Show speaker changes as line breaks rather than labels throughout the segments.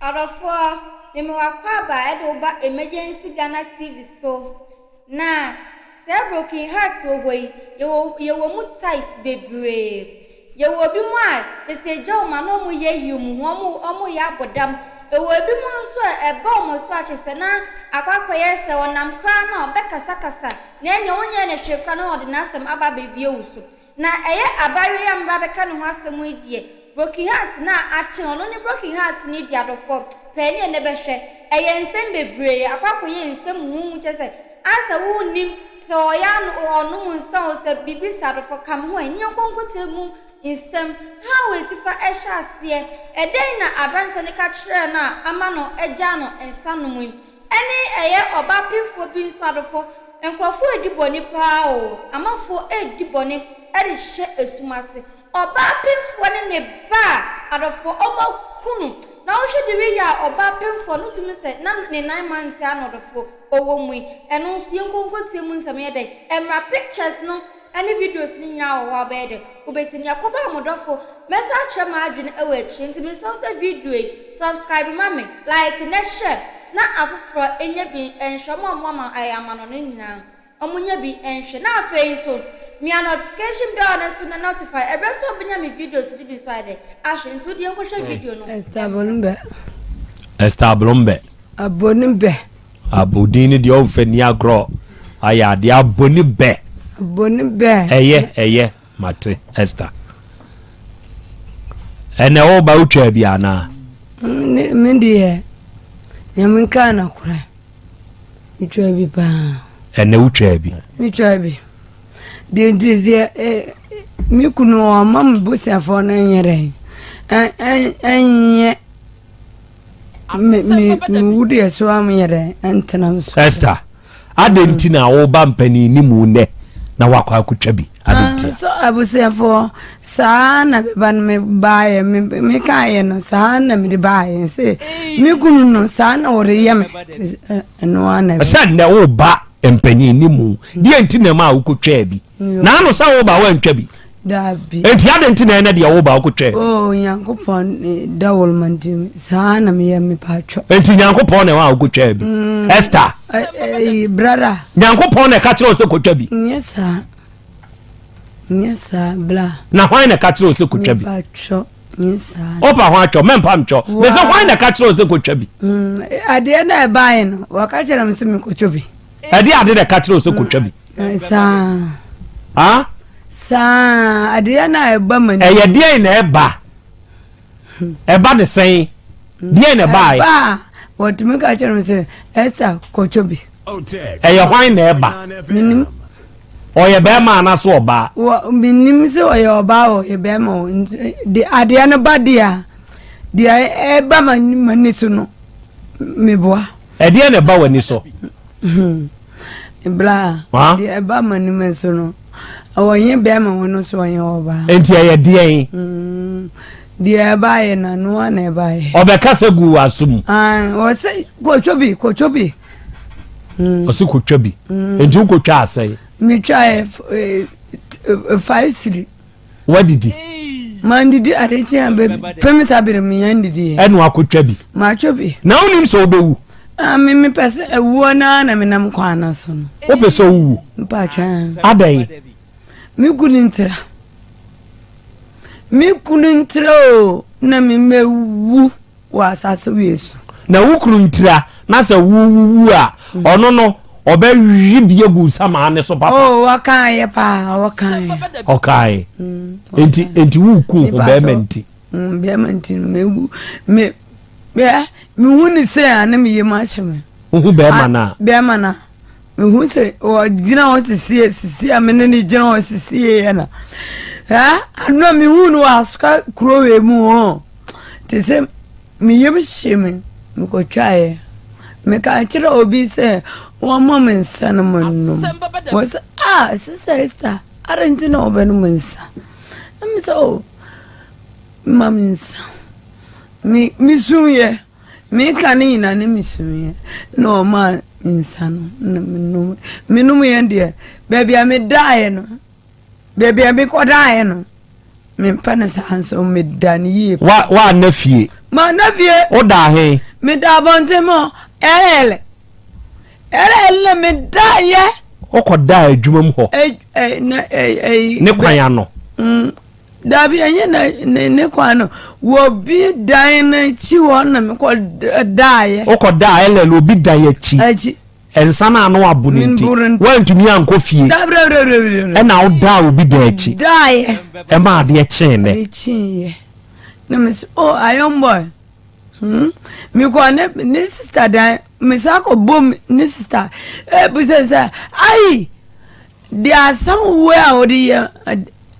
Ɔdɔfoɔ, mema w'akwaaba de wo ba Emergency Ghana TV so. Na saa broken heart wɔ hɔ yi, yɛwɔ yɛwɔ mu types bebree. Yɛwɔ ebi mu a, kyerɛ sɛ egya wɔn a na wɔyɛ ayi wɔn ho, wɔn wɔyɛ abɔ dam. Ɛwɔ ebi mu nso a ɛba wɔn so a kyerɛ sɛ na akɔ akɔyɛ sɛ ɔnam koraa na ɔbɛkasakasa, na ɛnneɛ wonyɛɛ no hwee koraa na ɔde n'asɛm aba abɛwie wo so. Na ɛyɛ abaayewa yi a meba abɛka ne ho asɛm yi deɛ, broken heart no a akye no, ɔno ne broken heart no di adɔfoɔ, pɛɛ ne ɛnnɛ bɛhwɛ. Ɛyɛ nsɛm bebree, akɔ akɔyɛ nsɛm huhuuhu kyerɛ sɛ, asɛ wonnim sɛ ɔyɛ ano ɔnom nsa o, sɛ biribi saa adɔfoɔ ka me ho ɛ, ne yɛnkɔ nkɔtie mu nsɛm, how ɛsi fa hyɛ aseɛ, ɛdɛn na aberanteɛ no ka kyerɛɛ no a ama no agyaa no nsa nom yi. Ɛne ɛyɛ ɔbaa pemfoɔ bi nso adɔfoɔ, nkorɔfoɔ redi bɔne paa oo, amanfoɔ redi bɔne de hyɛ esum ase. Ɔbaa pemfoɔ ne ne ba a adɔfoɔ wɔn aku no, na wohwɛ de wei yɛ a ɔbaa pemfoɔ no wotumi sɛ na ne nan mante ano adɔfoɔ ɔwɔ mu yi, ɛno nso yɛnkɔ nkɔtie mu nsɛm yɛ dɛn, ɛmmra pictures no. Ɛne videos no nyinaa wɔ hɔ a wobɛyɛ dɛ wobɛtie no. Yɛkɔba a mo dɔfo mɛsan akyerɛ m'adwene wɔ akyire nti mesrɛ wo sɛ video yi subscribe ma me, like na share na afoforɔ nya bi nhwɛ, wɔn a wɔwɔ ama ɛyɛ amanɔne nyinaa wɔn nya bi nhwɛ. Na afei nso mia notification bell no so na notify ɛberɛ sɛ wobɛnya me videos no bi nso ayɛ dɛ ahwɛ nti wodeɛ nkɔhwɛ video no.
Esther Abonumbɛ.
Esther Abonumbɛ.
Abonumbɛ.
Abodin no deɛ ɔmfa ni agorɔ ayɛ adeɛ aboni bɛ.
Aboni bɛ.
Ɛyɛ ɛyɛ mate Esther. Ɛnɛ woba wotwaa bi anaa?
Me deɛ nyame nkaa nokorɛ metwaa bi paa.
Ɛnɛ wotwaa bi?
Metwaa bi. Deɛ nti deɛ me kunu ɔma me busuafoɔ no nyɛ dɛn ɛnyɛ Me me me wu deɛ so am yɛ dɛ ɛntena me so.
Esther, adɛn nti na woba mpanin ne mu nnɛ na wakɔ akotwa bi? Adɛn nti?
Ah, so abusuafoɔ saa na bɛba no me baayɛ me me kaayɛ no saa na mede baayɛ sɛ me kunu no saa na ɔreyɛ me ɛno ara na.
Sɛ nnɛ woba mpanin ne mu deɛ nti na ɛma a wokotwaa bi? Na ano sɛ woba woantwa bi?
Daabi.
Enti adɛn nti na ɛnɛ deɛ woba wokotwaa bi?
Oh, Nyankopɔn da wolma nti saa na meyɛ mepatwɔ.
Enti Nyankopɔn na ɛwɔ a wokotwaa bi? Esther.
Eh, brother.
Nyankopɔn na ɛka kyerɛ wo sɛ kotwa bi?
Nyɛ saa. Nyɛ saa, bla.
Na hwan na ɛka kyerɛ wo sɛ kotwa bi?
Mepatwɔ. Nyɛ saa.
Wopa ho atwɔ, mɛmpa ntwɔ. Mese hwan na ɛka kyerɛ wo sɛ kotwa bi?
Adeɛ na ɛbaeɛ no, wɔka kyerɛ me sɛ mekɔtwa bi.
Ɛde ade na ɛka kyerɛ wo sɛ kotwa bi?
Saa.
Ah?
Saa adeɛ na ɛba ma ni.
Ɛyɛ deɛn na ɛba? Ɛba ne sɛn? Deɛn na ɛbaeɛ?
Ɛba a wɔtumi ka kyerɛ me sɛ Esther kɔtwa bi.
Ɛyɛ hwan na ɛba?
Menim.
Ɔyɛ bɛrima anaasɛ ɔbaa?
Wɔ menim sɛ ɔyɛ ɔbaa o ɔyɛ bɛrima o nti de adeɛ no ba deɛ a deɛ ɛba ma m'ani so no meboa.
Ɛdeɛn na ɛba w'ani so?
Bra, deɛ ɛba m'anim so no, ɔnyɛ bɛrima wɔ no so ɔnyɛ ɔbaa.
Nti ɛyɛ deɛn?
Mm, deɛ ɛbaeɛ na noa na ɛbaeɛ.
Ɔbɛkasa gu w'aso mu.
Ɔsɛ kɔtwa bi, kɔtwa bi.
Mm. Ɔsɛ kɔtwa bi. Mm. Nti wokɔtwa asɛe?
Metwa eh, eh, 5 cedi.
Wadidi?
Mandidi ade kye a bɛ pem sa bere me yan didi.
Ɛna wakɔtwa bi.
Matwa bi.
Na wonim sɛ wobɛwu?
Ah, me mepɛ sɛ awuo no ara na menam kwan no so no.
Wopɛ sɛ wowu?
Mpatwa.
Adɛn?
Me kunu ntira. Me kunu ntira o na me mɛwu. Wɔ asase wei so.
Na wo kunu ntira na sɛ wowuwu a, ɔno no ɔbɛwe bi agu nsamaa ne so papa.
Oh, wɔkaeɛ paa, wɔkaeɛ.
Ɔkaeɛ. Enti, enti woku ho bɛrima nti.
Bɛrima nti no mewu me me mehu ne sɛ a na me yam ahye me.
Wohu bɛrima no a?
Bɛrima no a. Mehu sɛ ɔgyina hɔ sisie sisie a me ne no gyina hɔ sisie yɛ na. Ano a mehu no wɔ asoka kuro wei mu hɔ. Te sɛ me yam hye me, mekɔtwaeɛ. Meka kyerɛ obi sɛ wɔmmɔ me nsa no mennom. Wɔsɛ, ah, Sister Esther, adɛn nti na wobɛnom nsa? Na me sɛ, oh, ma me nsa. Me mesuiɛ, meka ne nyinaa ne mesuiɛ. Na ɔmaa me nsa no, na menom. Menomyɛ deɛ, baabi a medaeɛ no, Baabi a mekɔdaeɛ no, mempɛ no saa nso meda no yie.
Wa woanna fie?
Manna fie.
Wodaa he?
Meda abɔnten mu LL. LL na medaeɛ.
Wokɔdaa adwuma mu hɔ?
Ɛ ɛ na ɛ ɛ.
Ne kwan ano?
Mm, dabi ɛnyɛ na ne ne kwan no. Wɔ bi dan no akyi hɔ na mekɔ daeɛ.
Wokɔdaa LL obi dan akyi?
Akyi.
Nsa no ano abo no nti, woantumi ankɔ fie. Ɛna wodaa obi dan akyi.
Daeɛ.
Ɛma adeɛ kyee nɛ.
Adeɛ kyeeɛ. Na me sɛ oh iron boy. Hmm. Mekɔ ne ne sista dan mesan kɔ bom ne sista ebisa sɛ ayi deɛ asɛm wei a wɔde yɛ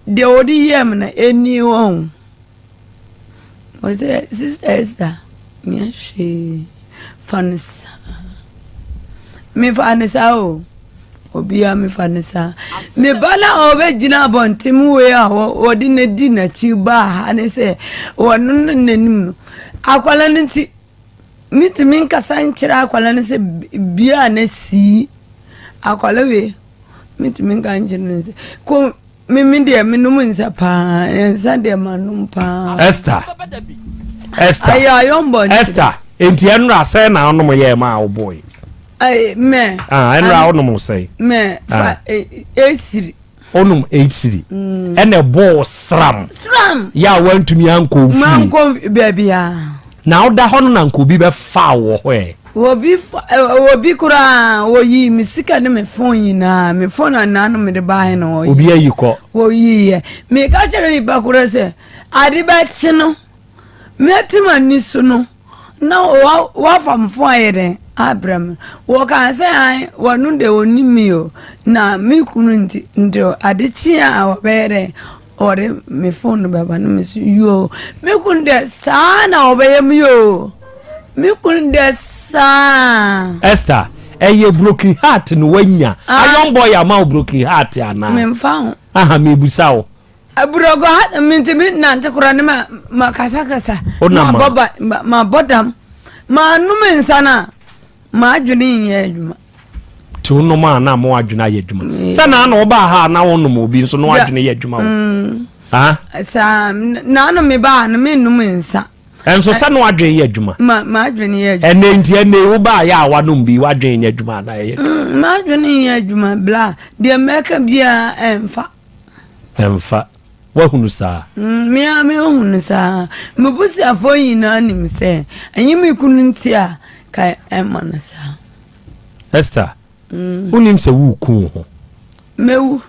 deɛ wɔde yɛ mu no ɛni wɔn. Ɔsɛ sista Esther nyɛ hwee fa no saa. Mefa no saa o. Obiara mefa no saa. Me ba no a ɔbɛgyina abɔnten wei a wɔde no di n'akyi baa ha ne sɛ wɔno no n'anim no. Akwadaa no nti metumi nkasa nkyerɛ akwadaa no sɛ bia na sii. Akwadaa wei metumi nka nkyerɛ no sɛ ko Me me deɛ menom nsa paa nsa deɛ manom paa.
Esther Esther
ayɛ ayɔnbɔ nti.
Esther nti ɛnura sɛ na ɔnom yɛ ma a ɔbɔ yi.
Ayi mɛ.
Ah ɛnura ɔnom sɛ.
Mɛ fa esiri.
Ɔnom esiri. Ɛna ɛbɔ sram.
Sram.
Yɛ a wantumi ankɔ fie.
Mankɔ baabi a.
Na woda hɔ no na nka obi bɛfa wɔ hɔ ɛ.
Obi fa ɛ obi koraa wɔyii me sika ne me phone nyinaa me phone a nanom mede baeɛ no wɔyi.
Obi ayi kɔ.
Wɔyiiɛ. Meka kyerɛ nipa korɔ sɛ ade bɛkye no mɛte m'ani so no na wa wafa me phone ayɛ dɛn abrɛ me. Wɔkaa sɛ an wɔno deɛ wɔnim me o na me kunu nti nti ade kye a wɔbɛyɛ dɛn Ɔde me phone no bɛba no me so yoo me kunu deɛ saa na ɔbɛyɛ me yoo me kunu deɛ saa.
Esther ɛyɛ broken heart na wanya ah. Iron boy ama wo broken heart anaa.
Memfa ho.
Aha mebusa wo.
Broken heart mentumi nante koraa ne ma ma kasakasa. Ma bɔ ba ma bɔ dam ma nom nsa na. M'adwene nyɛ adwuma.
Nti wonom a na ama w'adwene ayɛ adwuma. Sɛ na na wobaa ha a na wonom obi nso na w'adwene yɛ adwuma wo.
Mm. Saa na na mebaa no mennom nsa.
Ɛnso sɛ na w'adwene yɛ adwuma.
Ma m'adwene yɛ adwuma.
Ɛnɛ nti ɛnɛ wobaa yɛ a wanom bi w'adwene nyɛ adwuma anaa ɛyɛ.
Mm, m'adwene nyɛ adwuma bla deɛ mɛka biara ɛmfa.
Ɛmfa. Woahunu saa?
Me ara mehu no saa. M'abusuafoɔ nyinaa nim sɛ ɛnyɛ me kunu nti a ka ɛmma no saa.
Esther, wonim sɛ woreku wo ho?
Mɛwu.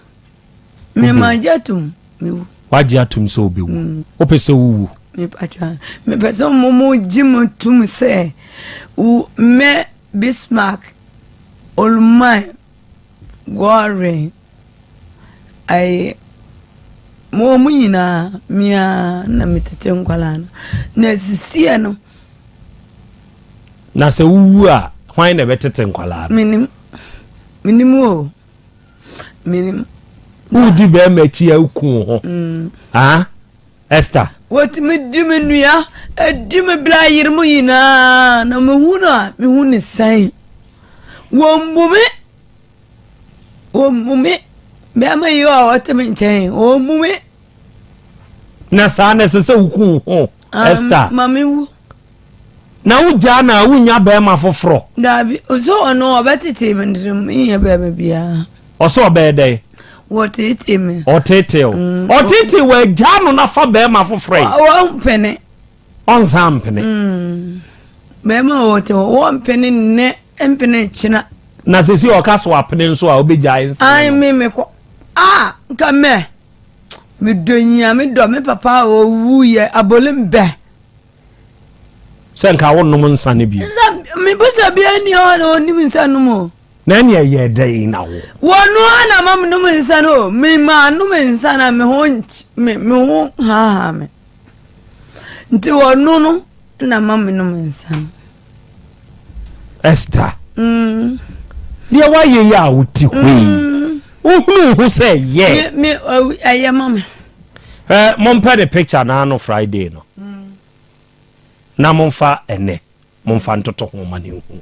Me magye atom, mewu.
Wagye atom sɛ wobɛwu? Wopɛ sɛ wowu?
Mepɛ sɛ mo gye mo tom sɛ me Bismarck Oluman Goring. Ayi, wɔn nyinaa, me ara na metete nkwadaa no. Na sisiɛ no.
Na sɛ wowu a, hwan na ɛbɛtete nkwadaa no?
Menim. Menim o. Menim.
Wodi bɛrima akyi a woku wo ho.
Mm.
Ah, Esther.
Wɔtumi di me nua, di me bla yere mu nyinaa, na mehu no a, mehu ne sɛn. Wɔmbu me. Wɔmmu me. Bɛrima yi a ɔte me nkyɛn, wɔmmu me.
Na saa na ɛsɛ sɛ woku wo ho,
Ah,
Esther.
Ma me wu.
Na wogyaa na wonya bɛrima foforɔ.
Daabi, ɔsɛ ɔno ɔbɛtete me nso menyɛ bɛrima biara.
Ɔsɛ ɔbɛyɛ dɛn?
Wɔtete me.
Ɔtete wo. Ɔtete wo agyaa no na fa bɛrima foforɔ yi.
Wɔmpene.
Ɔnsan mpene.
Bɛrima a ɔte hɔ, wɔmpene nnɛ, mpene kyena.
Na sɛsi ɔka so apene nso a wobɛgyae nsa
Ai me mekɔ. Ah, nka mɛ. Medɔ nyia, medɔ me papa a ɔwuiɛ, abole mbɛ.
Sɛ nka wonom nsa no bio.
Nsa, mebusa biara nni hɔ na ɔnim nsa nom o.
Na ɛne ɛyɛ dɛn na wo.
Wɔno ara na ma menom nsa no o. Me maa nom nsa na me ho me me ho haahaa me. Nti wɔno no na ma menom nsa no.
Esther.
Mm.
Deɛ woayɛ yi a wote hɔ yi.
Mm.
Wohunu ho sɛ yɛ.
Me me ɛyɛ ma me.
Ɛ mompɛ ne picture na ano Friday no.
Mm.
Na momfa ɛnɛ. Momfa ntoto ho ma no nhu.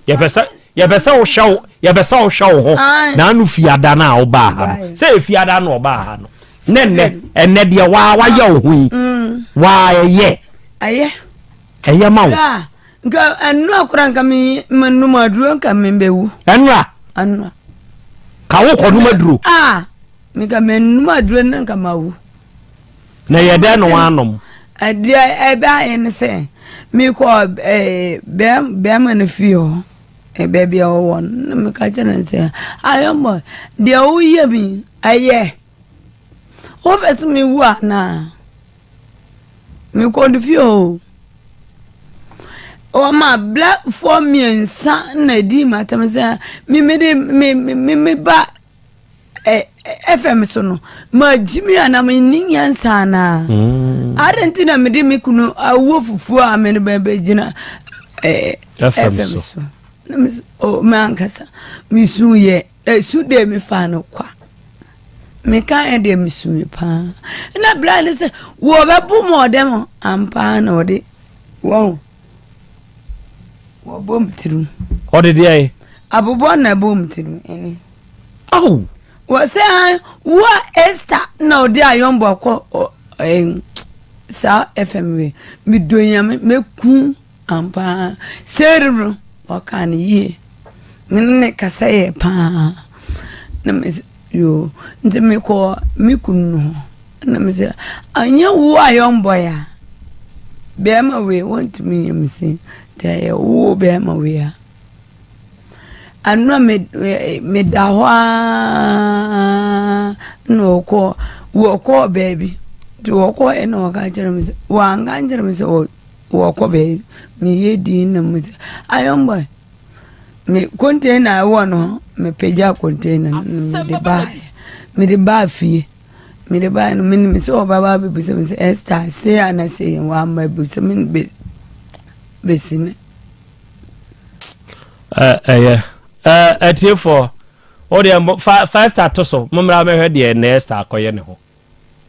Yɛpɛ sɛ yɛpɛ sɛ wohwɛ wo yɛpɛ sɛ wohwɛ wo ho na ano fiada no a wobaa ha no sɛ efiada no ɔbaa ha no ne nnɛ ɛnnɛ deɛ waa wayɛ wo ho yi
mm.
waa ɛyɛ.
Ɛyɛ.
Ɛyɛ ma wo.
Nka ɛnora koraa nka me menom aduro nka membɛwu.
Ɛnora?
Ɛnora.
Ka wo kɔ nom aduro?
Ah, nka menom aduro na nka mawu.
Na yɛ dɛn na wanom?
Ɛdeɛ ɛbaeɛ ne sɛ mekɔ ɛɛ bɛrima no fie hɔ baabi a ɔwɔ no na meka kyerɛ no sɛ ayɔmmɔ deɛ woyɛ mi ɛyɛ wopɛ sɛ mewu anaa? Mekɔɔ ne fie hɔ o. Wɔma blackfoɔ mmiɛnsa na ɛdii m'atɛm sɛ me mede me me me ba ɛ FM so no magye mi anaa menni nyansa anaa? Mm. Adɛn nti na mede me kunu awuo fufuo a mede bɛbɛgyina ɛ FM so? Na me so o me ankasa mesu yɛ. Esu deɛ mefaa no kwa. Mekaeɛ deɛ mesui paa. Ɛna bra no sɛ wɔbɛbo mu ɔdɛm ampa na ɔde wɔn wɔbɔ mu tirim.
Ɔde deɛ ye?
Abobɔ na ɛbɔ mu tirim ɛni.
Aw.
Wɔ sɛ wo a Esther na ɔde ayɔnbɔ kɔ saa FM wei medɔ nyame mɛku Ampa ara, Seir no, ɔkaa no yie. Me ne no kasa yie pa ara. Na mese, yoo. Nti mekɔɔ me kunu no hɔ. Na mese, anyɛ wo a yɔnbɔe a, bɛrima wei wɔntumi nyɛ me sei. Nti ɛyɛ wo bɛrima wei a. Ɛno a meda hɔ ara na ɔkɔɔ, wɔkɔɔ baabi. Nti wɔkɔeɛ na ɔka kyerɛɛ me sɛ, wanka ankyerɛ me sɛ Wɔkɔ baabi, meyɛ dinn na mese, Iron boy, me container a ɛwɔ no, mepagya container no na mede baeɛ. Mede baa fie. Mede baeɛ no, menim sɛ ɔbɛba abɛbisa me sɛ, Esther, sei ana sei? Wamma abisa me bɛ bɛsi ne.
Ɛyɛ. Atiefoɔ, wo deɛ fa fa Esther to so. Mommra mɛhwɛ deɛ na Esther akɔyɛ ne ho.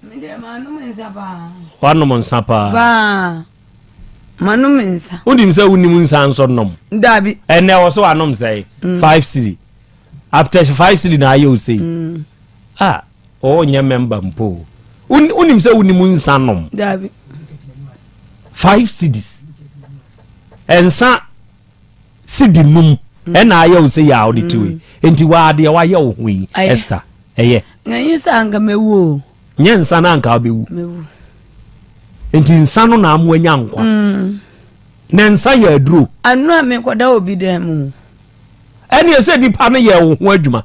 Medeɛ manom nsa paa.
Wanom nsa paa.
Paa. Manom nsa.
Wonim sɛ wonim nsa nso nom.
Dabi.
Ɛnɛ wɔ so wanom sɛe. Mm. Five cedi. Aptɛs five cedi na ayɛ osei. Mm. Ah, ɔnyɛ member mpo. Wonim sɛ wonim nsa nom.
Dabi.
Five cedis. Nsa cedi num mm. ɛna ayɛ wo sɛ yɛ a wode tiwe. Mm. Nti waa deɛ wayɛ wo ho yi Esther. Ɛyɛ.
Nyɛ nsa anka mɛwu o.
Nyɛ nsa no anka wobɛwu.
Mɛwu.
Nti nsa no na amo anya nkwa. Mm. Na nsa yɛ aduro.
Ano a mekɔda obi dan mu.
Ɛne sɛ nipa no yɛ wo ho adwuma.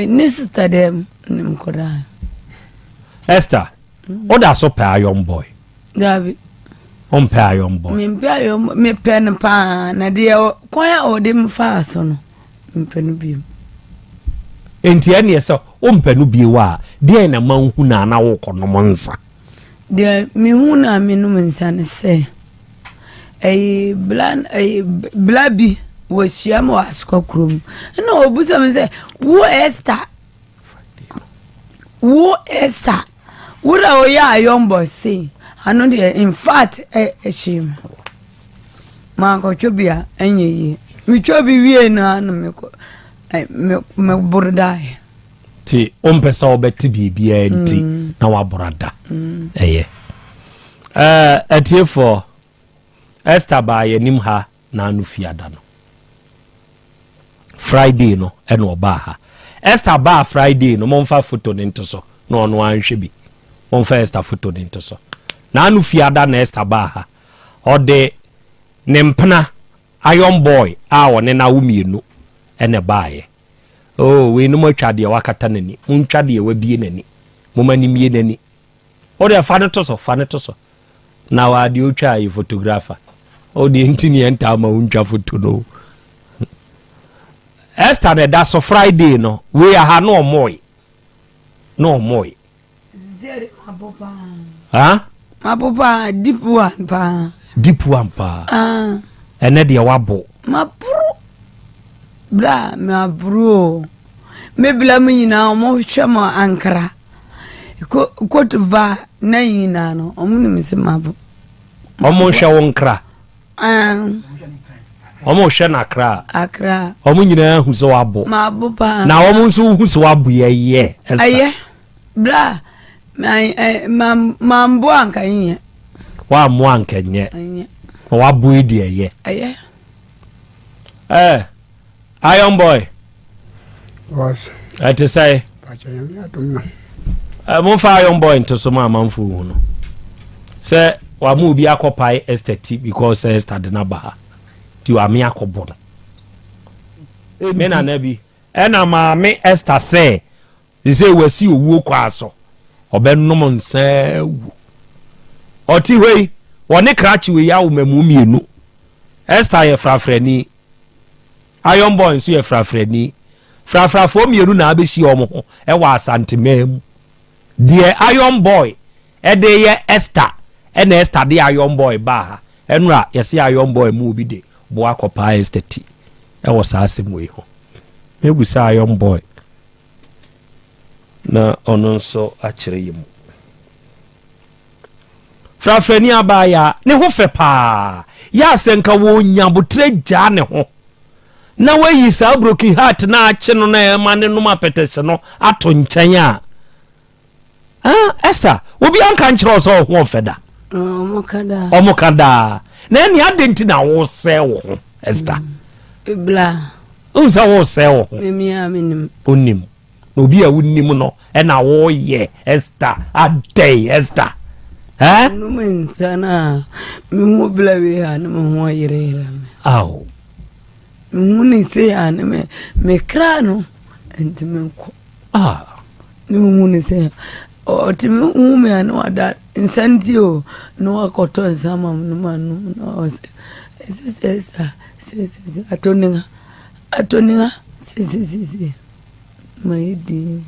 Ne sista dɛm ne mekɔda.
Esther, mm. woda so pɛ iron boy.
Dabi.
Wompɛ iron boy.
Mempɛ iron boy. Mepɛ no paa na deɛ kwan a ɔde me faa so no. Mempɛ no bio.
Enti ɛneɛ sɛ wompɛ no bio a, deɛn na ma wohu no a na worekɔnom nsa?
Deɛ mehu no a menom nsa ne sɛ, ɛyi bla ɛyi bla bi wɔhyia me wɔ Asokwa kurom. Ɛna ɔbusa me sɛ, wo Esther, wo Esther, wo na woyɛ ayɔnbɔ sei. Ano deɛ in fact ɛhyee me. Mankɔtwa bi a ɛnyɛ yie. Metwa bi wie no ara na mekɔ meboro daeɛ.
Nti wompɛ sɛ wobɛte biribiara nti mm. na woaboro ada. Mm. Ɛyɛ. Atiefoɔ, Esther baa yɛnim ha na ano fiada no. Friday no ɛna ɔbaa ha. Esther baa Friday no momfa foto no nto so na ɔno anhwɛ bi. Momfa Esther foto no nto so. Na ano fiada na Esther baa ha. Ɔde ne mpena Iron Boy a ɔne no awo mmienu na ɛbaeɛ. Oh, weinom atwa deɛ wakata n'ani. Montwa deɛ wabie n'ani. Momma no mmie n'ani. Wo deɛ fa no to so, fa no to so. Na waa deɛ ɔtwa yɛ photographer. Wo deɛ nti ne yɛntaa ma wontwa photo no. Esther na ɛda so Friday no, wei aha na ɔmɔe. Na ɔmɔe.
Huh? Mabo paa, deep one paa.
Deep one paa. Ah. Ɛnɛ deɛ wabo.
Maboro. Bra, maboro o. Me bla mu nyinaa wɔn hwɛ mo ankara. Cote d'Ivoire na nyinaa no, wɔn nim sɛ mabo.
Wɔn hwɛ wo nkra. Wɔn hwɛ no akra.
Akra.
Wɔn nyinaa hu sɛ wabo.
Mabo paa.
Na wɔn nso hu sɛ wabo yɛ yɛ.
Ɛyɛ. Bra, mambo anka nyɛ.
Woammoa anka nyɛ. Na woabo yi deɛ ɛyɛ.
Ɛyɛ.
Eh, Iron Boy.
Boss.
Ɛte sɛ.
Pakyɛ nyame adom no.
Eh, momfa Iron Boy nto so ma amanfoɔ hu no. Sɛ wama obi akɔpae Esther ti because sɛ Esther de no aba ha. Nti wame akɔbɔ no. Me nana bi. Ɛna maame Esther sɛ Seesei wasi owuo kwaa so, ɔbɛnom nsa awu. Ɔte hɔ yi, ɔne krakye wei awo mmamu mmienu. Esther yɛ frafrani, Iron Boy nso yɛ frafrani. Frafrafoɔ mmienu na abɛhyia wɔn ho wɔ Asanteman mu. Deɛ Iron Boy de yɛ Esther ɛna Esther de Iron Boy baa ha. Ɛnora yɛse Iron Boy mu obi de boa kɔpaa Esther ti ɛwɔ saa asɛm wei ho. Mɛbusa Iron Boy na ɔno nso akyerɛ yɛ mu. Frafrani abaayaa, ne ho fɛ paa. Yɛ a sɛ nka wɔnya aboterɛ gyaa ne ho na wayi saa broken heart na akye no na ɛma ne nom apɛtɛhye no ato nkyɛn a, Ah, Esther, obi anka nkyerɛ wo sɛ ɔho ɔfɛ da?
Ɔmo
ka daa. Na ɛne adɛn nti na wosɛe wo ho, Esther?
Mm, bla.
Wohu sɛ wosɛe wo ho?
Memi a menim.
Wonim. Na obi a wonim no ɛna woyɛ Esther adɛn Esther?
Eh? Nom nsa no a mehu bla wei a ne me ho ayerɛyerɛ me.
Aw.
Mehu ne sei a ne me me kra no ntumi nkɔ.
Ah.
Ne mehu ne sɛ ɔtumi hu me a na wada nsa nti o na wakɔtɔ nsa ma me no ma nom na ɔsɛ ɛsɛ sɛ sa sɛ sɛ sɛ atɔninga atɔninga sɛ sɛ sɛ sɛ ma yɛ din.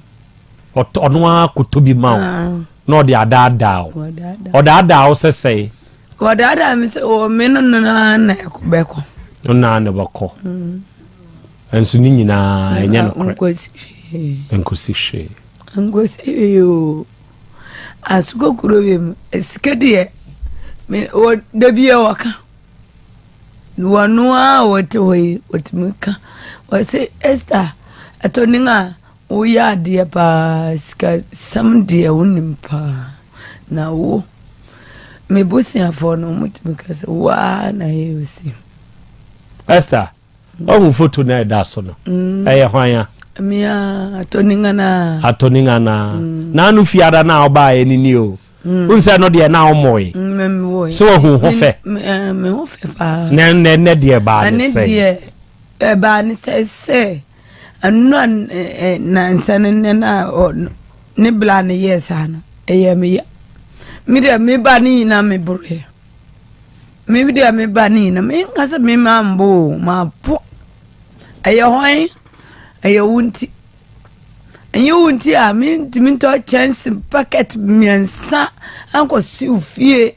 Ɔno ara kɔtɔ bi ma wo ah. na ɔde adaadaa wo ɔdaadaa wo sɛ sɛe.
Ɔdaadaa me sɛ ɔ me no no na bɛkɔ.
Ɔno na bɛkɔ. Mm. Nso ne nyinaa ɛnyɛ nokorɛ.
Nkosi hwee.
Nkosi hwee.
Nkosi hwee o. Asokɔ kuro bi mu sika deɛ me wɔ da bi a wɔka. Wɔno a wɔte hɔ yi wɔtumi ka. Wɔse Esther ɛtɔ ne a woyɛ adeɛ paa sikasɛm deɛ wonim paa na wo me busuafoɔ no wɔtumi ka sɛ woa na yɛ osi.
Esther. Ɔhu foto na ɛda so no. Mm. Ɛyɛ hwan a?
Mia atɔningana.
Atɔningana. Mm. Na ano fiada na ɔbaeɛ no ni o. Mm. Wohu sɛ no deɛ na ɔmmɔe.
Mm,
sɛ wahu ho fɛ.
Eh, me ho fɛ paa.
Na nɛ nɛ deɛ baa ne sɛ.
Ɛne deɛ ɛbaa ne sɛ sɛ ɛno a eh, eh, nansa no nɛ na ne bla ne yɛɛ saa no ɛyɛ me ya. Me deɛ me ba ne nyinaa me boroɛ. Me deɛ me ba ne nyina menka sɛ me ma mbo o mapo ɛyɛ hwan ɛyɛ wo nti ɛnyɛ wo nti a mentumi ntɔ kyɛnse packet mmiɛnsa ankɔsi wo fie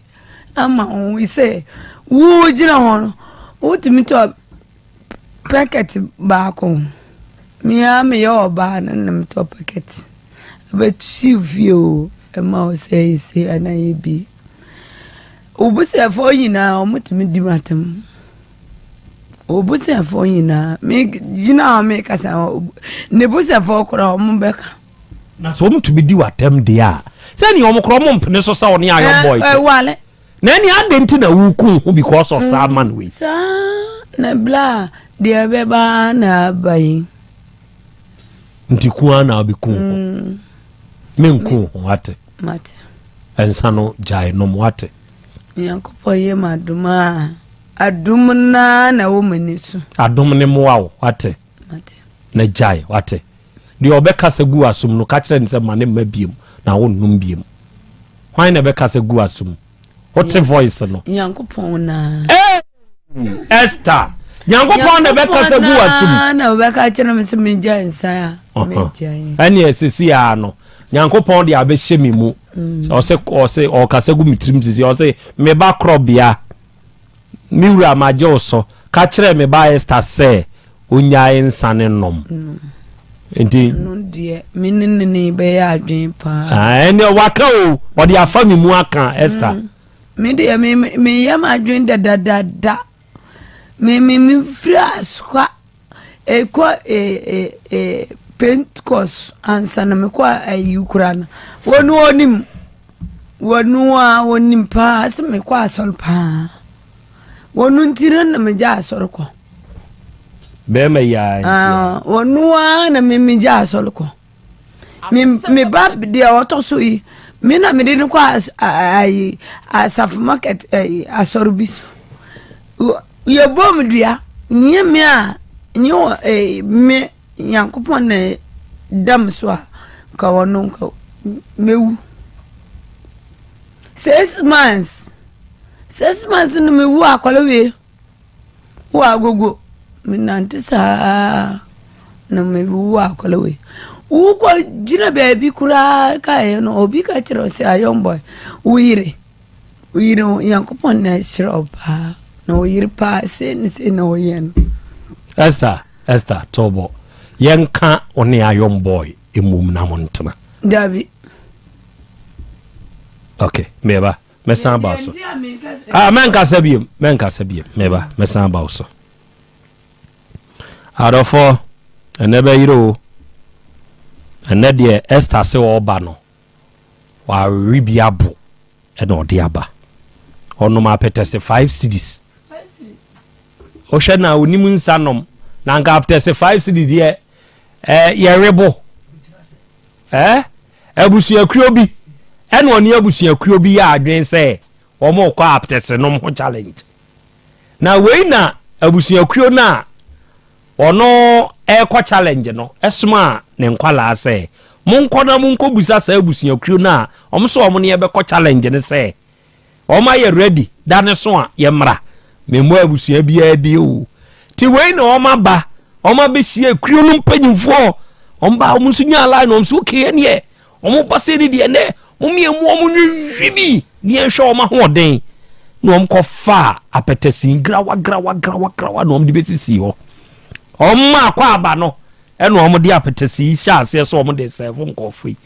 ama wo sɛ wo gyina hɔ no wotumi tɔ packet baako me ara meyɛ ɔbaa no na metɔ packet bɛsi wo fie o ɛma wo sɛ ɛsei anaa yɛ bi. Wo busuafoɔ nyinaa wɔtumi di m'atɛm. Wo busuafoɔ nyinaa megyina hɔ mekasa ne busuafoɔ koraa wɔbɛka.
Na sɛ wɔtumi di w'atɛm deɛ a sɛnea wɔn koraa wɔn mpene so sɛ wɔne ayɔ boy te.
Ɛwale.
Na ɛne adɛn nti na woku ho because of saa man wei.
Saa na bla deɛ ɛbɛba na aba yi.
Nti ku ara na wobɛku ho. Mm. Menku ho ate.
Mate.
Nsa no gyae nom wate.
Nyankopɔn yɛ me adom a, adom naa na ɛwɔ m'ani so.
Adom ne mmoa wo wate.
Mate.
Na gyae wate. Deɛ ɔbɛkasa gu w'asom no ka kyerɛ no sɛ ma ne mma biem na wonnom biem. Hwan na ɛbɛkasa gu w'asom? Wote voice no.
Nyankopɔn naa.
Hey! Esther nyankopɔn na ɛbɛkasa gu w'asom
na ɔbɛka kyerɛ me sɛ megya nsa a megyae
ɛne ɛsisi a no nyankopɔn de abɛhyɛ me mu mm. ɔse ɔse ɔkasa gu me tirim sisi ɔse me ba korɔbea me wura magye wo so ka kyerɛ me ba Esther sɛ onyae nsa ne nom mm. nti
no deɛ me ne ne ne bɛyɛ adwene paa
ɛne waka o ɔde afa me mu aka Esther mm.
Me deɛ me meyɛ m'adwene dadadada. Me me mefiri asokwa ekɔ e e e Pentecost ansa na mekɔ ayi kura no. Wɔn onim. Wɔno a wɔnim paa sɛ mekɔ asɔre paa. Wɔno nti no na megya asɔre kɔ.
Bɛrima yi ara nti a.
Ah, wɔno ara na me megya asɔre kɔ. Me me ba deɛ ɔtɔ so yi, me na mede no kɔ as ayi asafo market ayi asɔre bi so. Yɛbɔ me dua, nye me a nye wɔ eh, me Nyankopɔn na da me so a, nka ɔno nka mewu. 6 months, 6 months no mewu akwadaa wei wɔ Agogo. Menante saa na mewu akwadaa wei. Wokɔ gyina baabi koraa kaeɛ no, obi ka kyerɛ wo sɛ, "Young boy, wo yere, wo yere, Nyankopɔn na ɛhyira wo paa na wo yere paa sei ne sei na ɔyɛ no."
Esther, Esther, tɔbɔ yɛnka wo ne Iron Boy mmom na mo ntena.
Dabi.
Ok, meba, mɛsan aba wo so. Ah, mɛnkasa biem, mɛnkasa biem, meba, mɛsan aba wo so. Adɔfoɔ, ɛnɛ bɛyere o. Ɛnɛ deɛ Esther sɛ ɔreba no, wawe bi abo ɛna ɔde aba. Ɔnom apɛtɛse 5 cedis. Wohwɛ na onim nsa nom na nka apɛtɛse 5 cedi deɛ, yɛrebo abusuakuo bi ɛna ɔne abusuakuo bi yɛ adwene sɛ wɔn kɔ apɛtɛse nom ho challenge. Na wei na abusuakuo no a ɔno ɛrekɔ challenge no ɛsoma ne nkwalaa sɛ monkɔ na monkɔ busa saa abusuakuo no a wɔn nso wɔn ne yɛbɛkɔ challenge no sɛ wɔn ayɛ ready da ne so a yɛmmra. Mmemmɔ abusua biara di o. Ti wei na wɔn aba, wɔn abɛhyia kuo no mpanyinfoɔ. Wɔn ba, wɔn nso nya line, wɔn nso okay. Ɛneɛ wɔn ba sɛ ne deɛ nɛ wɔn mmienu wɔn nwiwi bi ne yɛnhwɛ wɔn ahoɔden na wɔn kɔ fa apɛtɛsin grawa grawa grawa grawa na wɔn de bɛsisi hɔ. Wɔn ma akɔ aba no ɛna wɔn de apɛtɛsin hyɛ aseɛ sɛ wɔn de serve nkɔfo yi.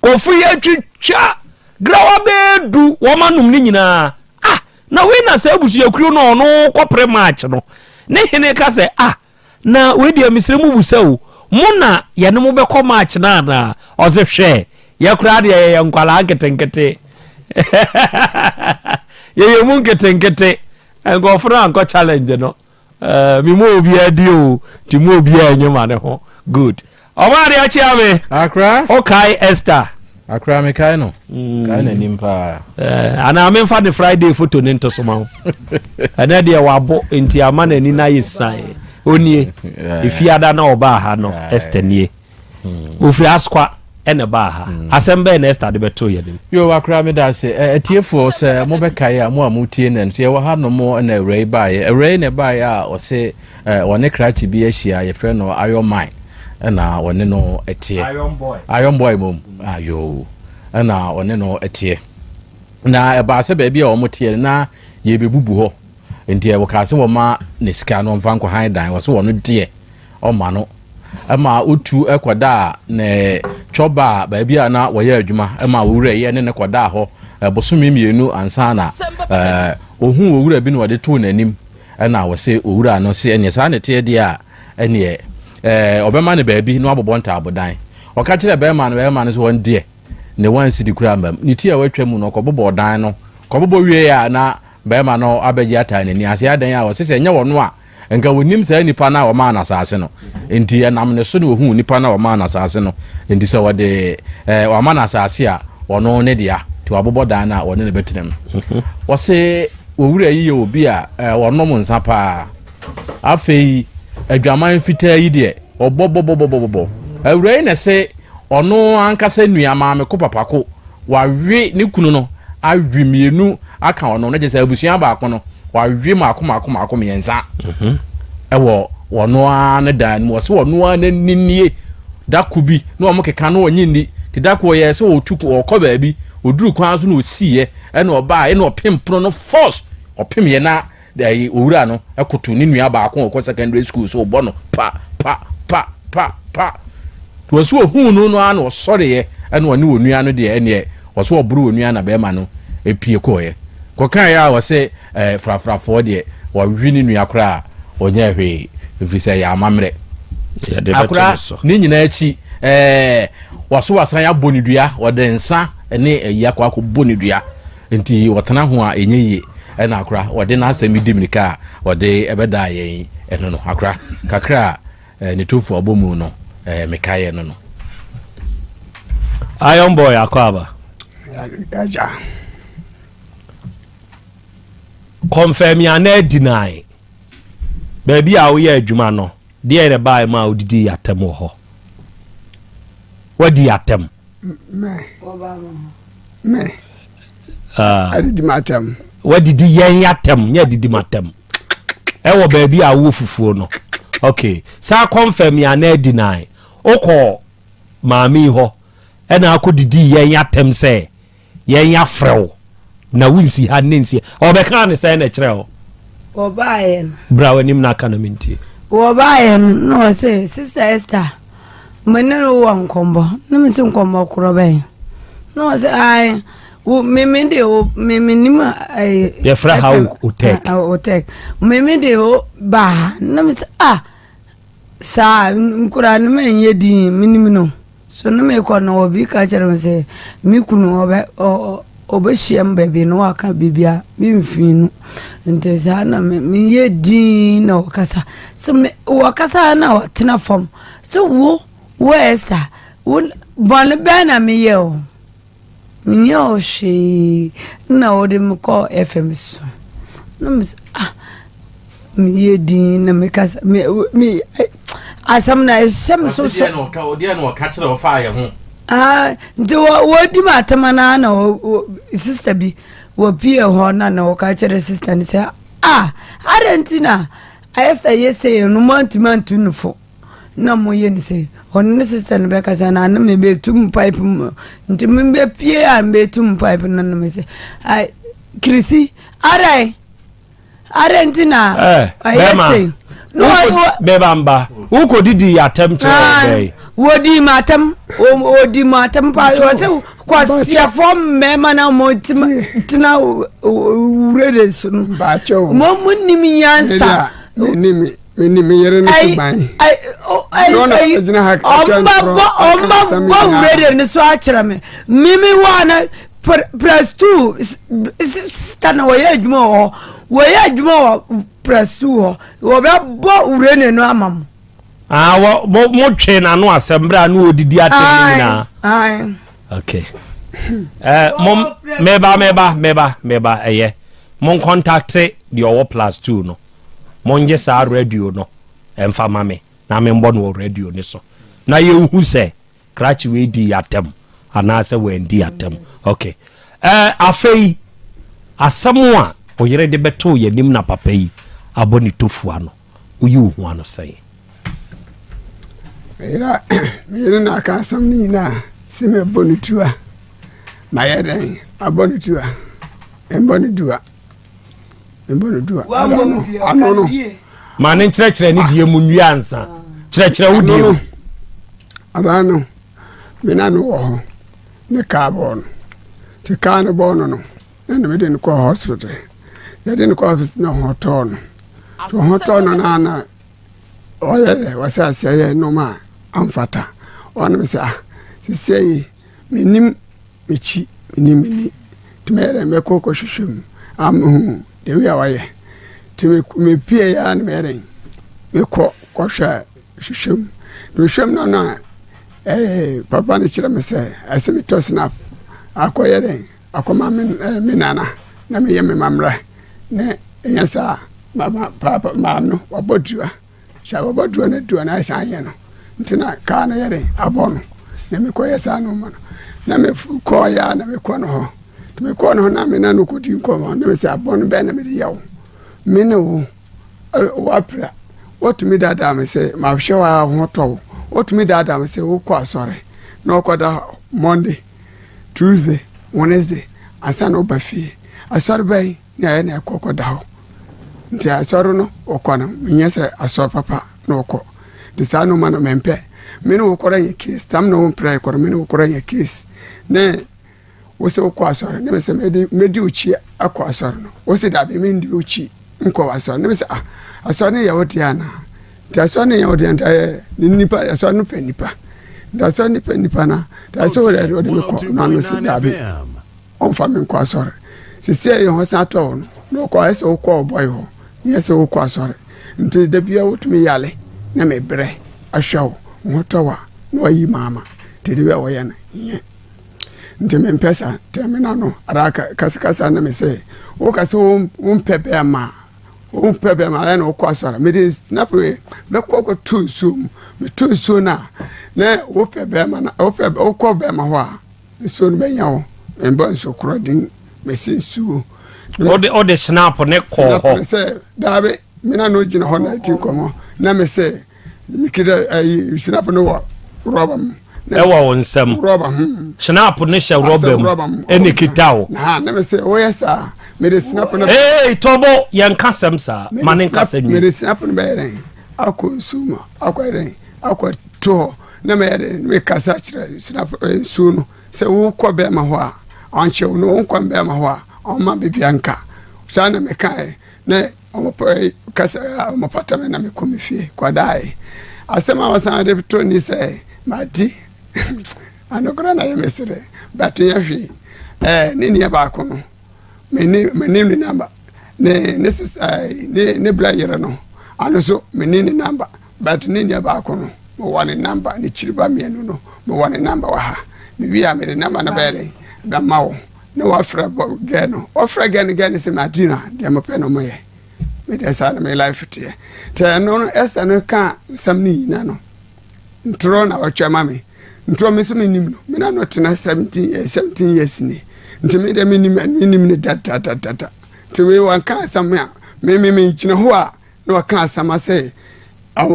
Nkɔfo yi atwitwa grawa bɛɛ du, wɔn anom ne nyinaa. Ah, na wei na sɛ abusuakuo no ɔno kɔpere match no ne hene ka sɛ, "Ah, na wei deɛ mesrɛ mu bu sɛ o, mo na yɛne mo bɛkɔ match no anaa?" Ɔse, "Hwɛ, yɛ koraa deɛ yɛyɛ nkwalaa nketenkete, yɛyɛ mu nketenkete." Nkurɔfo no ankɔ challenge no. Me mu obiara di o, nti mu obiara nye ma ne ho good. Ɔbaa de akyea me.
Akra.
Wokae Esther?
Akra, mekae no. Kae n'anim paa.
Anaa memfa ne Friday photo ne nto so ma wo? Ɛnɛ deɛ wabo nti ama n'ani no ayɛ san. Onie, efiada na ɔbaa ha no. Esther nie, ofiri Asokwa ɛna baa ha. Asɛm bɛyɛ na Esther de bɛto yɛ nim?
Yo, Akra, meda ase. Atiefoɔ, sɛ mobɛkae a, mo a motie no nso, yɛwɔ ha nom na awura yi baeɛ. Awura yi na ɛbaeɛ a ɔse wɔne krakye bi ahyia, yɛfrɛ no Iron Man, ɛna wɔne no teɛ.
Iron Boy.
Iron Boy mom ayo, ɛna ɔne no teɛ. Na ɛbaa sɛ baabi a wɔn teɛ no na yɛbɛbubu hɔ, nti wɔkaa sɛ wɔma ne sika no ɔmfa nkɔhan dan. Wɔ sɛ wɔno deɛ ɔma no, ɛma otu kɔdaa ne twɔba a baabi a na wɔyɛ adwuma, ɛma owura yi ne ne kɔdaa hɔ bosome 2 ansa na ohun owura bi na wɔde too n'anim. Ɛna wɔse owura no se ɛneɛ saa ne teɛ deɛ a, ɛneɛ ɔbɛma no baabi na wabobɔ ntaabodan. Ɔka kyerɛ bɛrima no, bɛrima no so wɔn deɛ ne 1 cedi kura mbam ne ti a watwa mu no ɔkɔbobɔ dan no. Kɔbobɔ wie a, na bɛrima no abɛgye ataa n'ani ase adan a ɔse sɛ ɛnyɛ wɔno a nka wɔnim saa nipa no a wɔmaa no asase no. Nti ɛnam ne so ne wɔhuu nipa no a wɔmaa no asase no. Nti sɛ wɔde wɔama no asase a ɔno ne dea, nti wabobɔ dan no a wɔne no bɛtena mu. Wɔse owura yi yɛ obi a ɔnom nsa paa. Afei adwaman fitaa yi deɛ ɔbɔbɔbɔbɔbɔ. Awura yi na ɛsɛ ɔno ankasa nua maame ko papa ko wawe ne kunu no awe mmienu aka ɔno no, kyerɛ sɛ abusua baako no wawe maako maako maako mmiɛnsa ɛwɔ ɔno ara ne dan mu. Ɔsɛ ɔno ara n'ani nie. Dako bi na wɔn keka no ɔnye nni te. Dako ɔyɛ sɛ ɔtu ɔkɔ baabi, ɔduru kwan so na ɔsiiɛ, ɛna ɔbaa, ɛna ɔpem pono no force ɔpem yɛ na ɛyi owura no ɛkoto ne nua baako a ɔkɔ secondary school so ɔbɔ no pa pa pa pa pa. Wɔsi ohun no no ara na ɔsɔreɛ, ɛna ɔne onua no deɛ ɛneɛ ɔso ɔboro onua na bɛrima no epie kɔɔɛ kɔkan yɛ a ɔsɛ frafrafoɔ deɛ wɔwe ne nua koraa ɔnyɛ hwee ɛfiri sɛ ɛyɛ amammerɛ.
Yɛde bɛto
akora
ne so.
Ne nyinaa akyi wɔso wasan abɔ ne dua, wɔde nsa. ne ayi akɔ akɔbɔ ne dua nti wɔtena ho a ɛnyɛ yie. Ɛna akora wɔde n'asɛm di mirika a wɔde ɛbɛdaa yɛn ɛno no akora kakra a ne tofo abɔ mu no mekaeɛ no no.
Iron boy akɔ aba.
Agya.
Confirm anaa deny. Baabi a woyɛ adwuma no, deɛ na ɛbaa mu a wodidi atɛm wɔ hɔ? Wadi atɛm?
Me. Me. Adidi ma atɛm.
Wadidi yɛn atɛm, nyɛ adidi ma atɛm. Ɛwɔ baabi a wowɔ fufuo no. Okay. Saa confirm anaa deny. Wokɔ maame yi hɔ ɛna akɔdidi yɛn atɛm sɛ yɛn afrɛ wo na wonsi ha ne nsi ɔbɛka ne sɛn na ɛkyerɛ wo?
Wɔbaeɛ no.
Bra w'anim na aka na mentie.
Wɔbaeɛ no na ɔse, Sister Esther, me ne no wɔ nkɔmmɔ. Na me se nkɔmmɔ korɔ bɛn? Na ɔse, ae, wo me me de wo me me nim ɛɛ.
Yɛfrɛ ha Otek.
Otek. Me me de wo baa ha. Na me se, ah, Saa nkoraa no manyɛ din menim no so ne mekɔ no obi ka kyerɛ me sɛ me kunu ɔbɛ ɔbɛhyia m baabi na waka biribi a memfii no nti saa na meyɛ din na ɔkasa so me wɔkasa na ɔtena fam so wo wo Esther wo bɔne bɛn na meyɛ o Menyɛɛ wo hwee na wode me kɔɔ FM so. Na me sɛ ah meyɛ din na mekasa me me asɛm na ɛhyɛ me so so.
Deɛ na ɔka kyerɛ ɔfaa yɛ ho.
Ah nti wɔ wɔdi ma atɛm na na sista bi wɔpie hɔ na na wɔka kyerɛ sista no sɛ ah adɛn nti na ayɛ sɛ yɛ sɛ no moantumi antu no fo. na moyɛ no sei ɔno ne sista no bɛkasa na ano mebɛtu mu pipe mu nti mebɛpie a mebɛtu mu pipe no no me sɛ ai kirisi adɛn adɛn nti na
eh,
ɛyɛ sei
bɛba mba wokɔdidi atɛm kyerɛ ɔbɛi
wɔdi ma atɛm wɔdi ma atɛm paa wɔ sɛ kwasiafoɔ mmarima na mo tena wura de so no mo mo nim nyansa
Menim me yere no suban. Ɔgyina ha
ɔmbɛbɔ ɔmbɛbɔ wura no so akyerɛ me. Mimi wɔ na press two sista na wɔyɛ adwuma wɔ hɔ. Wɔyɛ adwuma wɔ press two hɔ. Wɔbɛbɔ wura no ama mo.
Ah, wɔ mo mo twe n'ano asɛm bere a no odidi atɛm no nyinaa.
Ayi.
Okay. Eh, mo meba meba meba meba ɛyɛ. Mo nkɔntakte deɛ ɔwɔ plus two no. Monnye saa radio no mfa ma me na membɔ no wɔ radio no so na yɛnhu sɛ krakye wei dii atɛm anaasɛ wandi atɛm. Ok. Eh, afei asɛm a oyere de bɛtoo yɛn anim na papa yi abɔ ne tofua no, woyi wo ho ano sɛn?
Me yere na aka asɛm no nyinaa sɛ mɛbɔ no tua. Mayɛ dɛn abɔ no tua? Mbɔ no dua.
Ma ne nkyerɛkyerɛ ne deɛ mu nwie ansa kyerɛkyerɛ wo deɛ mu.
Adaa no me na no wɔ hɔ ne kaa bɔɔ no nti kaa no bɔɔ no no na ne mede no kɔɔ hospital yɛde no kɔɔ hospital na ho tɔɔ no nti ho tɔɔ no na na ɔyɛ dɛ wɔsɛ aseɛ yɛ nneɛma a amfata ɔno me sɛ ah sisɛ yi menim Mekyi, menni m'ani. Nti mɛyɛ dɛn? Mɛkɔ kɔhwehwɛ mu a mehu the way a wayɛ. Nti mepie a na mɛyɛ dɛn? Mekɔ kɔhwɛ hwehwɛ mu. Mehwɛ mu no na ɛɛ papa no kyerɛ me sɛ ɛsɛ metɔ snap akɔyɛ dɛn? Akɔma me eh, me nana na meyɛ me mammerɛ na ɛnyɛ saa mama papa maame no wabɔ dua. Sɛ wɔbɔ dua no dua no asan yɛ no nti na kaa no yɛ den abɔ no na mekɔyɛ saa no ma no na mekɔɔyɛ a na mekɔ no hɔ nti mekɔɔ no hɔ na me na no kɔdi nkɔmmɔ na mesɛ abɔ no bɛn na mede yɛ wo me ne wo woapira wotumi daadaa me sɛ mahwɛ wo a ho tɔ wo wotumi daadaa me sɛ wokɔ asɔre na wɔkɔda Monday Tuesday Wednesday ansa na woba fie asɔre bɛn ne ayɛ na ɛkɔ kɔda hɔ nti asɔre no wɔkɔ no menyɛ sɛ asɔre papa na wɔkɔ nti saa nneɛma no mempɛ me ne wokɔrɔ yɛ case tam na wompira kɔrɔ me ne wokɔrɔ yɛ case ne wo sɛ wokɔ asɔre ne me sɛ mɛdi wokyi akɔ asɔre no wo sɛ dabi mendi wokyi nkɔ asɔre ne me sɛ ah asɔre no yɛ wo deɛ anaa nti asɔre no yɛ wo deɛ nti ayɛ ne nipa asɔre no pɛ nipa. Nti asɔre nipa nipa na nti asɛ wɔde wɔde me kɔ na ɔno si daabi ɔmfa me nkɔ asɔre. Sisi a yɛ ho san tɔ wo no na ɔkɔ ayɛ sɛ wokɔ ɔbɔe hɔ nyɛ sɛ wokɔ asɔre. Nti da bia wotumi yale na me brɛ ahwɛ wo wo ho tɔ wo a na wayi maama nti de bia wɔyɛ no nyɛ. Nti mempɛ saa nti me na no ara kasakasa na me sɛ woka sɛ wompɛ bɛrima a wompɛ bɛrima ayɛ na wokɔ asɔre mede snap wei mɛkɔ kɔto nsuo mu meto nsuo no a na wopɛ bɛrima na wopɛ wokɔ bɛrima hɔ a nsuo no bɛnya wo membɔ nsuo korɔ din mesi nsuo
wode wode snap ne kɔɔ hɔ
sɛ daabi me na no gyina hɔ na ɛti nkɔmmɔ na me sɛ mekita ayi snap no wɔ rɔba mu
ɛwɔ wo nsam
rɔba ho
snap no hyɛ rɔba mu ɛne kita wo
na na me sɛ woyɛ saa mede snap no
ee tɔbɔ yɛn ka sɛm saa ma ne nka sɛm
mede snap no bɛyɛ dɛn akɔ nsuo mu akɔ dɛn akɔ to hɔ na mɛyɛ dɛn mekasa kyerɛ snap nsuo no sɛ wokɔ bɛrima hɔ a ɔnkyɛ wo no wonkɔ bɛrima hɔ a ɔma biribi nka saa na mekae na Wɔpɛ kasa a wɔpata me na mekɔ me fie kɔdae. Asɛm a wɔsan de to ni sɛ madi ano koraa na yɛ me sere but nyɛ hwee. Ɛɛ ne nua baako no menim menim ne namba ne ne sisa ne ne bra yere no ano so menim ne namba but ne nua baako no mewɔ ne namba ne kyiriba mmienu no mewɔ ne namba wɔ ha. Mewie a mede namba no bɛyɛ dɛn bɛma wo. na wafrɛ gɛ no ɔfrɛ gɛ no gɛ no sɛ madi no a deɛ mopɛ no moyɛ medeɛ saa na me life teɛ nti ɛno no ɛsɛ no ka nsɛm no nyina no ntorɔ na ɔtwɛ ma me ntorɔ me nso menim no me na no tena 17 years 17 years ni nti me deɛ menim menim no dadadadada nti wei wanka asɛm a me me me gyina hɔ a na waka asɛm asɛ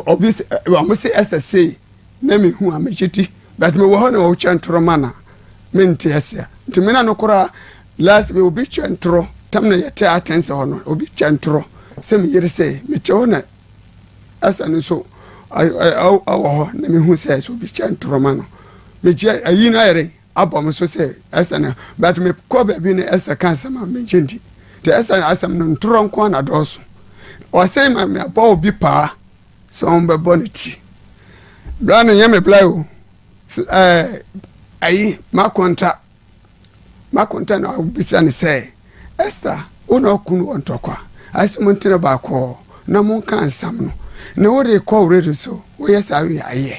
obi wɔn sɛ ɛsɛ sei na mehu a megye di but mewɔ hɔ na wɔtwa ntorɔ ma na mente aseɛ nti me na no koraa last bi obi twa ntorɔ tam na yɛte atɛnse hɔ no obi twa ntorɔ sɛ meyere sɛ mete hɔ na asa no nso awɔ hɔ na mehu sɛ sɛ obi twa ntorɔ ma no megye ayi no ayɛre abɔ me so sɛ ɛsɛ no but mekɔ baabi no ɛsɛ ka asɛm a megye nti nti ɛsɛ asɛm no ntorɔ nko na dɔɔso ɔsɛn ma meabɔ obi paa sɛ ɔmbɛbɔ ne ti bra no nyɛ me bra o ɛɛ ayi makonta makonta na ɔbisa ne sɛ Esther wo na ɔko no wɔ ntɔkwa ayɛ sɛ montena baako na monka nsɛm no na wode kɔ radio so woyɛ saa wie ayɛ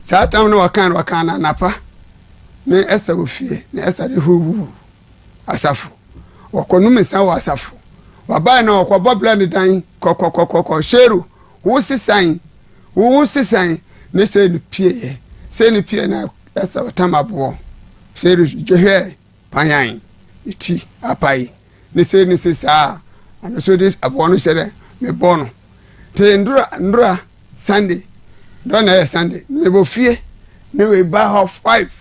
saa tam no wɔka no wɔka no anapa ne Esther wɔ fie na Esther de huhu asafo wɔkɔnom nsa wɔ asafo wabae na wɔkɔbɔ bla ne dan kɔkɔkɔkɔkɔ hyɛro wo sesan wo sesan ne sɛ no pieɛ sɛ no pie na ɛsɛ ɔtam aboɔ sɛ no dwehwɛ panyan ne ti apae ne sɛ ne sɛ saa ano so de aboɔ no hyɛ dɛ mebɔ no te ndora ndora Sunday ndora na ɛyɛ Sunday mebɔ fie ne wei ba hɔ 5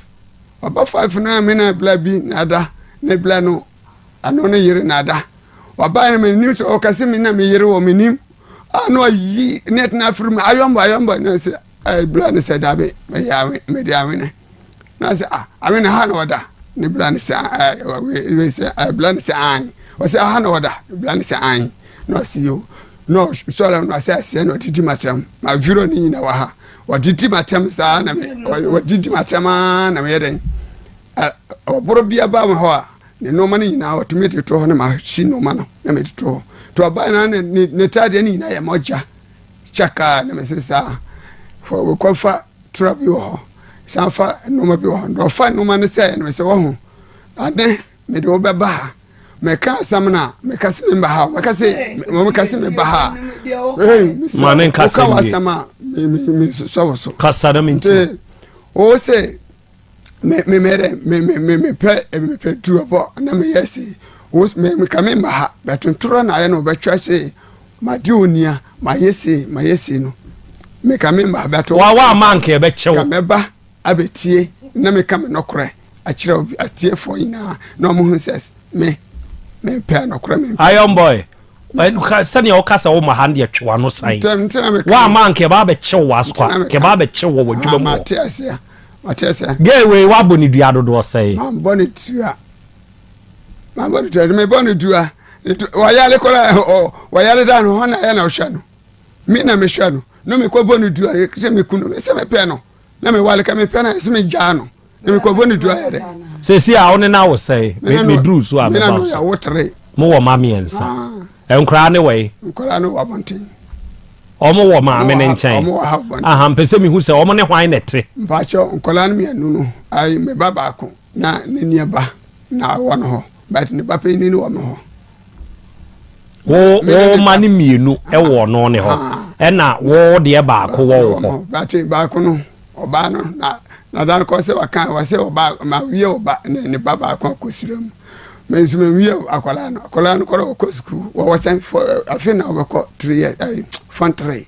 Ɔba faif no a me na bla bi na ada ne bla no ano ne yere na ada. Ɔba no menim sɛ ɔkɛse me na me yere wɔ menim. A na ɔyi ne tena afiri mu ayɔmbɔ ayɔmbɔ na sɛ ɛɛ bla no sɛ dabe meyɛ awe mede awene. Na sɛ ah awene ha na ɔda ne bla no sɛ ɛɛ wei sɛ ɛɛ bla no sɛ an ɔsɛ ha na ɔda bla no sɛ an na ɔsi yo na ɔsɔre na ɔsɛ aseɛ na ɔdidi makyɛm ma viro ne nyina wɔ ha. Wɔdidi m'atɛm saa na me wɔdidi m'atɛm ara na meyɛ dɛn ɔboro bi aba me hɔ a ne nneɛma no nyinaa ɔtumi de to hɔ na mahyi nneɛma no na mede to hɔ to ɔbaa na ne ne ne taadeɛ no nyinaa yɛ mɔgya kyakaa na mese saa fɔ kɔfa tura bi wɔ hɔ san fa nneɛma bi wɔ hɔ na ɔfa nneɛma no sɛ na mese wɔ ho ade mede wo bɛba ha mɛka asɛm no a mɛka sɛ memba ha mɛka sɛ mɛka sɛ meba ha
ma ne nka
sɛm wie asɛm a mesosɔ wo so
kasa na
menti wo sɛ memɛdɛ mepɛ mepɛ duabɔ na meyɛ se meka memba ha bɛtontorɔ na ayɛ no wɔbɛtwa se made onia mayɛ se mayɛ se no meka memba ha bɛto
wa wa ma nka ɛbɛkyɛw
ka mɛba abɛtie na meka me nɔkorɛ akyerɛ atiefoɔ nyinaa na ɔmo hu sɛ me mepɛ nɔkorɛ me
Iron boy sɛnea ɔka sɛ woma ha no deɛ twe w'ano san woama anka ɛba abɛkyew w'asoa nka ɛba abɛkyew wɔ w'adwuma mu
mate aseɛ mate aseɛ
gɛɛ wei woabɔ ne dua dodoɔ sɛe
mambɔ ne dua mambɔ ne dua mebɔ ne dua wɔyale kɔla wɔyale da no hɔ na yɛ na ɔhwɛ no me na mehwɛ no na mekɔbɔ ne dua sɛ meku no sɛ mepɛ no. Na mewale ka mepɛ no ɛsɛ megyaa no na mekɔbɔ ne dua yɛ dɛ.
Sɛsi a wo ne no awo sɛe? Meduru so a meba wo so.
Wo tere.
Mowɔ ma mmiɛnsa. Ah. Nkoraa ne wɔ yi?
Nkoraa no wɔ abɔnten.
Ɔmo wɔ maame ne nkyɛn.
Ɔmo wɔ ha abɔnten.
Aha mpɛ sɛ mehu sɛ ɔmo ne hwan na ɛte.
Mpakyɛ nkoraa no mmienu no ayi me ba baako na ne nua ba na wɔ no hɔ but ne ba panyin no wɔ me hɔ.
Wo wo ma ne mmienu wɔ ɔno ne hɔ ɛna wo deɛ baako wɔ wo hɔ.
Bate baako no ɔbaa no na na dan kɔ sɛ waka wɔ sɛ ɔbaa ma wie ɔba ne ne ba baako akɔsira mu mɛ nso mɛ wie akwadaa no akwadaa no kɔrɔ ɔkɔ sukuu wɔwɔ sɛn fɔ afe na ɔbɛkɔ three years ɛyi fɔn three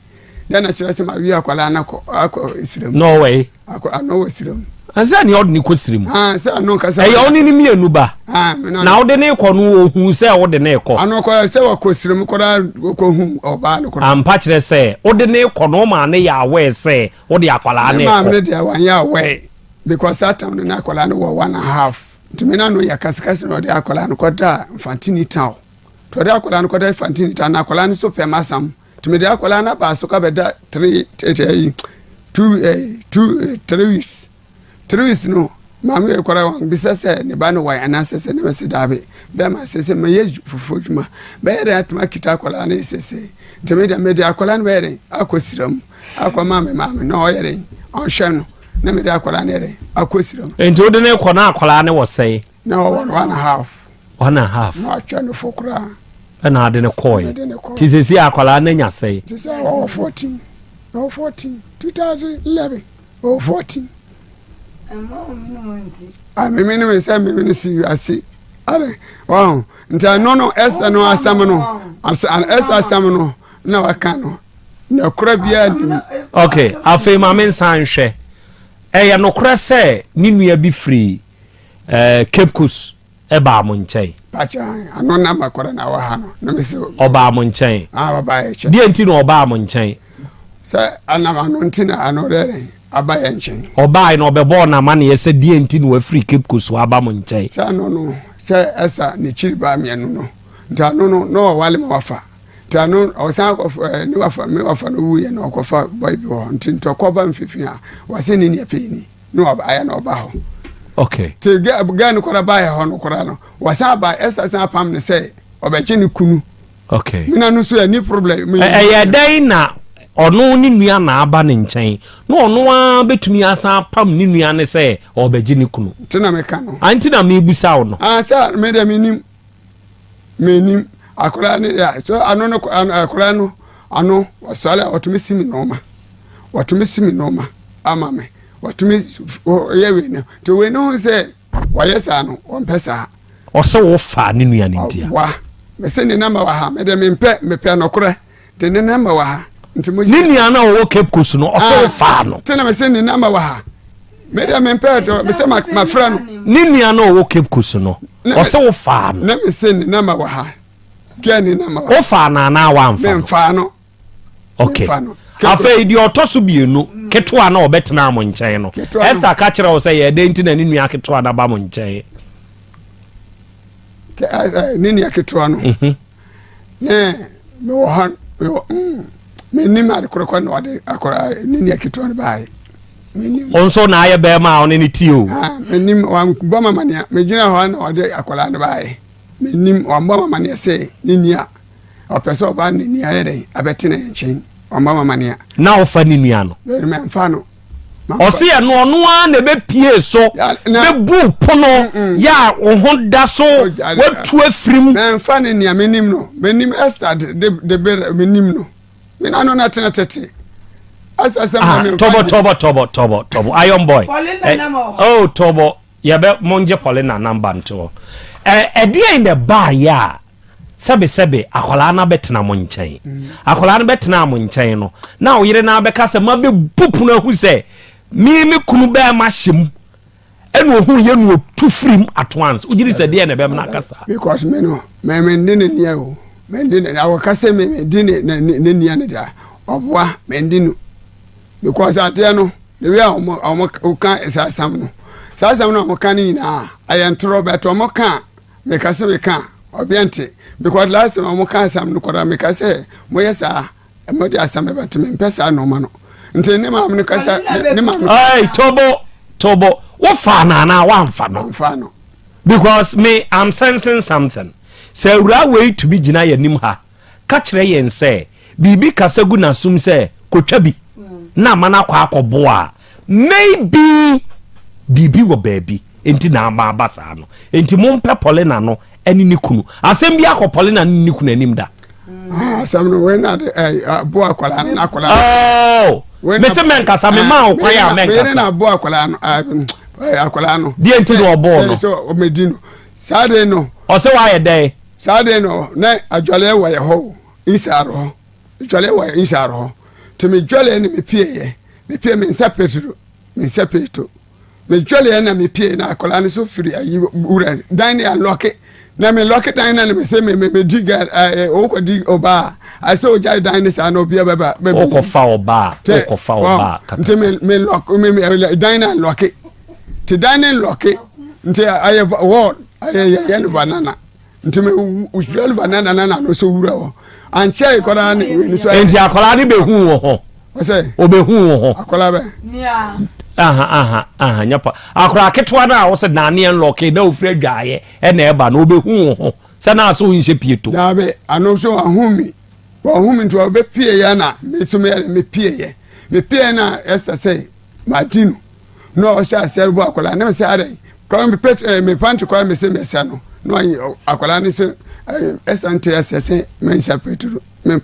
dɛn na kyerɛ sɛ ma wie akwadaa no akɔ akɔ sira mu.
Na ɔwɔ yi.
Akɔ ano wɔ sira mu.
Ɛsɛ nea ɔde ne kɔ sira mu.
Ah, sɛ ano nkasa.
Ɛyɛ ɔne ne mmienu ba.
Ah, me
na wode ne kɔ no ohun sɛ wode ne kɔ.
Ano kɔ sɛ wɔkɔ sira mu kɔda wɔkɔ hu ɔbaa no kɔda.
Ampa kyerɛ sɛ wode ne kɔ no ɔmaa ne yɛ aware sɛ wode akwadaa ne kɔ.
Ne maame no deɛ wanyɛ aware because that time no na akwadaa no wɔ one and a half nti me na no yɛ kasekase na ɔde akwadaa no kɔda Mfantini town. Nti ɔde akwadaa no kɔda Mfantini town na akwadaa no so pɛ masam. Nti mede akwadaa no aba so ka bɛda three tete ayi two eh, two eh, three weeks 3 weeks no maame yɛ kɔra wɔn bisa sɛ ne ba no wɔn anaasɛ sɛ ne ma se daabi bɛrima sɛ sɛ mɛyɛ fufuo adwuma bɛyɛ dɛ atoma kita akwadaa no sese nti me deɛ mede akwadaa no bɛyɛ dɛ akɔ sira mu akɔ maame maame na ɔyɛ dɛ ɔnhwɛ no na mede akwadaa no yɛ dɛ akɔ sira mu.
Nti wode ne kɔ na akwadaa no wɔ sɛn?
Na ɔwɔ no one and a half.
One and a half.
Na watwa no fo koraa.
Ɛna ade no kɔɔe. Ti sɛsi akwadaa no anya sɛe.
Ti sɛ ɔwɔ 14. Ɔwɔ 14. 2011. Ɔwɔ 14. Ah, mimi no sɛ mimi no si ase. Are, wɔn nti ɛno no ɛsɛ no asɛm no ɛsɛ asɛm no na waka no na kora biara nim.
Okay, afei maame nsan nhwɛ. Ɛyɛ nokorɛ sɛ ne nua bi firi eh, Cape Coast baa mo nkyɛn.
Pakyɛ ano na makɔrɔ na wɔ ha no na mesi.
Ɔbaa mo nkyɛn.
Ah, ɔbaa yɛ kyɛn.
Deɛ nti na ɔbaa mo nkyɛn?
Sɛ anam ano nti na ano dɛ aba yɛ nkyɛn.
Ɔbaa na ɔbɛbɔɔ n'amaneɛ sɛ deɛ nti na wafiri Cape Coast aba mo nkyɛn.
Sɛ ano no sɛ ɛsa ne kyiri baa mmienu no nti ano no na ɔwale ma wafa nti ano ɔsan akɔfa eh, ne wafa me wafa no wuyɛ na ɔkɔfa bɔyi bi wɔ hɔ nti ntɔkɔ ba mfifini a wɔse ne nea pɛyi ni. na ɔba ayɛ na ɔba hɔ
okay
te gɛ no kora baayɛ hɔ no kora no wɔsan ba ɛsa san apam ne sɛ ɔbɛgye ne kunu
okay
mina no so ɛni problem
ɛyɛ dɛn na ɔno ne nua na aba ne nkyɛn na ɔno ara bɛtumi asan apam ne nua ne sɛ ɔbɛgye ne kunu
nti na meka no
nti na mebusa wo no
ah sɛ me deɛ menim menim akwadaa no deɛ so ano no akwadaa no ano wɔsɔre a wɔtumi si me nneɛma wɔtumi si me nneɛma ama me wɔtumi yɛ wei no nti wei no ho sɛ wɔyɛ saa no wɔmpɛ saa.
ɔsɛ wo fa ne nua no ntia.
wa mese ne namba wɔ ha mede mempɛ mepɛ nɔkorɛ de ne namba wɔ ha nti mo.
Ne nua no a ɔwɔ Cape Coast no ɔsɛ wo fa no.
nti na mese ne namba wɔ ha mede mempɛ dɔ mese mafrɛ no.
Ne nua no a ɔwɔ Cape Coast no ɔsɛ wo fa no.
Na mese ne namba wɔ ha gɛ ne namba wɔ ha.
Wo fa no anaa wamfa no.
Memfa no.
Okay. Afei deɛ ɔtɔ so mmienu ketewa na ɔbɛtena mo nkyɛn no Esther ka kyerɛ wo sɛ yɛ dɛn nti na ne nua ketewa no aba mo nkyɛn.
Ne nua ketewa no mhm. ne mewɔ hɔ mewɔ mm, menim ade korokɔ na ɔde akɔra ne nua ketewa no baeɛ.
Wo nso na ayɛ bɛrima a ɔne ne ti o.
Menim wambɔ ma maneɛ megyina hɔ na ɔde akɔra no baeɛ menim wambɔ ma maneɛ sɛ ne nua ɔpɛ sɛ ɔba ne nua yɛ dɛn abɛtena yɛn nkyɛn ɔmmɔ ma maneɛ.
Na ɔfa ne nua no.
Mɛmfa no.
Ɔse ɛno ɔno ara na ɛbɛpie so bɛbu pono yɛ a wo ho da so watu afirim.
Mɛmfa ne nea menim no menim Esther de de bere menim no me na no na tena tete Esther sɛ
ah, tɔbɔ tɔbɔ tɔbɔ tɔbɔ tɔbɔ iron boy eh, oh tɔbɔ yɛbɛ mongye Paulina namba ntoɔ ɛdeɛn na ɛbaayɛ a Sɛbesɛbe, akwadaa no abɛtena mo nkyɛn. Akwadaa no bɛtenaa mo nkyɛn no, na wo yere no abɛka sɛ, mabɛbu pono ahu sɛ me me kunu bɛrima hyɛ mu. Ɛna ohun yɛ no otu firi mu at once. Wogye di sɛ deɛ na ɛbɛma no aka saa?
Because me no, me me ndi ne nia o. Me ndi ne awɔ ka sɛ me me di ne ne ne nia ne deɛ ɔboa me ndi no. Because adeɛ no, the way a wɔn wɔn ka saa asɛm no, saa asɛm no a wɔn ka no nyinaa ɛyɛ ntorɔ bɛtɛ wɔn ka Meka sɛ meka a, ɔbea nte. Because last time wɔn ka asɛm no koraa meka sɛ moyɛ saa, mo de asɛm bɛba nti mempɛ saa nneɛma no. Nti ne maame no kasa ne maame.
Ɛy tobo tobo wofa no anaa woamfa no?
Amfa no.
Because me I'm sensing something. Sɛ awuraa wei tumi gyina yɛn anim ha ka kyerɛ yɛn sɛ biribi kasa gu n'asom sɛ kotwa bi na ama no akɔ akɔboa a, maybe biribi wɔ baabi nti na ama aba saa no. Nti mompɛ Paulina no ne ne kunu. Asɛm bi akɔ Paulina ne ne kunu anim da.
Ah, asɛm no wei na de ɛ bo akwadaa no na akwadaa
no. Oh, mese mɛnkasa me maa wo kwan a mɛnkasa.
Meyere na bo akwadaa no akwadaa no.
Deɛ nti na ɔbɔɔ no.
Sɛ ɔmɛdi no saa de no.
Ɔsɛ wayɛ dɛn.
Saa de no na adwaleɛ wɔ yɛ hɔ o inside hɔ adwaleɛ wɔ yɛ inside hɔ nti me dwaleɛ ne me pie yɛ me pie me nsa petro me nsa petro me dwaleɛ na me pie na akwadaa no so firi ayi wura dan ne alɔke na me lɔke dan na me se me me me di gɛ ɛɛ okɔ di ɔbaa asɛ ogya dan ne saa na obi abɛba
bɛbi okɔ fa ɔbaa okɔ fa ɔbaa
kata nti me me lɔke me me dan na lɔke ti dan ne lɔke nti ayɛ wall ayɛ yɛ yɛ no banana. Nti me wusuali banana na na no so wura hɔ. Ankyɛ akwadaa ne wei no so.
Nti akwadaa ne bɛ hu wɔ hɔ.
Ɔsɛ.
Ɔbɛ hu wɔ hɔ.
Akwadaa bɛ.
Aha aha aha nyɛ pa. Akwadaa ketewa no a wɔsɛ naane ɛnlɔke na ofiri adwaayɛ ɛna ɛba no ɔbɛ hu wɔ hɔ sɛ na aso nhyɛ pieto.
Daabi ano so wahu mi wahu mi nti ɔbɛ pie yɛ na me so me yɛ me pie yɛ me pie na ɛsɛ sɛ ma di no. Na ɔhyɛ aseɛ rebɔ akwadaa no na mesɛ adɛn kɔ mepɛ eh, me pante kɔ mese mɛsɛ no na ɔyɛ akwadaa no so ɛsɛ nte ɛsɛ sɛ menhyɛ petro me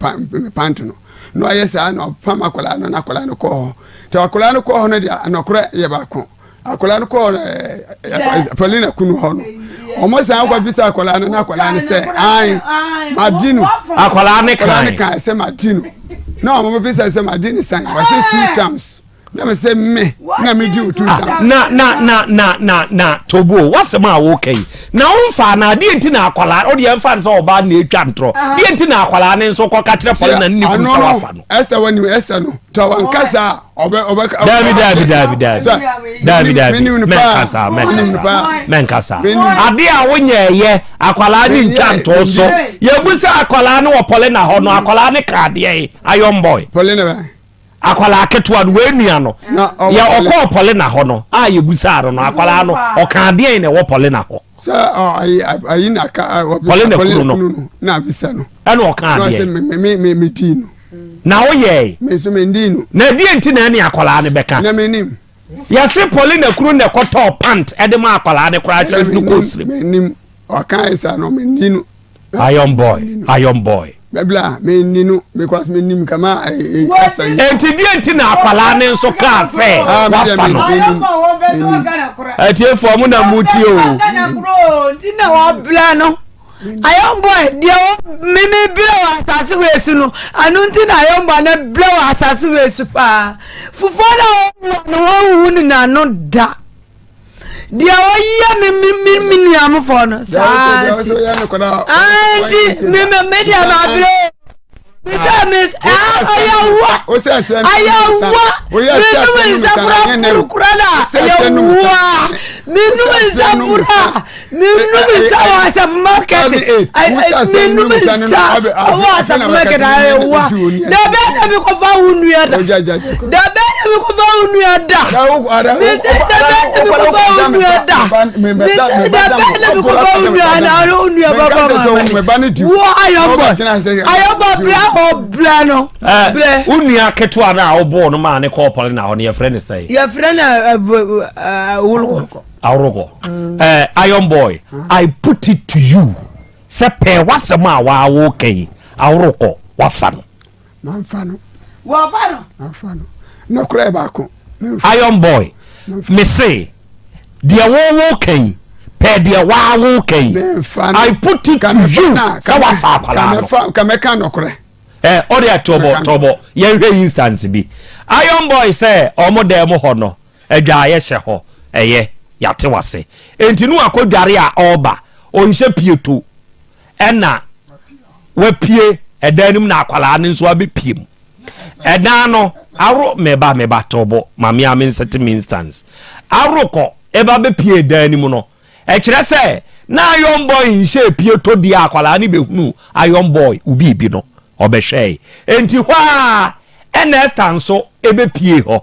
pante no na ɔyɛ saa na ɔpam akwadaa no na akwadaa no kɔɔ hɔ nti akwadaa no kɔɔ hɔ no deɛ anɔkorɛ yɛ baako akwadaa no kɔɔ ɛɛ Paulina kunu hɔ no wɔn san akɔ bisa akwadaa no na akwadaa no sɛ ayi ma di no
akwadaa ne
kan sɛ ma di no na wɔn bisa sɛ ma di ne san wɔsi two times. na me sɛ me na me di otu ah,
chance. na na na na na na tobo wasɛm a woka yi na womfa na adeɛ nti na akwadaa wode ɛmfa no sɛ ɔbaa na ɛtwa ntorɔ ah. deɛ nti na akwadaa ne nso kɔka kyerɛ pɔle na ne kunu sɛ wafa no
ɛsɛ wanim ɛsɛ no tɔ wankasa a ɔbɛ ɔbɛ
daabi daabi daabi daabi daabi daabi mɛnkasa mɛnkasa mɛnkasa adeɛ a wonyɛ ɛyɛ akwadaa ne ntwa ntorɔ so yɛbu sɛ akwadaa no wɔ pɔle na hɔ no akwadaa ne ka adeɛ yi ayɔmbɔe
pɔle na bɛ
Akwadaa ketewa no, wei nua no, yɛ ɔkɔɔ Paulina hɔ no a yɛbusaa no no, akwadaa no, ɔkaa deɛn na ɛwɔ Paulina hɔ?
Sɛ ayi na ka
Paulina kunu no
na abisa no.
Ɛna ɔkaa deɛn?
Me me me me di no.
Na woyɛe?
Me nso me ndi no.
Na ɛdeɛn nti na ɛne akwadaa no bɛka?
Na me nim.
Yɛse Paulina kunu na ɛkɔtɔɔ pant ɛde ma akwadaa no koraa hyɛ no kɔɔ sirim.
Me nim. Ɔkaa ɛsa no me ndi no.
Iron boy, iron boy.
Bɛbla me ni no because me nim kama ɛsa yi.
Enti deɛ nti na akwadaa ne nso kaa sɛ ah, wafa no. Atiefoɔ mo na mo tie o.
Nti na wabla no. Iron boy deɛ mimi brɛ wɔ asase wei so no ano nti na iron boy na brɛ wɔ asase wei so paa fufuo na wɔwɔ no wɔnhu no n'ano da. Deɛ ɔyɛ me me me me nuamfoɔ no saa nti nti me me me deɛ ma abere me sɛ me ɔyɛ wa ɔyɛ wa me num nsa kura furu kura la ɔyɛ wa me num nsa kura me num nsa wɔ asafo market me num nsa wɔ asafo market ɔyɛ wa dabe na mi kɔ fa wo nua da dabe na mi kɔ fa wo nua da. Mese dabe na mi kɔfa wo nua da. Mese dabe na mi kɔfa wo nua na ɔne wo nua bɛbɔ ma mane. Wo ayɔbɔ ayɔbɔ brɛ ɔbrɛ no brɛ.
Wo nua ketewa no a wobɔɔ no maa ne kɔɔ pɔle na hɔ no yɛfrɛ no sɛn?
Yɛfrɛ no Awolokɔ.
Awolokɔ. Iron boy, I put it to you sɛ pɛɛ w'asɛm a waa woka yi Awolokɔ wafa no.
Mamfa no.
Wɔfa no.
Mamfa no. Nɔkorɛ yɛ baako.
Iron boy, me se deɛ wo wo ka yi pɛ deɛ waa wo ka yi. I put it to you sɛ wafa akwadaa no.
Kàmɛka nɔkorɛ.
Ɛ ɔde tɔbɔ tɔbɔ yɛnhwɛ instance bi. Iron boy sɛ ɔmo dan mu hɔ no adwaeɛ hyɛ hɔ ɛyɛ yate wase. Enti no akɔ dware a ɔba ɔnhyɛ pieto. ɛna wapue ɛdan no mu na akwadaa no nso abɛpue mu ɛdan no aworo meba meba tɔbɔ maame ame nsɛte me instance aworo kɔ ɛba bɛpue ɛdan no mu no ɛkyerɛ sɛ na iron boy nhyɛ epie tɔ di a akwadaa no bɛhunu iron boy obi bi no ɔbɛhwɛe enti hɔ a Ɛna Esther nso ɛbɛpie hɔ.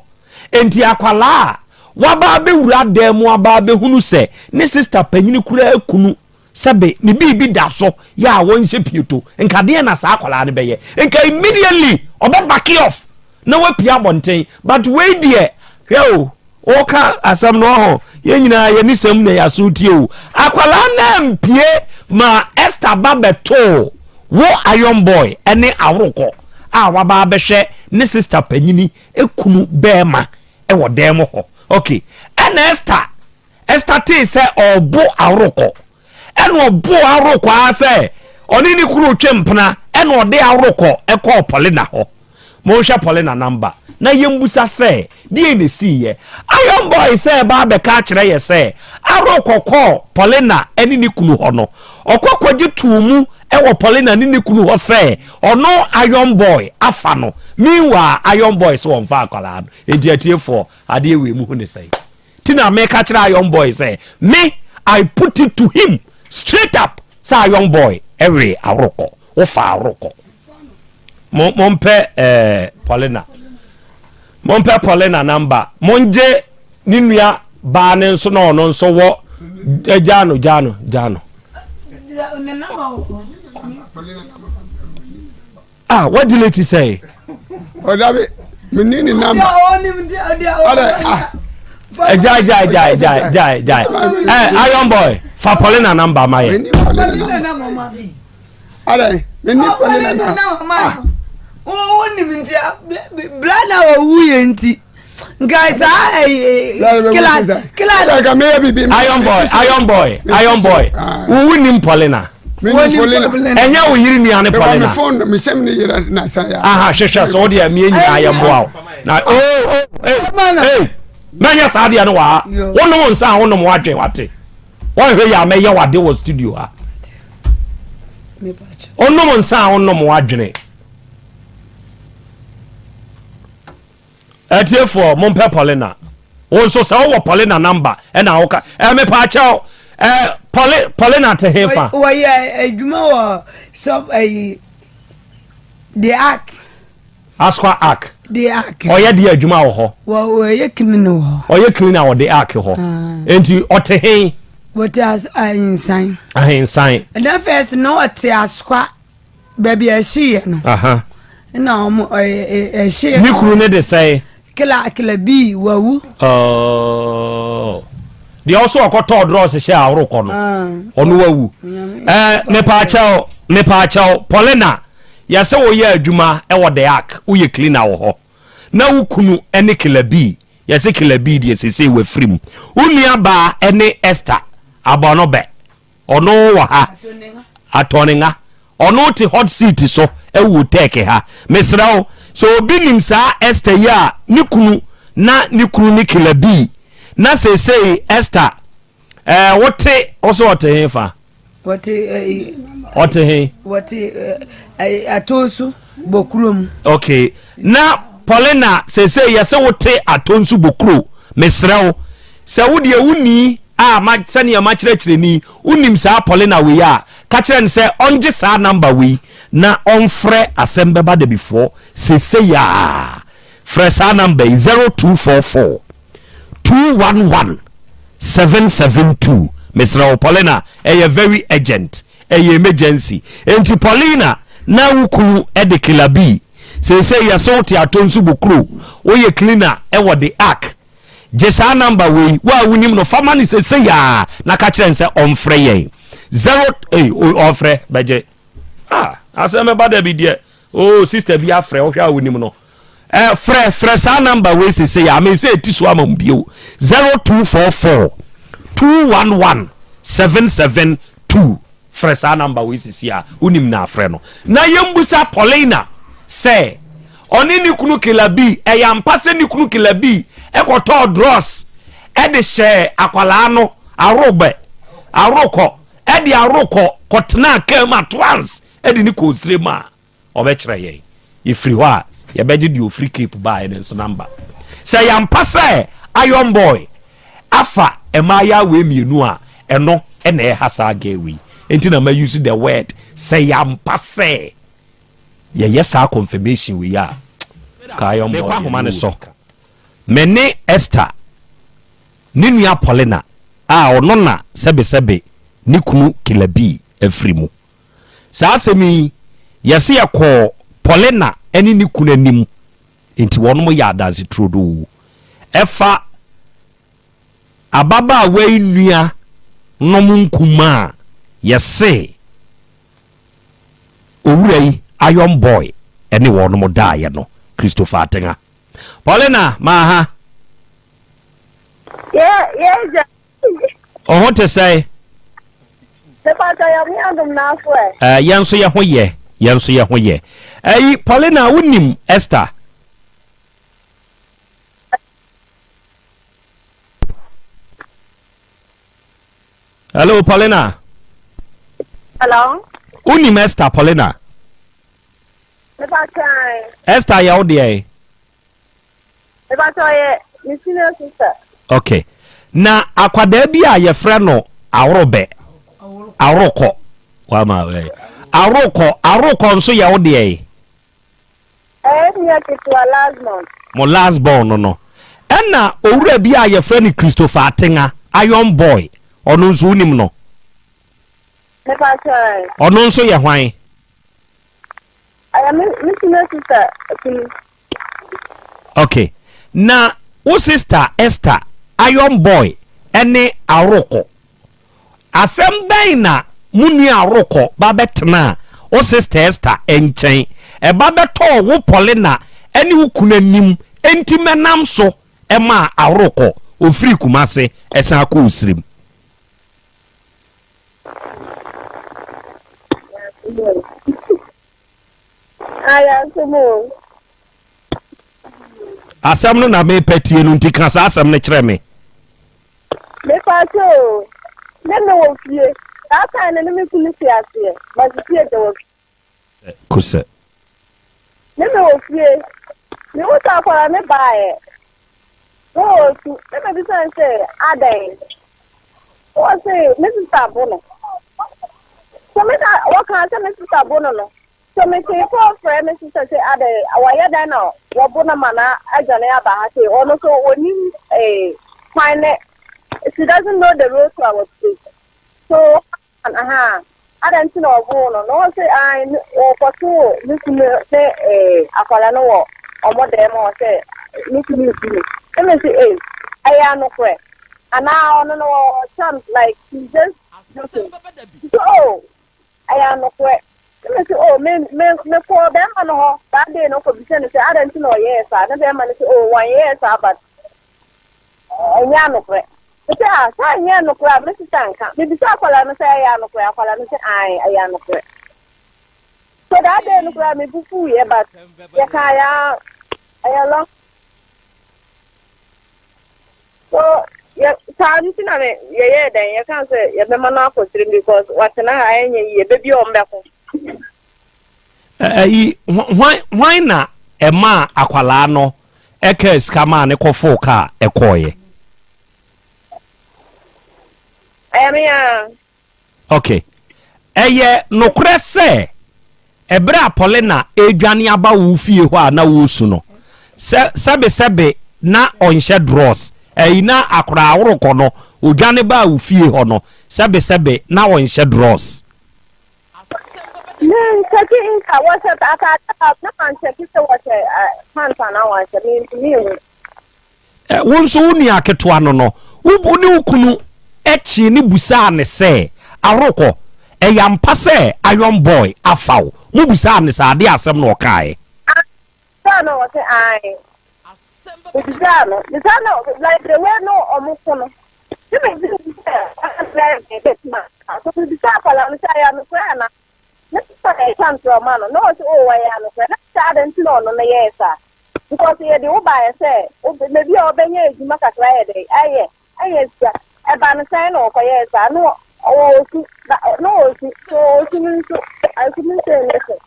Enti akwadaa a waba abɛwura dan mu aba abɛhunu sɛ ne sister panyini koraa kunu sɛbe ne biribi da so yɛ a wɔnhyɛ pieto, nka deɛn na saa akwadaa no bɛyɛ? Nka immediately ɔbɛ back off na wapue abɔnten. But wei deɛ, hwɛ o, woka asɛm no ɔho, yɛn nyinaa yɛn nisɛm na yɛaso tie o. Akwadaa no ampue ma Esther ba bɛtoo wo Iron Boy ne Aworokɔ a waba abɛhwɛ ne sister panyini kunu bɛɛma wɔ dan mu hɔ. Okay, ɛna Esther Esther tee sɛ ɔrebo aworokɔ. Ɛna ɔboo aworokɔ ara sɛ ɔne ne kunu retwe mpena, ɛna ɔde aworokɔ kɔɔ Paulina hɔ. Monhwɛ Paulina namba na yɛmbusa sɛ, deɛn na ɛsiiɛ? Iron Boy sɛ ɛba abɛka akyerɛ yɛ sɛ aworokɔ kɔɔ Paulina ne ne kunu hɔ no, ɔkɔ kɔgye too mu wɔ Paulina ne ne kunu hɔ sɛ ɔno Iron Boy afa no. Meanwhile, Iron Boy sɛ ɔmfa akwadaa no. Enti atiefoɔ, adeɛ wei muhu ne sɛn? Ti na meka kyerɛ Iron Boy sɛ me I put it to him straight up sɛ Iron Boy ɛwee aworokɔ, wofa aworokɔ. Mo mompɛ eh, Paulina. Mompɛ Paulina namba. Mongye ne nua baa ne nso na ɔno nso wɔ eh, gyaa no gyaa no gyaa no. Ah, what delete sɛ?
Ɔdabi, mi ni ni namba. Ɔdɛ ah.
Jai jai jai jai jai jai. Eh, Iron boy, fa Paulina namba ma yɛ.
Ɔdɛ, mi ni Paulina namba.
Ah. Wo nim nti, bla na owu yɛ nti. nka saa ɛyi class class.
Iron boy iron boy iron boy wo nim Paulina. Ɛnyɛ wo yiri nua ne Paulina. Aha hwehwɛ so wo deɛ mie nyinaa yɛ mboa wo na oo oo ee ee mɛnyɛ saa deɛ no wɔ ha wonom nsa a wonom wadwen wate wɔnhwɛ yɛ a mɛyɛ wade wɔ studio ha wonom nsa a wonom wadwene. Atiefoɔ mompɛ Paulina. Wo nso sɛ wowɔ Paulina number ɛna woka ɛ mepa akyɛw ɛ Pauli Paulina te he fa.
Wɔyɛ adwuma wɔ sɔp ɛyi the ark.
Asqua ark.
The ark.
Ɔyɛ deɛ adwuma wɔ hɔ.
Wɔ wɔyɛ cleaner wɔ hɔ.
Ɔyɛ cleaner wɔ the ark hɔ. Enti ɔte he.
Wɔte ahensan.
Ahensan.
Ɛna first na ɔte Asqua. Baabi a ɛhyeeɛ no. Ɛna wɔn ɛhyeeɛ.
Ne kunu ne de sɛn.
Kila kila bii wawu.
Oh. Deɛ ɔso ɔkɔtɔɔ drɔs hyɛ ahoro kɔ no. Ah. Ɔno wawu. Ɛɛ mepaakyɛw mepaakyɛw Paulina yɛsɛ woyɛ adwuma ɛwɔ the ark woyɛ cleaner wɔ hɔ na wo kunu ɛne kila bii yɛsɛ kila bii deɛ sesei wafiri mu wo nua baa ɛne Esther abɔ no bɛ. Ɔno wɔ ha. Atɔnenga. Ɔno te hot seat so wɔ tech ha. Mesrɛ wo, sɛ obi nim saa Esther yi a ne kunu na ne kunu ne Killer B na seesei Esther ɛɛ wote wo sɛ ɔte he fa?
Wɔte ɛyi.
Ɔte he?
Wɔte ɛyi Atonsu Bokuro mu.
Okay. Na Paulina seesei yɛsɛ wote Atonsu Bokuro. Mesrɛ wo, sɛ wo deɛ wonni a ma sɛnea makyerɛkyerɛ ni, wonim saa Paulina wei a, ka kyerɛ no sɛ ɔngye saa number wei na ɔmfrɛ asɛm bɛba dabifoɔ sesei ara. Frɛ saa number yi 0244 211 772. Mesrɛ wo Paulina, ɛyɛ very urgent, ɛyɛ emergency. Enti Paulina, na wo kunu de Killer B. Seesei yɛse wote Atonsu Bokuro, woyɛ cleaner wɔ The Ark. Gye saa number wei, wo a wonim no, fa ma no sesei ara na ka kyerɛ no sɛ ɔmfrɛ yɛn. Zero, ei, ɔfrɛ, bɛgye. Ah, asɛm bɛba da bi deɛ, oh, sister bi afrɛ, wohwɛ a wonim no. Eh, frɛ, frɛ saa number wei sesei ara, mensɛ ɛti so ama mo bio. 0244 211 772. Frɛ saa number wei sisi a wonim no a frɛ no na yɛmbusa Paulina sɛ ɔne ne kunu Killer B ɛyɛ ampa sɛ ne kunu Killer B ɛkɔtɔɔ drugs ɛde hyɛɛ akwalaa no arobɛ arokɔ ɛde arokɔ kɔtenaa kaa mu at once ɛde ne kɔɔ sire mu a Ɔbɛkyerɛ yɛn. Yɛfiri hɔ a, yɛbɛgye deɛ ɔfiri Cape baeɛ no nso namba. Sɛ ɛyɛ ampa sɛ Iron Boy afa mmaayaa wei mmienu a, ɛno na ɛha saa girl wei. Nti na ma use the word sɛ ɛyɛ ampa sɛ yɛyɛ saa confirmation wei a. Mekɔ ahoma no so. Me ne Esther ne nua Paulina a ɔno na sɛbesɛbe ne kunu Killer B afiri mu. Saa asɛm yi, yɛse yɛkɔɔ Paulina ne ne kunu anim, enti wɔnom yɛ adanse turodoo. Ɛfa ababaawa yi nua nom nkumaa a yɛse owura yi Iron Boy ne wɔnom daeɛ no, Christopher Atenga. Paulina, maa ha.
Yeah, yeah, ja.
Ɔho te sɛe?
Mepatɔ yɛ ho adom n'afo ɛ.
Eh, yɛn nso yɛ ho yɛ, yɛn nso yɛ ho yɛ. Ɛyi, Paulina, wonim Esther? Hello, Paulina.
Hello.
Wonim Esther, Paulina?
Mepatɔ.
Esther yɛ wo deɛ?
Mepatɔ yɛ me senior sister.
Okay. Na akwadaa bi a yɛfrɛ no Aworobɛ, Aworokɔ, wama ɛ, Aworokɔ, Aworokɔ nso yɛ wo deɛ?
Ɛyɛ nua ketewa last born.
Mo last born no no. Ɛna owura bi a yɛfrɛ no Christopher Atenga, Iron Boy, ɔno nso wonim no?
Mepatɔ ɛ.
Ɔno nso yɛ hwan?
Ɛyɛ me me senior sister kunu.
Okay. Na wo sister Esther, Iron Boy ɛne Aworokɔ. Asɛm bɛn na mo nua Aworokɔ ba bɛtenaa wo sister Esther nkyɛn? Ɛba bɛtɔɔ wo Paulina ɛne wo kunu anim enti mɛnam so ɛmaa Aworokɔ ɔfiri Kumase ɛsan kɔɔ Sirim. Asɛm no na mepɛ tie no nti ka saa asɛm no kyerɛ me.
Mepakyɛ o, ne me wɔ fie. Saa time no ne me kunu te aseɛ, but fie deɛ wɔ
Kosɛ.
Ne me wɔ fie. Me hu sɛ akwadaa no baeɛ. Na ɔresu. Na mebisa no sɛ adɛn? Ɔse me sista bo no. So me na wɔkaa sɛ me sista bo no no. So metee kɔɔ frɛ me sista sɛ adɛn wɔyɛ dɛn na wɔbo no ma no adwane aba ha sei. Ɔno so ɔnim eh, kwan ne she doesn't know the road to our place. So Ahaa, adɛn nti na ɔboo no? Na ɔse ae, ɔkɔtoo ne kunu ne eh, akwadaa no wɔ ɔmo dan mu hɔ sɛ ne kunu reku no. Na me se ei, ɛyɛ anokorɛ? Anaa ɔno no ɔwɔ chance like he's just joking. Nti oh, ɛyɛ anokorɛ. Na me se oh, me me mekɔɔ bɛrima no hɔ that day no kɔbisa no sɛ adɛn nti na ɔyɛɛ saa? Na bɛrima no se oh, wanyɛɛ saa but Ɛnyɛ anokorɛ. Mese ah sɛ ɛnyɛ nokorɛ a me sister nka. Mebisa akwadaa no sɛ ɛyɛ anokorɛ akwadaa no sɛ ae ɛyɛ anokorɛ. So that day no koraa me bo fuiɛ but yɛkaa yɛ a ɛyɛ long. So yɛ saa nti na me yɛyɛɛ dɛn yɛkaa sɛ yɛbɛma no akɔ tirim because watena ha ɛnyɛ yie baabi a ɔmbɛko.
Ɛyi hwan hwan na ɛmaa akwadaa no ɛkaa sika maa ne kɔfoo kaa ɛkɔɔeɛ?
Ɛyɛ me aa.
Ok. Ɛyɛ nokorɛ sɛ ɛberɛ a Paulina ɛredwane aba wo fie hɔ a na woresu no, sɛ sɛbesɛbe na ɔnhyɛ drɔs, ɛyi na akoraa worokɔ no, ɔdwane baa wo fie hɔ no, sɛbesɛbe na ɔnhyɛ drɔs.
Me nkyɛke nka wɔhyɛ ataade a na mankyɛke sɛ wɔhyɛ pants anaa wɔanhyɛ mentumi nhu.
Wo nso wo nua ketewa no no, wo ne wo kunu kyee no busaa no sɛ, Aworokɔ, ɛyɛ ampa sɛ Iron Boy afa wo? Mobisaa no saa, adeɛ asɛm na ɔkaeɛ.
Mebisaa no, ɔse ae. Mebisaa no, mebisaa no like the way no ɔmo ko no, ne me gye di sɛ ɔyɛ bɛtuma. So mebisaa akwadaa no sɛ ɛyɛ anokorɛ anaa? Ne papa na ɛtwa ntorɔ ma no, na ɔse oh ɛyɛ anokorɛ. Na sɛ adɛn nti na ɔno no yɛɛ saa? Because yɛde wo baeɛ sɛ baabi a ɔbɛnya adwuma kakra ayɛ dɛn ayɛ ayɛ sika. Ɛba no sɛn na ɔkɔyɛɛ saa? Na ɔsu na ɔsu so ɔsu no nso I couldn't say anything.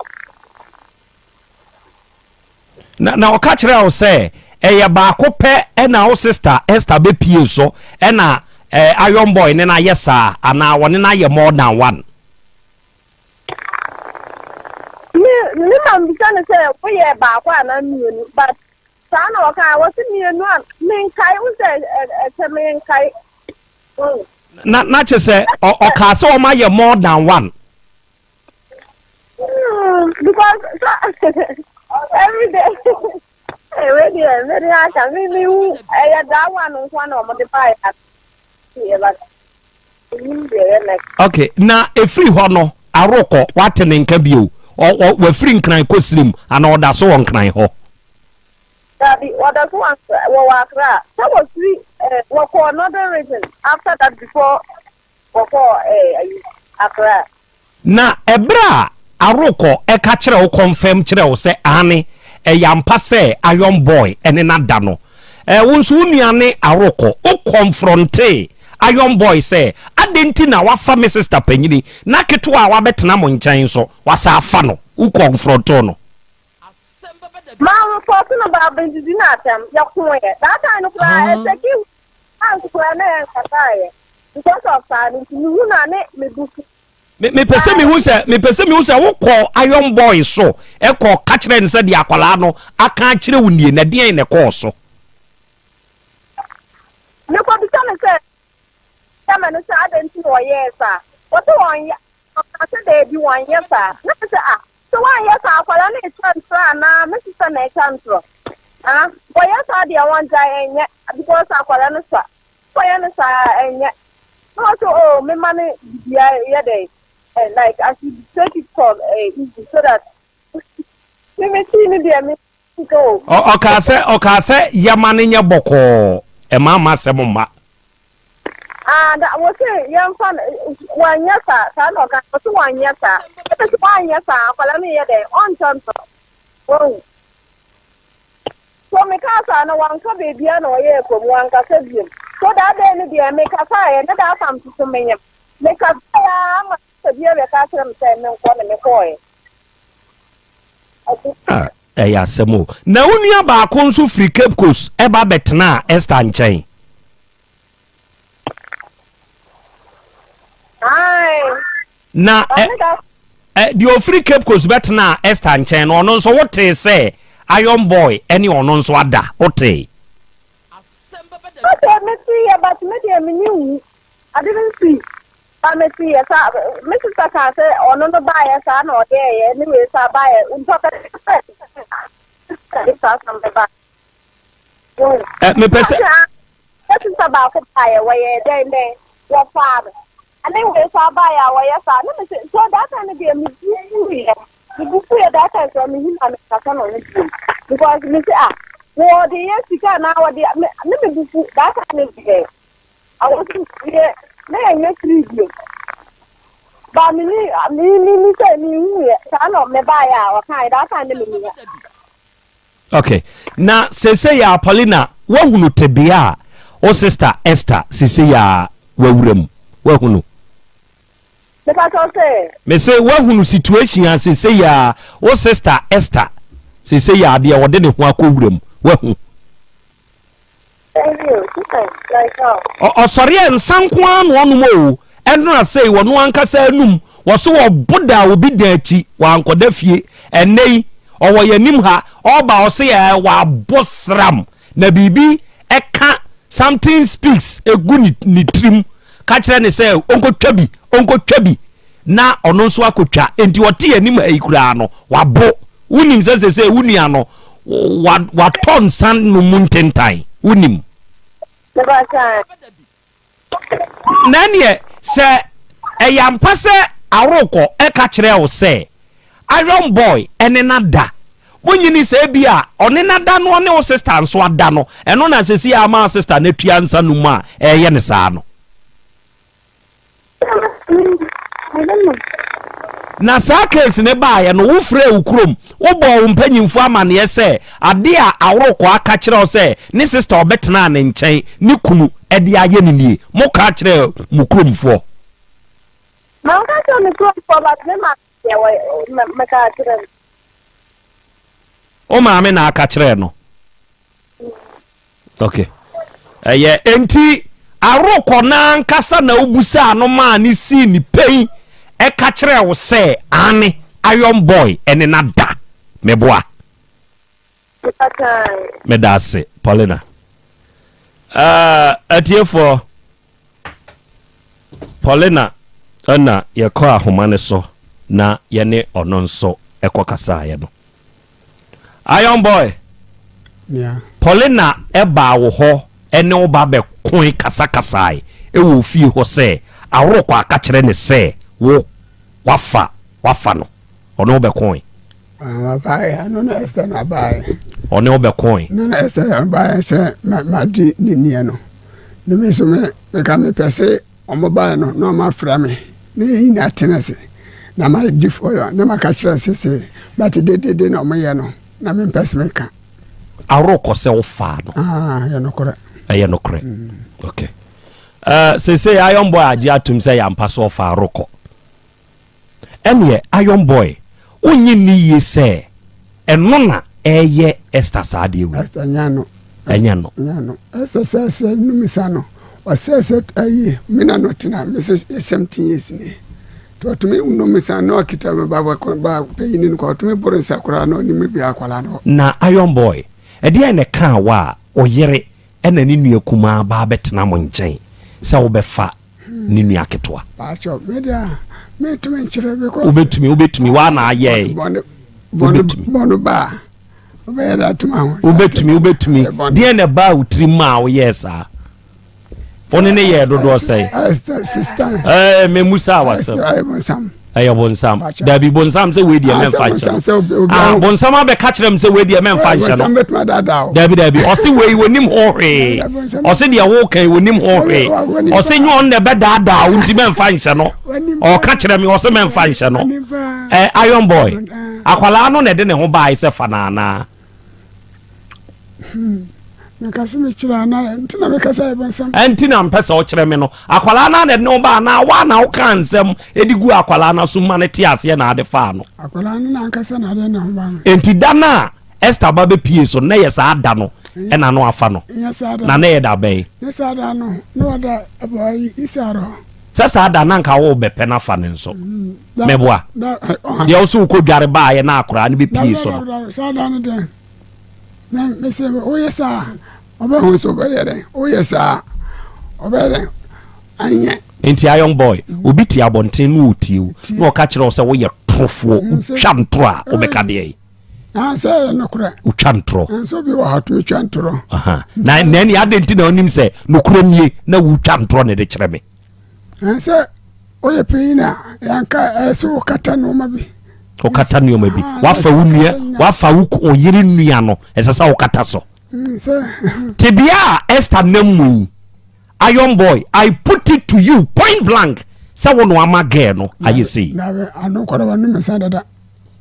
Na na ɔka kyerɛɛ wo sɛ ɛyɛ baako pɛ ɛna wo sister Esther bɛpie so ɛna eh, Iron Boy ne no ayɛ saa anaa wɔne no ayɛ more than one?
Me Me ma mbisa no sɛ woyɛ baako anaa mmienu but saa na ɔkaa wɔse mmienu a menkae wo sɛ ɛkyɛ menkae.
Na na kyɛ sɛ ɔkaa sɛ wɔn ayɛ more than one.
Because so every day ɛwɛ deɛ mɛde aka mi mi hu ɛyɛ that one nko na wɔn de ba yɛ yɛ ba enyim deɛ ɛyɛ next.
Okay, na efiri hɔ no arokɔ wate ne nka bio ɔ wafiri nkran kɔ sirim ana ɔda so wɔ nkran hɔ.
Dabi wɔda so wɔ wɔwɔ Accra sɛ wɔfiri ɛɛ wɔkɔɔ northern region after that before wɔkɔɔ ɛɛ ayi Accra.
Na ɛberɛ a Arokɔ ka kyerɛ wo kɔnfɛm kyerɛ wo sɛ aane ɛyɛ ampa sɛ Iron Boy ne no ada no, eh, wo nso wo nua ne Arokɔ, wo kɔnfrɔntee Iron Boy sɛ adɛn nti na wafa me sista panyini na ketewa a wabɛtena mo nkyɛn nso wasan afa no, wo kɔnfrɔntoo no?
Ma report no ba abɛdidi no atɛm, yɛkoeɛ, that time no koraa ɛtɛki months koraa na yɛnkasaeɛ because of saa no nti mehu no a ne me bo fu.
Me mepɛ sɛ mehu sɛ mepɛ sɛ mehu sɛ wokɔ Iron Boy so ɛkɔ ka kyerɛ no sɛ deɛ akwadaa no aka akyerɛ wo nie na deɛn na ɛkɔɔ so.
Mekɔbisa no sɛ tɛmɛ no sɛ adɛn nti na ɔyɛɛ saa wɔsɛ wɔnyɛ ɔka sɛ daabi wɔnyɛ saa na me sɛ ah sɛ wɔanyɛ saa akwadaa no ɛtwa ntorɔ anaa me sesa na ɛtwa ntorɔ ah wɔyɛ saa deɛ wɔngyae ɛnyɛ because akwadaa no sa Kɔyɛ no saa a ɛnyɛ. Na ɔse oh me ma no bibia yɛ dɛn eh like I should take it call eh easy so that me me tii no deɛ me nka o.
Ɔkaa sɛ ɔkaa sɛ yɛma no nyɛ bɔkɔɔ ɛma ama asɛm mma.
Ah da wɔse yɛmfa no wanyɛ saa saa na ɔka ɔse wanyɛ saa ɛna sɛ wanyɛ saa akwadaa no yɛ dɛn ɔntɔ ntɔ wɔn. So mekaa saa no wanka baabiara na ɔyɛɛ komm, wankasa biom. So that day no deɛ mekasaeɛ, ne that time nso so menyem. Mekasaeɛ ara ma sister bi abɛka akyerɛ me sɛ menkɔ na mekɔeɛ. Ɔse.
Ah, ɛyɛ asɛm o. Na wo nua baako nso firi Cape Coast ba bɛtenaa Esther nkyɛn.
Ae.
Na ɛ, ɛ, deɛ ɔfiri Cape Coast bɛtenaa Esther nkyɛn no, ɔno nso wotee sɛ Iron Boy ne ɔno nso ada, wotee?
Okay, meteeɛ but me deɛ menye nwu. I didn't see. But meteeɛ saa, me sister kaa sɛ ɔno no baeɛ saa na ɔyɛeɛ ne wei saa baeɛ. Nti ɔpɛ sɛ sister de saa asɛm no ba.
Ɛ, mepɛ sɛ.
Me sister baako baeɛ, wɔyɛɛ dɛn dɛn, wɔfaa no. Ane wei saa baeɛ a wɔyɛ saa na mese so that time no deɛ me bu fuiɛ me bu fuiɛ that time koraa mehu na mekasa na ɔno bio because me se ah wɔde yɛ sika na wɔde me ne me bu fu that time no deɛ I wasn't yɛ na yɛnyɛ free bio ba me ni me me ni sɛ me hu yɛ saa na me baeɛ a ɔkaeɛ that time no me ni hɔ.
Okay. Na seesei a Paulina, woahunu tebea a wo sister Esther seesei a wawura mu? Woahunu?
Mepa kyɛw sɛ?
Mese woahunu situation a seesei a wo sister Esther seesei a deɛ ɔde ne ho akɔwura mu? Woahu? Ɔsɔre a nsa nko ara na ɔnom o, ɛnora sei ɔno ankasa anum, wɔse wɔbo da obi dan akyi, wankɔda fie, ɛnnɛ yi ɔwɔ yɛn anim ha, ɔba ɔse ɛɛ wabo sram, na biribi ɛka something speaks egu ne ne tirim, ka kyerɛ ne sɛ ɔnkɔtwa bi, ɔnkɔtwa bi, na ɔno nso akɔtwa, enti ɔte yɛn anim ha yi koraa no, wabo. Wonim sɛ sese wo nua no watɔ nsa no mu ntentan. Wonim. Na ɛneɛ sɛ ɛyɛ ampa sɛ Arokɔ ɛka kyerɛ wo sɛ Iron Boy ɛne no ada. Wonyini sɛ ebi a ɔne no ada no ɔne wo sister nso ada no ɛno na sese ama sister no atua nsa no mu a ɛyɛ ne saa no. Na saa case no baeɛ no, wofrɛɛ wo kurom, wobɔɔ wo mpanyimfoɔ amaneɛ sɛ adeɛ a Aworokɔ aka kyerɛ wo sɛ ne sister ɔbɛtenaa ne nkyɛn ne kunu de ayɛ no nie. Moka kyerɛɛ mo kuromfoɔ?
Manka kyerɛ me kuromfoɔ but me maame deɛ wɔ meka kyerɛ no.
Wo maame na aka kyerɛɛ no? Okay. Ɛyɛ enti arokɔ n'ankasa na wobusaa no maa ne sii ne pɛn ɛka kyerɛɛ wo sɛ aane Iron Boy ɛne no ada. Meboa? Meda ase, Paulina. Uh, atiefoɔ, Paulina ɛna yɛkɔ ahoma no so na yɛne ɔno nso ɛkɔ kasaeɛ no. Iron Boy,
Yeah.
Paulina ɛbaa wo hɔ ɛne wo ba bɛkoe kasakasae ɛwɔ ofie hɔ sɛ aworokɔ aka kyerɛ ne sɛ wo wafa wafa no ɔne wo bɛkoe.
Wabaeɛ ano na ɛsɛ na abaeɛ.
Ɔne wo bɛkoe.
No na ɛsɛ ɔbaeɛ sɛ magye ne nniɛ no. Ne me nso me meka mepɛ se ɔmo baeɛ no na ɔmo afrɛ me na yɛn nyinaa tena ase na magye fɔ na maka kyerɛ se se bate dedede na ɔmo yɛ no na mempɛ se meka.
Aworokɔ sɛ wofaa no.
Ah, ɛyɛ nokorɛ.
Ɛyɛ nokorɛ. Mm. Okay. Uh, seesei Iron Boy agye atum sɛ yɛampa so ɔfa arokɔ. Ɛneɛ Iron Boy, wonnye nni yie sɛ ɛno na ɛreyɛ Esther saa adeɛ wei?
Esther nyɛ no.
Ɛnyɛ no.
Nyɛ no. Esther sɛ sɛ numisa no, ɔsɛ sɛ ayi me na no tena me sɛ 17 years ni. Nti ɔtumi numisa na ɔkita me ba ba panyin no kɔ ɔtumi boro nsa koraa na ɔnim bi akwadaa no.
Na Iron Boy, ɛdeɛn na ɛkaa wo a ɔyere ɛna ne nua kumaa ba abɛtena mo nkyɛn sɛ wobɛfa ne nua ketewa.
Paatwɔ me deɛ a mentumi nkyerɛ because.
Wobɛtumi wobɛtumi waa na ayɛe.
Bɔne bɔne bɔne ba a wobɛyɛ dɛ atoma ho.
Wobɛtumi wobɛtumi deɛ na ɛbaa wo tirim maa woyɛɛ saa. Wo ne ne yɛɛ dodoɔ sɛn?
Ɛɛ
memu saa wasɛm. Ɛyɛ bonsam. Dabi bonsam sɛ wei deɛ mɛmfa nhyɛ no. Ah bonsam abɛka kyerɛ m sɛ wei deɛ mɛmfa nhyɛ no. Dabi dabi ɔse wei wɔnim ho hwee. Ɔse deɛ woka yi wɔnim ho hwee. Ɔse nyɛ ɔno na ɛbɛdaadaa wo nti mɛmfa nhyɛ no. Ɔka kyerɛ me ɔse mɛmfa nhyɛ no. Ɛɛ Iron boy akwalaa no na ɛde ne ho bae sɛ fa no anaa?
Hmm. Meka sɛ mekyerɛ anaa nti na meka sɛ ɛbɛnsɛm.
Ɛnti na mpɛ sɛ ɔkyerɛ me no. Akwadaa no na ɛde ne ho ba anaa wa na woka nsɛm de gu akwadaa no aso ma no te aseɛ na ade faa no.
Akwadaa no na ankasa na ade ne ho ba no.
Enti da no a Esther ba bɛpie so na yɛ saa da no ɛna no afa no. Na na yɛ da bɛn?
Ne saa da no na ɔda ɛbɔ Isar hɔ.
Sɛ saa da na nka wo bɛpɛ no afa no nso. Mm, Mɛboa. Deɛ wo so wokɔ dware baayɛ na akwadaa no bɛpie so
no. Saa da no deɛ na mese woyɛ saa ɔbɛhu so ɔbɛyɛ dɛn woyɛ saa ɔbɛyɛ dɛn anyɛ.
Nti iron boy obi te abɔnten na ɔtie wo na ɔka kyerɛ wo sɛ woyɛ torofoɔ wotwa ntorɔ a wobɛka deɛ yi.
Sɛ ɛyɛ nokorɛ.
Wotwa ntorɔ.
Nso bi wɔ hɔ tumi twa ntorɔ.
Na na ɛne adɛn nti na wonim sɛ nokorɛ nie na wotwa ntorɔ na ɛde kyerɛ me.
Sɛ woyɛ panyin a yɛnka ɛyɛ sɛ wokata nneɛma bi.
Wokata nneɛma bi. Ah, wafa wo nua wafa wo yere nua no ɛsɛ sɛ wokata so.
Mm,
Tebea a Esther nam mu yi Iron boy I put it to you point blank sɛ wo no ama girl no ayɛ sei.
Ano kɔrɔ wa num nsa dada.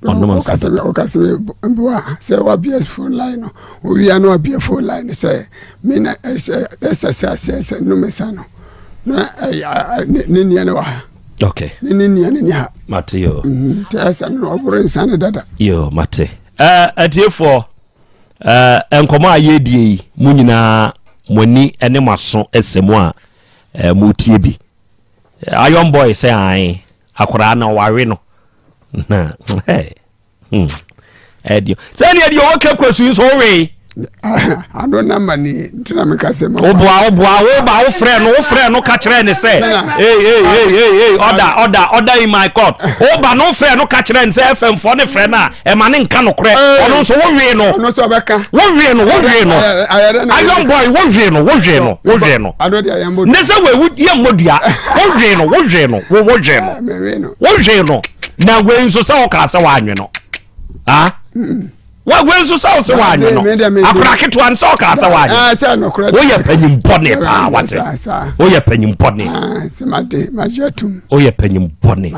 Ɔnom nsa dada.
Ɔkasa mi mboa sɛ wabie phone line no owia no wabie phone line no sɛ mi na ɛsɛ ɛsɛ sɛ sɛ sɛ num nsa no na ɛyɛ ne nua no wɔ ha.
Okay.
Ne ne nua no ni ha.
Mate yo.
Mm-hmm. Nti ɛsɛ no ɔboro nsa no dada.
Yo mate. Ɛɛ atiefoɔ. Eh, nkɔmmɔ a yɛredie yi, mo nyinaa mo ani ne mo aso sɛ mu a eh, motie bi. Iron boy sɛ ae, akoraa na ɔware no. Na, hey, hmm, ɛdeɛ. Sɛ ɛdeɛ deɛ ɔwɔ Cape Coast nso wowee.
Ano namba ni nti na meka sɛ ma.
Woboa woboa woba wofrɛ no wofrɛ no ka kyerɛ ne sɛ ei ei ei ei ei ɔda ɔda ɔda in my court. Woba no wofrɛ no ka kyerɛ ne sɛ FM foɔ ne frɛ no a ɛma ne nka nokorɛ ɔno nso wohwee no
ɔno nso ɔbɛka
wohwee no wohwee no iron boy wohwee no wohwee no wohwee no ne sɛ wei yɛ mmɔ dua wohwee no wohwee no wohwee no wohwee no na wei nso sɛ ɔkaa sɛ woanwe no ah wei nso sɛ wo sɛ woanwe no akora ketewa no sɛ ɔkaa sɛ woanwe woyɛ panyin bɔne paa wate woyɛ panyin bɔne woyɛ panyin bɔne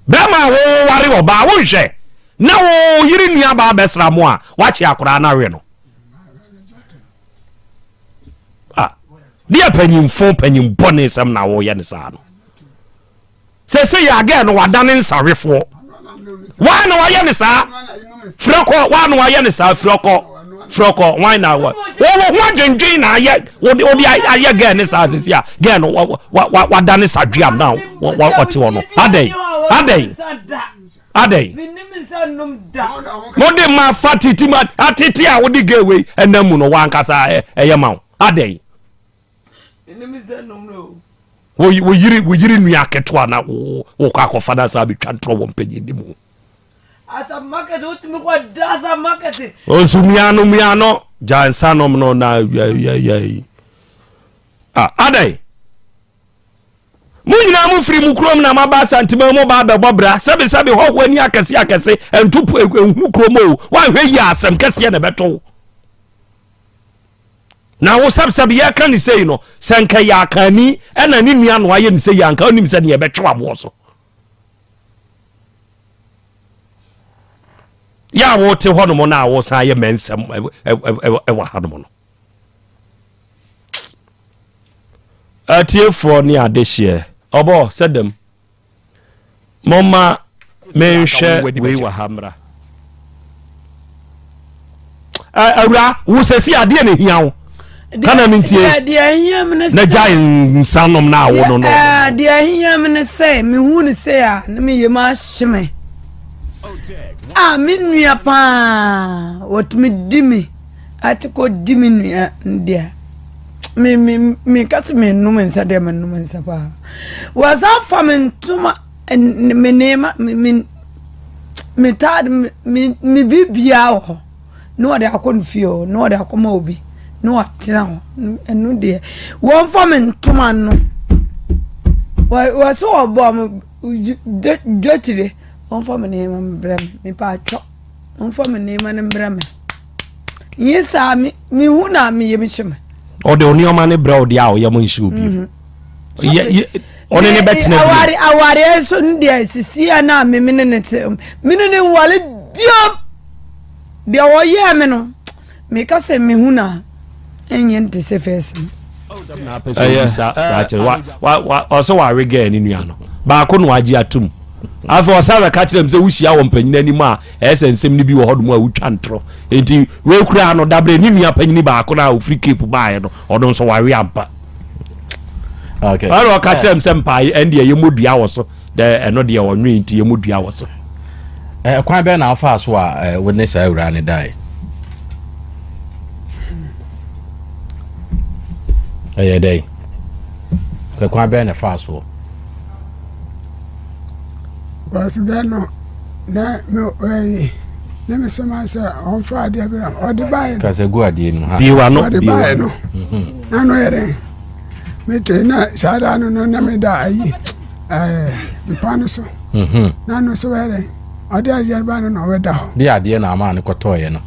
Bɛrima a woware ɔbaa wonhwɛ na wo yere nua baa bɛsra mo a wakye akoraa no awe no. Ah, deɛ panyimfo panyim bɔne sɛm na woyɛ no saa no. Sɛ sɛ yɛ agɛ no wadane nsawefoɔ. Waa na wayɛ ne saa. Frɛkɔ waa na wayɛ ne saa frɛkɔ frɛkɔ wan na wɔ wɔ ho adwendwen na ayɛ wode wode ayɛ gɛɛ ne saa sisi a gɛɛ no wa wa wadane sadweam na ɔte hɔ no adɛn adɛn. Adɛn? Mode ma fa titi ma atete a wode gay wei ɛnam mu no wankasa ɛyɛ ma wo. Adɛn? Wo yere wo yere nua ketewa na wokɔ akɔfa no asa abɛtwa ntorɔ wɔ mpanyin ne mu. Nso miano miano gya nsa nom no na yɛyɛyɛ. Adɛn? Mo nyinaa mo firi mo kurom na moaba Asanteman mu ba abɛbɔ bra. Sɛbesɛbe hɔhoɔ ani akɛse akɛse nto po ehunu kurom o. Woanhwɛ yie a asɛm kɛseɛ na ɛbɛto wo. Na wo sɛbesɛbe yɛka ne sei no, sɛ nka yɛ akanni ɛna ne nua no ayɛ ne sei a nka wonim sɛ neɛ ɛbɛtwe aboɔ so. Yɛ a wote hɔnom no a wosan yɛ mɛnsɛm ɛwɔ hanom no. Atiefoɔ ne adehyeɛ, ɔbɔ sɛ dɛm. Momma menhwɛ wei wɔ ha mmra. Awura, wo sɛsi adeɛ na ehia wo. Kana mi ntie. Na gyae nsa nom na awo no no.
Deɛ ehia mi ne sɛ mehu ne sɛ a ne me yam ahye me. A me nua paa wɔtumi di me. Ate kɔ di me nua no deɛ me me me ka sɛ menom nsa deɛ menom nsa paa wɔsan fa me ntoma me nneɛma me me me taade me me me biribiara wɔ hɔ na wɔde akɔ no fie hɔ na wɔde akɔma obi na wɔatena hɔ ɛno deɛ wɔmfa me ntoma no wɔ wɔsɛ wɔbɔ mo dwetire wɔmfa me nneɛma mbrɛ me mepɛ atwɔ. Momfa me nneɛma no mbrɛ me. Nye saa me mehu na me yam hye me.
Ɔde nneɛma no brɛ ɔde a ɔyam nhyɛ obi. Mhm. Ɔne ne bɛtena bi.
Aware awareɛ nso no deɛ sisi a na me me ne ne te me ne ne nwale biom. Deɛ ɔyɛɛ me no meka sɛ mehu na ɛnyɛ nte sɛ fɛs no.
Ɔsɛ wawe gɛɛ ne nua no baako na wagye atum afei ɔsan bɛka kyerɛ m sɛ wohyia wɔ mpanyin anim a ɛyɛ sɛ nsɛm no bi wɔ hɔnom a wotwa ntorɔ nti wei koraa no dabrɛ ne nua panyini baako no a ɔfiri cape baeɛ no ɔno nso wawe ampa ɔna ɔka kyerɛ m sɛ mpaeɛ ɛndeɛ yɛmmɔ dua wɔ so dɛ ɛno deɛ ɔnwe nti yɛmmɔ dua wɔ so
Ɛkwan bɛn na wofaa so a wo ne saa awuraa no dae? Ɛyɛ dɛn? Ɛkwan bɛn na ɛfaa soɔ?
Kwasiga no na me ɛyi ne me soma sɛ ɔmfa adeɛ bi na ɔde baeɛ no.
Kasa gu adeɛ no ha.
Biewa no.
Ɔde baeɛ no. Mhm. Na no yɛ dɛn? Mete na saa da no no na meda ayi ɛɛ mpa no so.
Mhm.
Na no so bɛyɛ dɛn? Ɔde adeɛ no baeɛ no na ɔbɛda hɔ.
De adeɛ na ama no kɔtɔɔeɛ no.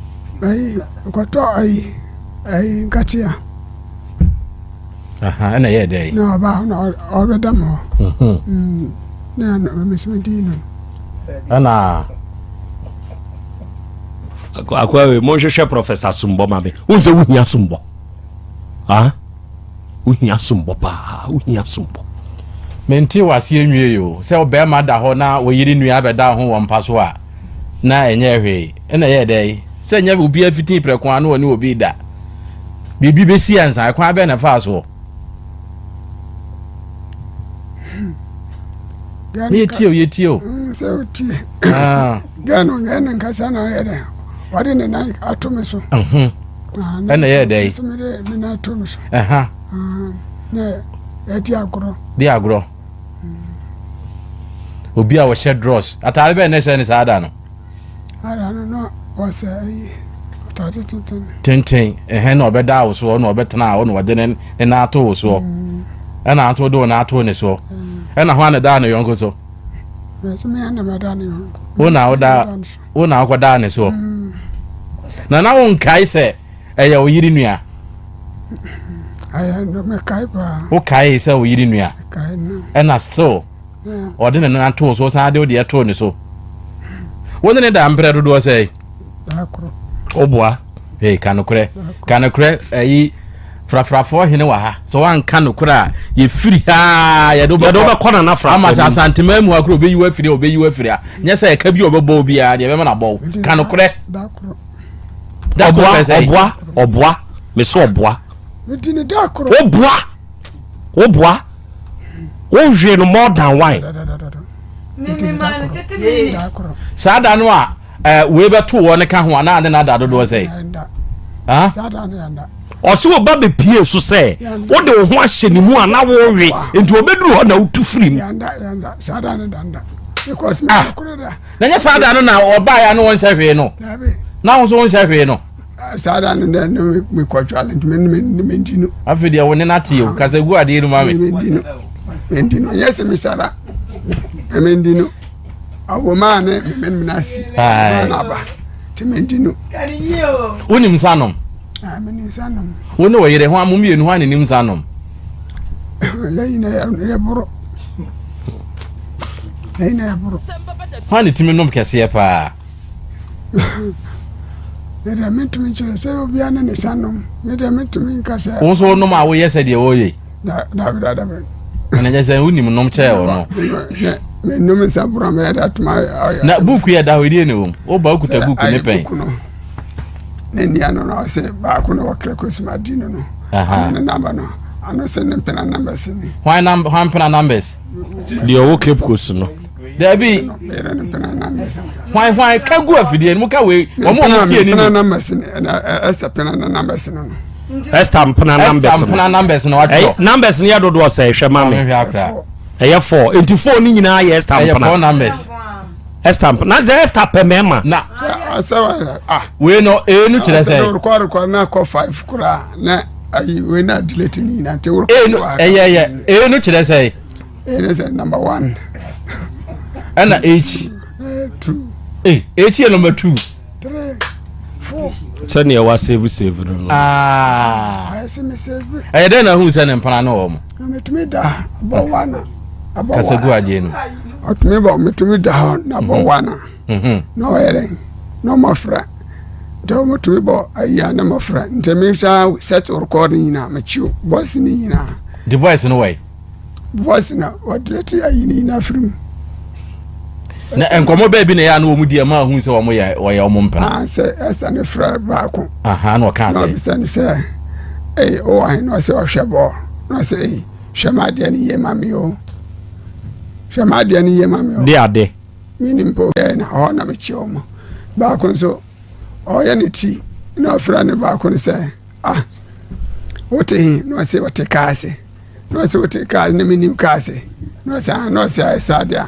Ayi kɔtɔ ayi ayi nkatea.
Ɛna ɛyɛ dɛ.
Na ɔba hɔ na ɔbɛda mu hɔ. Mhm. Mm. Na ɛna mesoma di no.
Ɛna.
Akwa wei monhwehwɛ Professor Sombɔ ma me. Wohu sɛ wohia sombɔ. Ah? Wohia sombɔ paa. Wohia sombɔ.
Mente waseɛ nwie o. Sɛ ɔbɛrima da hɔ na ɔyere nua bɛda ho wɔ mpa so a na ɛnyɛ hwee. Ɛna ɛyɛ dɛ sɛ nyɛ obi afiti prɛko ano ɔne obi da. Biribi bɛsi ansa ɛkwan bɛn na ɛfaa soɔ? Yɛtie o, yɛtie o.
Mm, sɛ wotie. Ah. Gɛno, gɛno nkasa na ɔyɛ dɛ. Ɔde ne nan ato me so.
Mhm.
Ah,
Ɛna ɛyɛ dɛ.
So mede me nan ato no so. Ah, na ɛdi agorɔ.
Di agorɔ. Obi a ɔhyɛ drɔs. Ataade bɛn na ɛhyɛ ne saa da no?
Ada no na ɔsɛ ayi atade tenten.
Tenten ɛhɛn na ɔbɛda wo soɔ na ɔbɛtena hɔ na ɔde ne ne nan ato wo soɔ mm. ɛna nso ɔde wo nan ato ne soɔ mm. ɛna hwan na daa ne yɔnko so. Wo na woda wo na wokɔdaa ne soɔ mm. na na wonkae sɛ ɛyɛ wo yere nua. Wokae sɛ wo yere nua ɛna still. ɔde ne nan too so san de wo deɛ too ne so wo ne ne da mprɛ dodoɔ sɛ
woboa
ee ka nokorɛ ka nokorɛ ɛyi frafrafoɔ hene wɔ ha sɛ woanka nokorɛ a yɛfiri ha yɛde
wobɛkɔ nana frafra
ama sɛ asantema mu akoro ɔbɛyi wo afiri a ɔbɛyi wo afiri a nyɛ sɛ ɛka bi a ɔbɛbɔ wo biara deɛ ɛbɛma no abɔ wo ka nokorɛ
ɔboa ɔboa ɔboa mese ɔboa woboa woboa wohwee no more than wine.
Saa da no a eh, wei bɛto wɔ ne ka ho a na ade no ada dodoɔ sɛ?
Ɔse wo ba bɛpie so sɛ wode wo ho ahyɛ ne mu a na wowe nti ɔbɛduru hɔ na wotu firi mu.
Ah, na nyɛ saa da no na ɔbaeɛ a na wɔnhyɛ hwee no na wo nso wonhyɛ hwee no.
Saa da no dɛ ne mekɔ twale nti mendi no.
Afei deɛ wo ne no ate o kasa gu adeɛ no ma me.
Mendi no mendi no nyɛ sɛ mesara mendi no awomaa ne memene asi na aba nti mendi no.
Wonim nsa nom?
Menim nsa nom.
Wo ne ɔyere ho a mo mmienu ho a ne nim nsa nom?
Yɛnyina yɛboro. Yɛnyina yɛboro.
Ho a ne tumi nom kɛseɛ paa?
Me deɛ mentumi nkyerɛ sɛ obiara ne ne sa nom. Me deɛ mentumi nka sɛ.
Wo nso wonom a woyɛ sɛ deɛ wɔyɛ yi.
Dabi dabi dabi.
Ɛna kyɛ sɛ wonim nom kyɛɛ wɔ no.
Menom nsa borɔ a mɛyɛ de atoma.
Na buuku yɛ da hɔ ɛdeɛ ne wom. Woba wokuta buuku ne pɛn.
Buuku no ne nua no na ɔsɛ baako na wɔkra kosuma di no no. Ano ne namba no ano sɛ ne mpena numbers ni.
Hwan mpena numbers?
Deɛ ɔwɔ Cape Coast no.
Dabi. Hwan hwan ka gu afidie no mu ka wei wɔn a wɔn tie ni
ni. Esther pena na numbers no no.
Esther mpena numbers no.
Esther mpena numbers no watwerɛ.
Numbers no yɛ dodoɔ sɛ hwɛ ma mi. Ɛyɛ four nti four ni nyinaa yɛ Esther mpena.
Ɛyɛ four numbers.
Esther mpena na jɛ Esther pɛ mɛɛma.
Na wei no ee no kyerɛ sɛ.
Rekɔ rekɔ na kɔ five koraa na ayi wei na delete ni nyinaa nti
wɔ. Ee no ɛyɛ ɛyɛ ee no kyerɛ sɛ.
Ɛyɛ sɛ number one.
Ɛna H.
Two.
Ee H yɛ number two.
Three four.
Sɛnea wa save save no no.
Aa.
Ayɛ sɛ mi save.
Ɛyɛ dɛ na hu sɛ ne mpana no wɔ mo.
Na metumi da bɔ wa na.
Kasa gu adeɛ no.
Ɔtumi bɔ metumi da hɔ na bɔ wa na. Na ɔyɛ dɛ na ɔmo afra. Nti ɔmo tumi bɔ ayi a na ɔmo afra. Nti mi sa set record nyinaa mekyi voice ne nyinaa.
The voice no wɔ yi.
Voice na wɔdelete ayi ne nyinaa firi mu.
Na nkɔmɔ bɛɛ bi na ɛyɛ a na wɔn di ɛma ahun sɛ wɔn yɛ wɔyɛ wɔn mpena.
Ah, sɛ ɛsɛ ne frɛ baako.
Aha na ɔka sɛ.
Na ɔbisa ne sɛ ɛyi ɔwɔ he na ɔsɛ ɔhwɛ bɔɔl na ɔsɛ ɛyi hwɛ ma adeɛ no yie ma mi o hwɛ ma adeɛ no yie ma mi o.
De ade.
Mi ni mpo ɛyɛ na ɔhɔ na mi kyi wɔn baako nso ɔyɛ ne ti na ɔfrɛ ne baako no sɛ ah wote he na ɔsɛ ɔte kaa ase. Na ɔsɛ wote kaa na menim kaa ase na ɔsɛ ah na ɔsɛ ayɛ saa deɛ a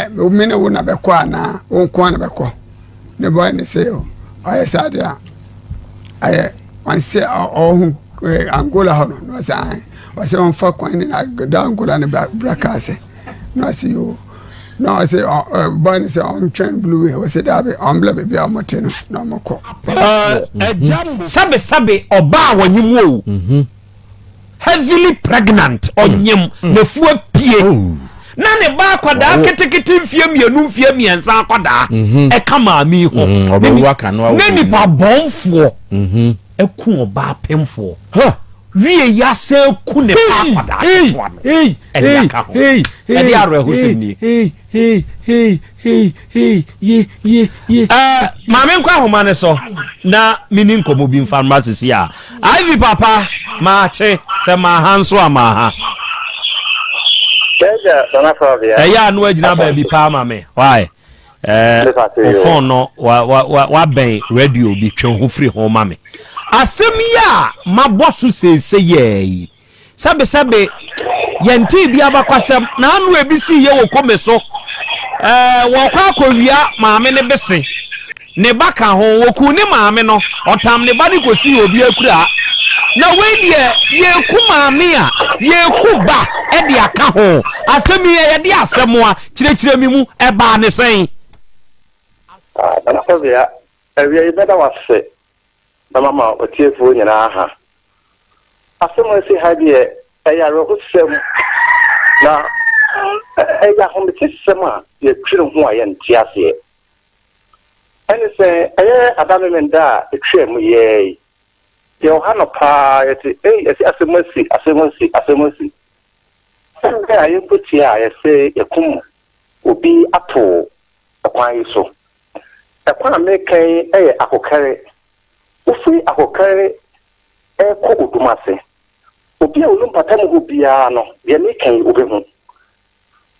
ɛ me ne wo na bɛkɔ anaa wo nko na bɛkɔ ne bɔyɛ ne sɛ o ɔyɛ saa deɛ a ayɛ ɔnsɛ ɔho Angola hɔ no na ɔsɛ ah ɔsɛ ɔmfa kwan ne na da Angola ne bra kaa ase na ɔsɛ yo na ɔsɛ ɔ bɔyɛ ne sɛ ɔntwɛn blue way ɔsɛ daabi ɔmbla baabi a ɔmo te no na ɔmo kɔ.
Sɛbe sɛbe ɔbaa wɔnye mu o. Mhm. heavily pregnant mm. ɔnyem mm. n'afu apue oh. na ne ba akwadaa ketekete mfie mmienu mfie mmiɛnsa akwadaa mhm. ɛka maame yi ho mm, ne nipa bɔnfoɔ mhm. ɛku ɔbaa pemfoɔ wie yi asɛ ku ne ba akwadaa ketewa no ɛde aka ho ɛde awerɛhosɛm nie.
Hey, hey, hey, hey, ye, ye, ye.
Eh, maame nkɔ ahoma no so na mini nkɔmmɔ bi mfa mma sisi a. Ivy papa, maakye, sɛ maaha nso a maaha. Ɛyɛ a no agyina baabi paa ma me. Why? Eh, wo phone no wa wa wa wabɛn radio bi twe ho firi ho ma me. Asɛm yi a mabɔ so seesei yɛ yi. Sɛbesɛbe, yɛntee bi abakwasɛm, na ano ebi sii yɛ wɔ kome so. Ɛɛ, wɔkɔ akɔwia maame no bese. Ne ba ka ho. Wɔkuu ne maame no, ɔtam ne ba no kɔsii obi akuraa. Na wei deɛ, yɛreku maame a, yɛreku ba de aka ho. Asɛm yi, ɛyɛ de asɛm a, kyerɛkyerɛ me mu, ɛbaa ne sɛn?
Nana Sylvia, awia yi mɛda wo ase na mama w'atiefoɔ nyinaa ha. Asɛm a asi ha deɛ, ɛyɛ awerɛhosɛm, na ɛyɛ ahometesɛm a yɛdwene ho a yɛnte aseɛ. Ɛne sɛ, ɛyɛ ada Memenda a ɛtwaam yi ara yi, yɛwɔ ha anɔpa ara, yɛte, ei, yɛse asɛm asi, asɛm asi, asɛm asi. Asɛm bɛn a yɛmpo tie a yɛse yɛkum obi ato ɛkwan yi so. Ɛkwan a mereka yi yɛ Akokɛre. Wofiri Akokɛre rekɔ Odumase. Obi a ɔnim mpatamu hɔ biara no, deɛ mereka yi, ɔbɛhu.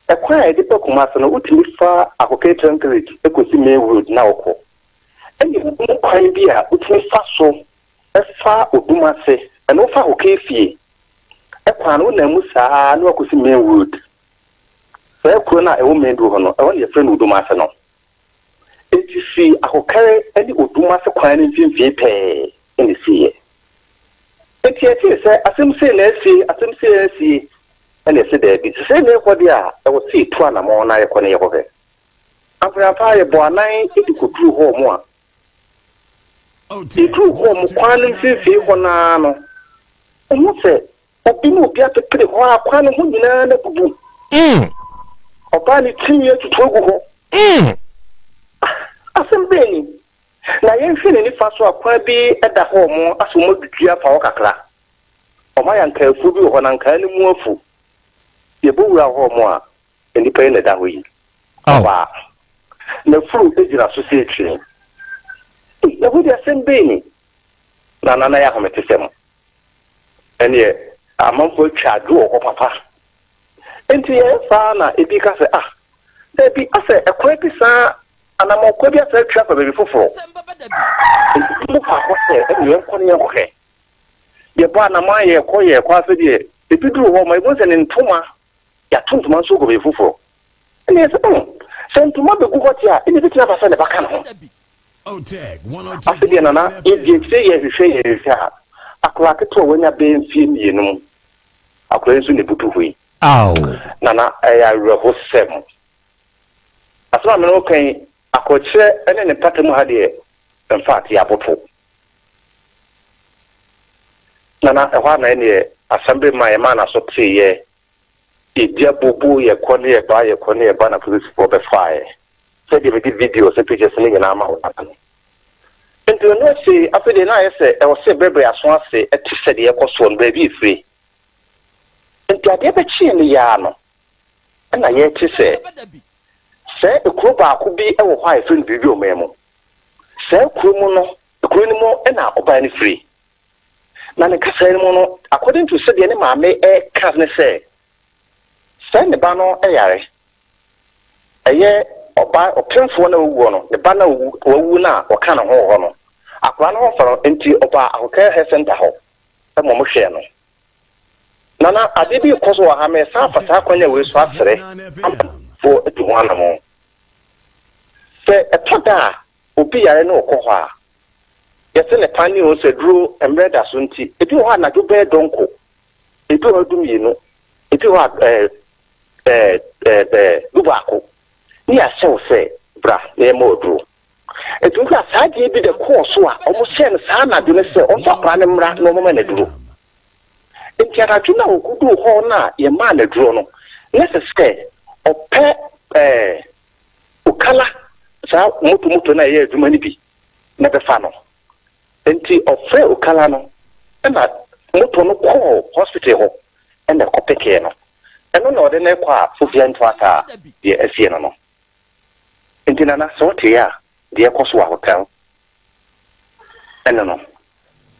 Ɛkwan a yɛde ba Kumasi no, wotumi fa Akokɛ Trunk Road kɔsi Main Road na wokɔ. Ɛna ɛwɔ mu kwan bi a wotumi fa so fa Odum ase, ɛno wofa Akokɛ fie kwan no, wonam mu saa ara na woakɔsi Main Road. Saa kuro no a ɛwɔ Main Road hɔ no, ɛhɔ na yɛfrɛ no Odum ase no. Enti fi Akokɛre ne Odum ase kwan no mfimfini pɛɛ na ɛsiiɛ. Enti yɛtee sɛ asɛm sei na asie, asɛm sei na asie, ɛna yɛse daabi, sɛ sei na ɛrekɔ deɛ a, ɛwɔ sɛ yɛtu anamɔn na yɛkɔ na yɛkɔhwɛ. Ampereampa ara yɛbɔɔ anan de kɔduruu hɔ wɔn a, yɛduruu hɔ wɔn kwan no mfimfini hɔ no ara no, wohu sɛ obi ne obi apepere hɔ a kwan no ho nyinaa no abubu. Ɔbaa ne tirinwi atutu agu hɔ. Asɛm bɛn ni? Na yɛnhwɛ ne nifa so a kwan bi da hɔ wɔn asɛ wɔn adwidwi afa hɔ kakra. Wɔn ayɛ ankaa afuo bi wɔ hɔ na ankaa no mu afu. Yɛbɔ wura hɔ wɔn a, nnipa yi na ɛda hɔ yi. Ɔbaa. N'afuru gyina so sɛ etwene. Ei, na wei deɛ asɛm bɛn ni? Na nana yɛ ahometesɛm. Ɛnneɛ amanfoɔ atwa adwo wɔ hɔ papa. Enti yɛyɛ saa na ebi ka sɛ, ah, dabi, asɛ ɛkwan bi saa, anammɔn kwan bi asan atwa afa baabi foforɔ. Enti binom fa hɔ sɛ, ɛnneɛ yɛnkɔ na yɛnkɔhwɛ. Yɛbɔ anammɔn a yɛkɔ yɛkɔ afei deɛ ebi duru hɔ ma yɛhu sɛ ne ntoma, yɛato ntoma nso agu baabi foforɔ. Ɛnna yɛsɛ, hmm, sɛ ntoma bɛgu hɔ deɛ a, ɛnna ɛbɛtumi aba sɛ ne ba ka ne ho. Afei deɛ Nana, yɛdi akyire yɛhwehwɛ yɛhwehwɛ a, akwadaa ketewa a wanya bɛyɛ mfeɛ mmienu mu, akwadaa yi nso na ɛbutu hɔ yi. Nana, ɛyɛ awerɛhosɛm. Asɛm a me ne wo ka yi, akɔkyerɛ ne ne mpata mu ha deɛ, in fact, yɛaboto. Nana, ɛhɔ ara na ɛnneɛ asɛm bi maa yɛmaa n'aso teeɛ. Yɛdi abooboo, yɛkɔ ne yɛba, yɛkɔ ne yɛba na polisifoɔ bɛfaeɛ. Sɛdeɛ mede videos ne pictures no nyinaa ma wo dada no. Nti ɛno akyire yi, afei deɛ na ayɛ sɛ ɛwɔ sɛ yɛbrɛbrɛ yɛn aso ase te sɛ deɛ ɛrekɔ soɔ no, baabi ɛfire. Nti adeɛ bɛkyeeɛ no yi ara no, ɛna yɛrete sɛ, sɛ kuro baako bi wɔ hɔ a yɛfrɛ no Biribi Ɔman mu. Saa kuro mu no, kuro no mu na ɔbaa no firi. Na ne kasaeɛ no mu no, according to sɛdeɛ ne maame reka ne sɛ, sɛ ne ba no yare, ɛyɛ ɔbaa ɔpemfoɔ no a ɔwuo no, ne ba no a wawu no a ɔka ne ho wɔ hɔ no, akwadaa no ho mfa no nti ɔbaa Ahokɛr Health Centre hɔ ma wɔhwɛɛ no. Nana, adeɛ bi rekɔ so wɔ ha, meresan afa saa kwan a wei so asrɛ ama foɔ atu ho anamɔn. Sɛ ɛtɔ da a obi yare na ɔkɔ hɔ a, yɛse ne pane o, sɛ duro mmerɛ da so nti, ebi wɔ hɔ a anadwo bɛyɛ dɔnko, ebi wɔ hɔ dumienu, ebi wɔ hɔ a ɛɛ ɛɛ ɛɛ dubaako, ne yɛahyɛ wo sɛ bra na yɛmma wo aduro. Enti wohwɛ a saa adeɛ bi na ɛkɔɔ so a wɔhyɛɛ no saa anadwo no sɛ ɔmfa akwadaa no mmra na wɔmma no aduro. Enti anadwo no a ɔkɔduu hɔ no a yɛmaa no aduro no, na ɛsɛ sɛ ɔpɛ ɛɛ okala, saa moto moto no a ɛyɛ adwuma no bi na ɛbɛfa no. Enti ɔfrɛɛ okala no na moto no kɔɔ hospital hɔ na ɛkɔpekee no. Ɛno na ɔde no rekɔ a Fofia ntoataa deɛ asie no no. Nti Nana sɛ wote a deɛ ɛkɔ so wɔ hotel ɛno no.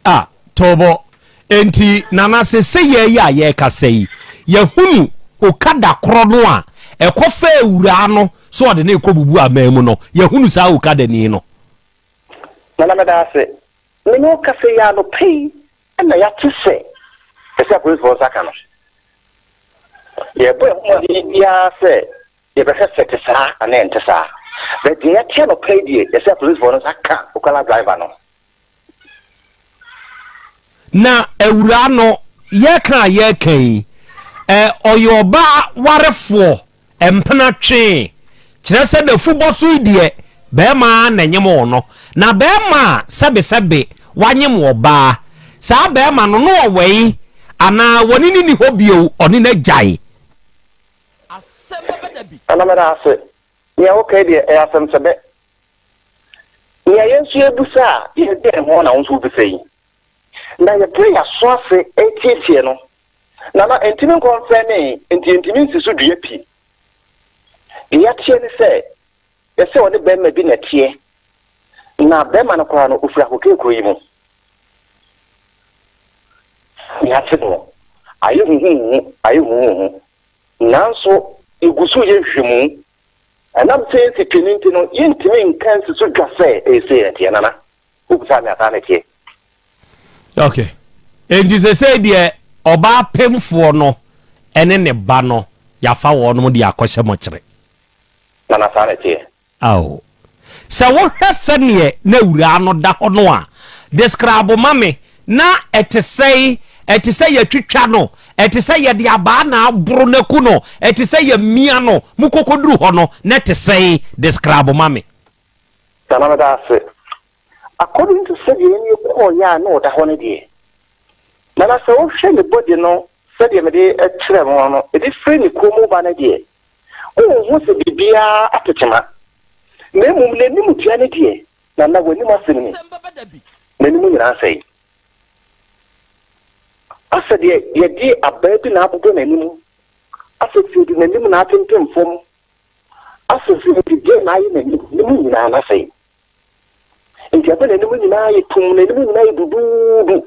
Ah Tobo, enti Nana sesei yi a yɛrekasa yi, yɛahunu Okada korɔ no a ɛkɔfaa awuraa no sɛ ɔde no rekɔbubu aman mu no, yɛahunu saa Okadani no.
Nana meda ase. Me ne wo kasa yi anɔpa yi na yɛate sɛ ɛsɛ apolisifoɔ nsa ka no. Yɛrebɔ yɛn ho mmɔden biara sɛ Yɛbɛhwɛ sɛ ɛte saa anaa ɛnte saa. But deɛ yɛate anɔpa yi deɛ, yɛsɛ apolisifoɔ no nsa ka Okala driver no.
Na awuraa no, yɛreka a yɛreka yi, ɛ, ɔyɛ ɔbaa warefoɔ, mpena twee. Kyerɛ sɛ n'afubɔ so yi deɛ, barima ara na ɛnyem no. Na barima a sɛbesɛbe wanyem ɔbaa, saa barima no, na ɔwɛe anaa wɔne no nni hɔ bio, ɔne no agyae.
Nana meda ase. Nea woka yi deɛ ɛyɛ asɛmsɛbɛ. Nea yɛn nso yɛbisa a yɛdwen ho na wo nso wobisa yi. Na yɛbrɛ yɛn aso ase retietie no. Nana ɛntumi nkɔ mfɛnee nti yɛntumi nsi so dua pi. Deɛ yɛateɛ ne sɛ yɛsɛ ɔne bɛrima bi na ɛteɛ. Na bɛrima no koraa no ɔfiri Ahokee kuro yi mu. Nea ate no ayɛ huhuhuhu ayɛ huhuhuhu. Nanso. Yɛgu so reyɛ nhwehwɛmu. Ɛnam sɛ yɛnsi pi no nti no, yɛntumi nka nsi so dwa sɛ ɛyɛ sei na ɛteɛ. Nana, wobisaa me a, saa na ɛteɛ.
Ok. Enti sesei deɛ ɔbaa pemfoɔ no ne ne ba no, yɛafa wɔnom de akɔhyɛ mɔkyere.
Nana, saa na ɛteɛ.
Ao. Sɛ wohwɛ sɛdeɛ na awuraa no da hɔ no a, describe ma me, na ɛte sɛn? Ɛte sɛ yɛatwitwa no? Ɛte sɛ yɛde abaa na aboro no aku no? Ɛte sɛ yɛamia no? Mokɔkɔduru hɔ no, na ɛte sɛn? Describe ma me.
Nana meda ase. According to sɛdeɛ yɛn yɛkɔɔeɛ a na ɔda hɔ no deɛ, Nana sɛ wohwɛ ne body no sɛdeɛ mede kyerɛɛ mo no, ɛde firi ne kɔn mu ba no deɛ, Wonhu sɛ biribiara ato kyema, na mmom n'anim dua no deɛ, na na w'anim asɛm ni, n'anim nyinaa asɛe. Asɛ deɛ yɛde abaa bi na abobɔ n'anim, asɛ sɛ yɛde n'anim na apempem fam, asɛ sɛ yɛde deɛ na ayɛ n'anim, n'anim nyinaa no asɛe. Nti ɛbɛ n'anim nyinaa yɛ tum, n'anim nyinaa yɛ duduudu.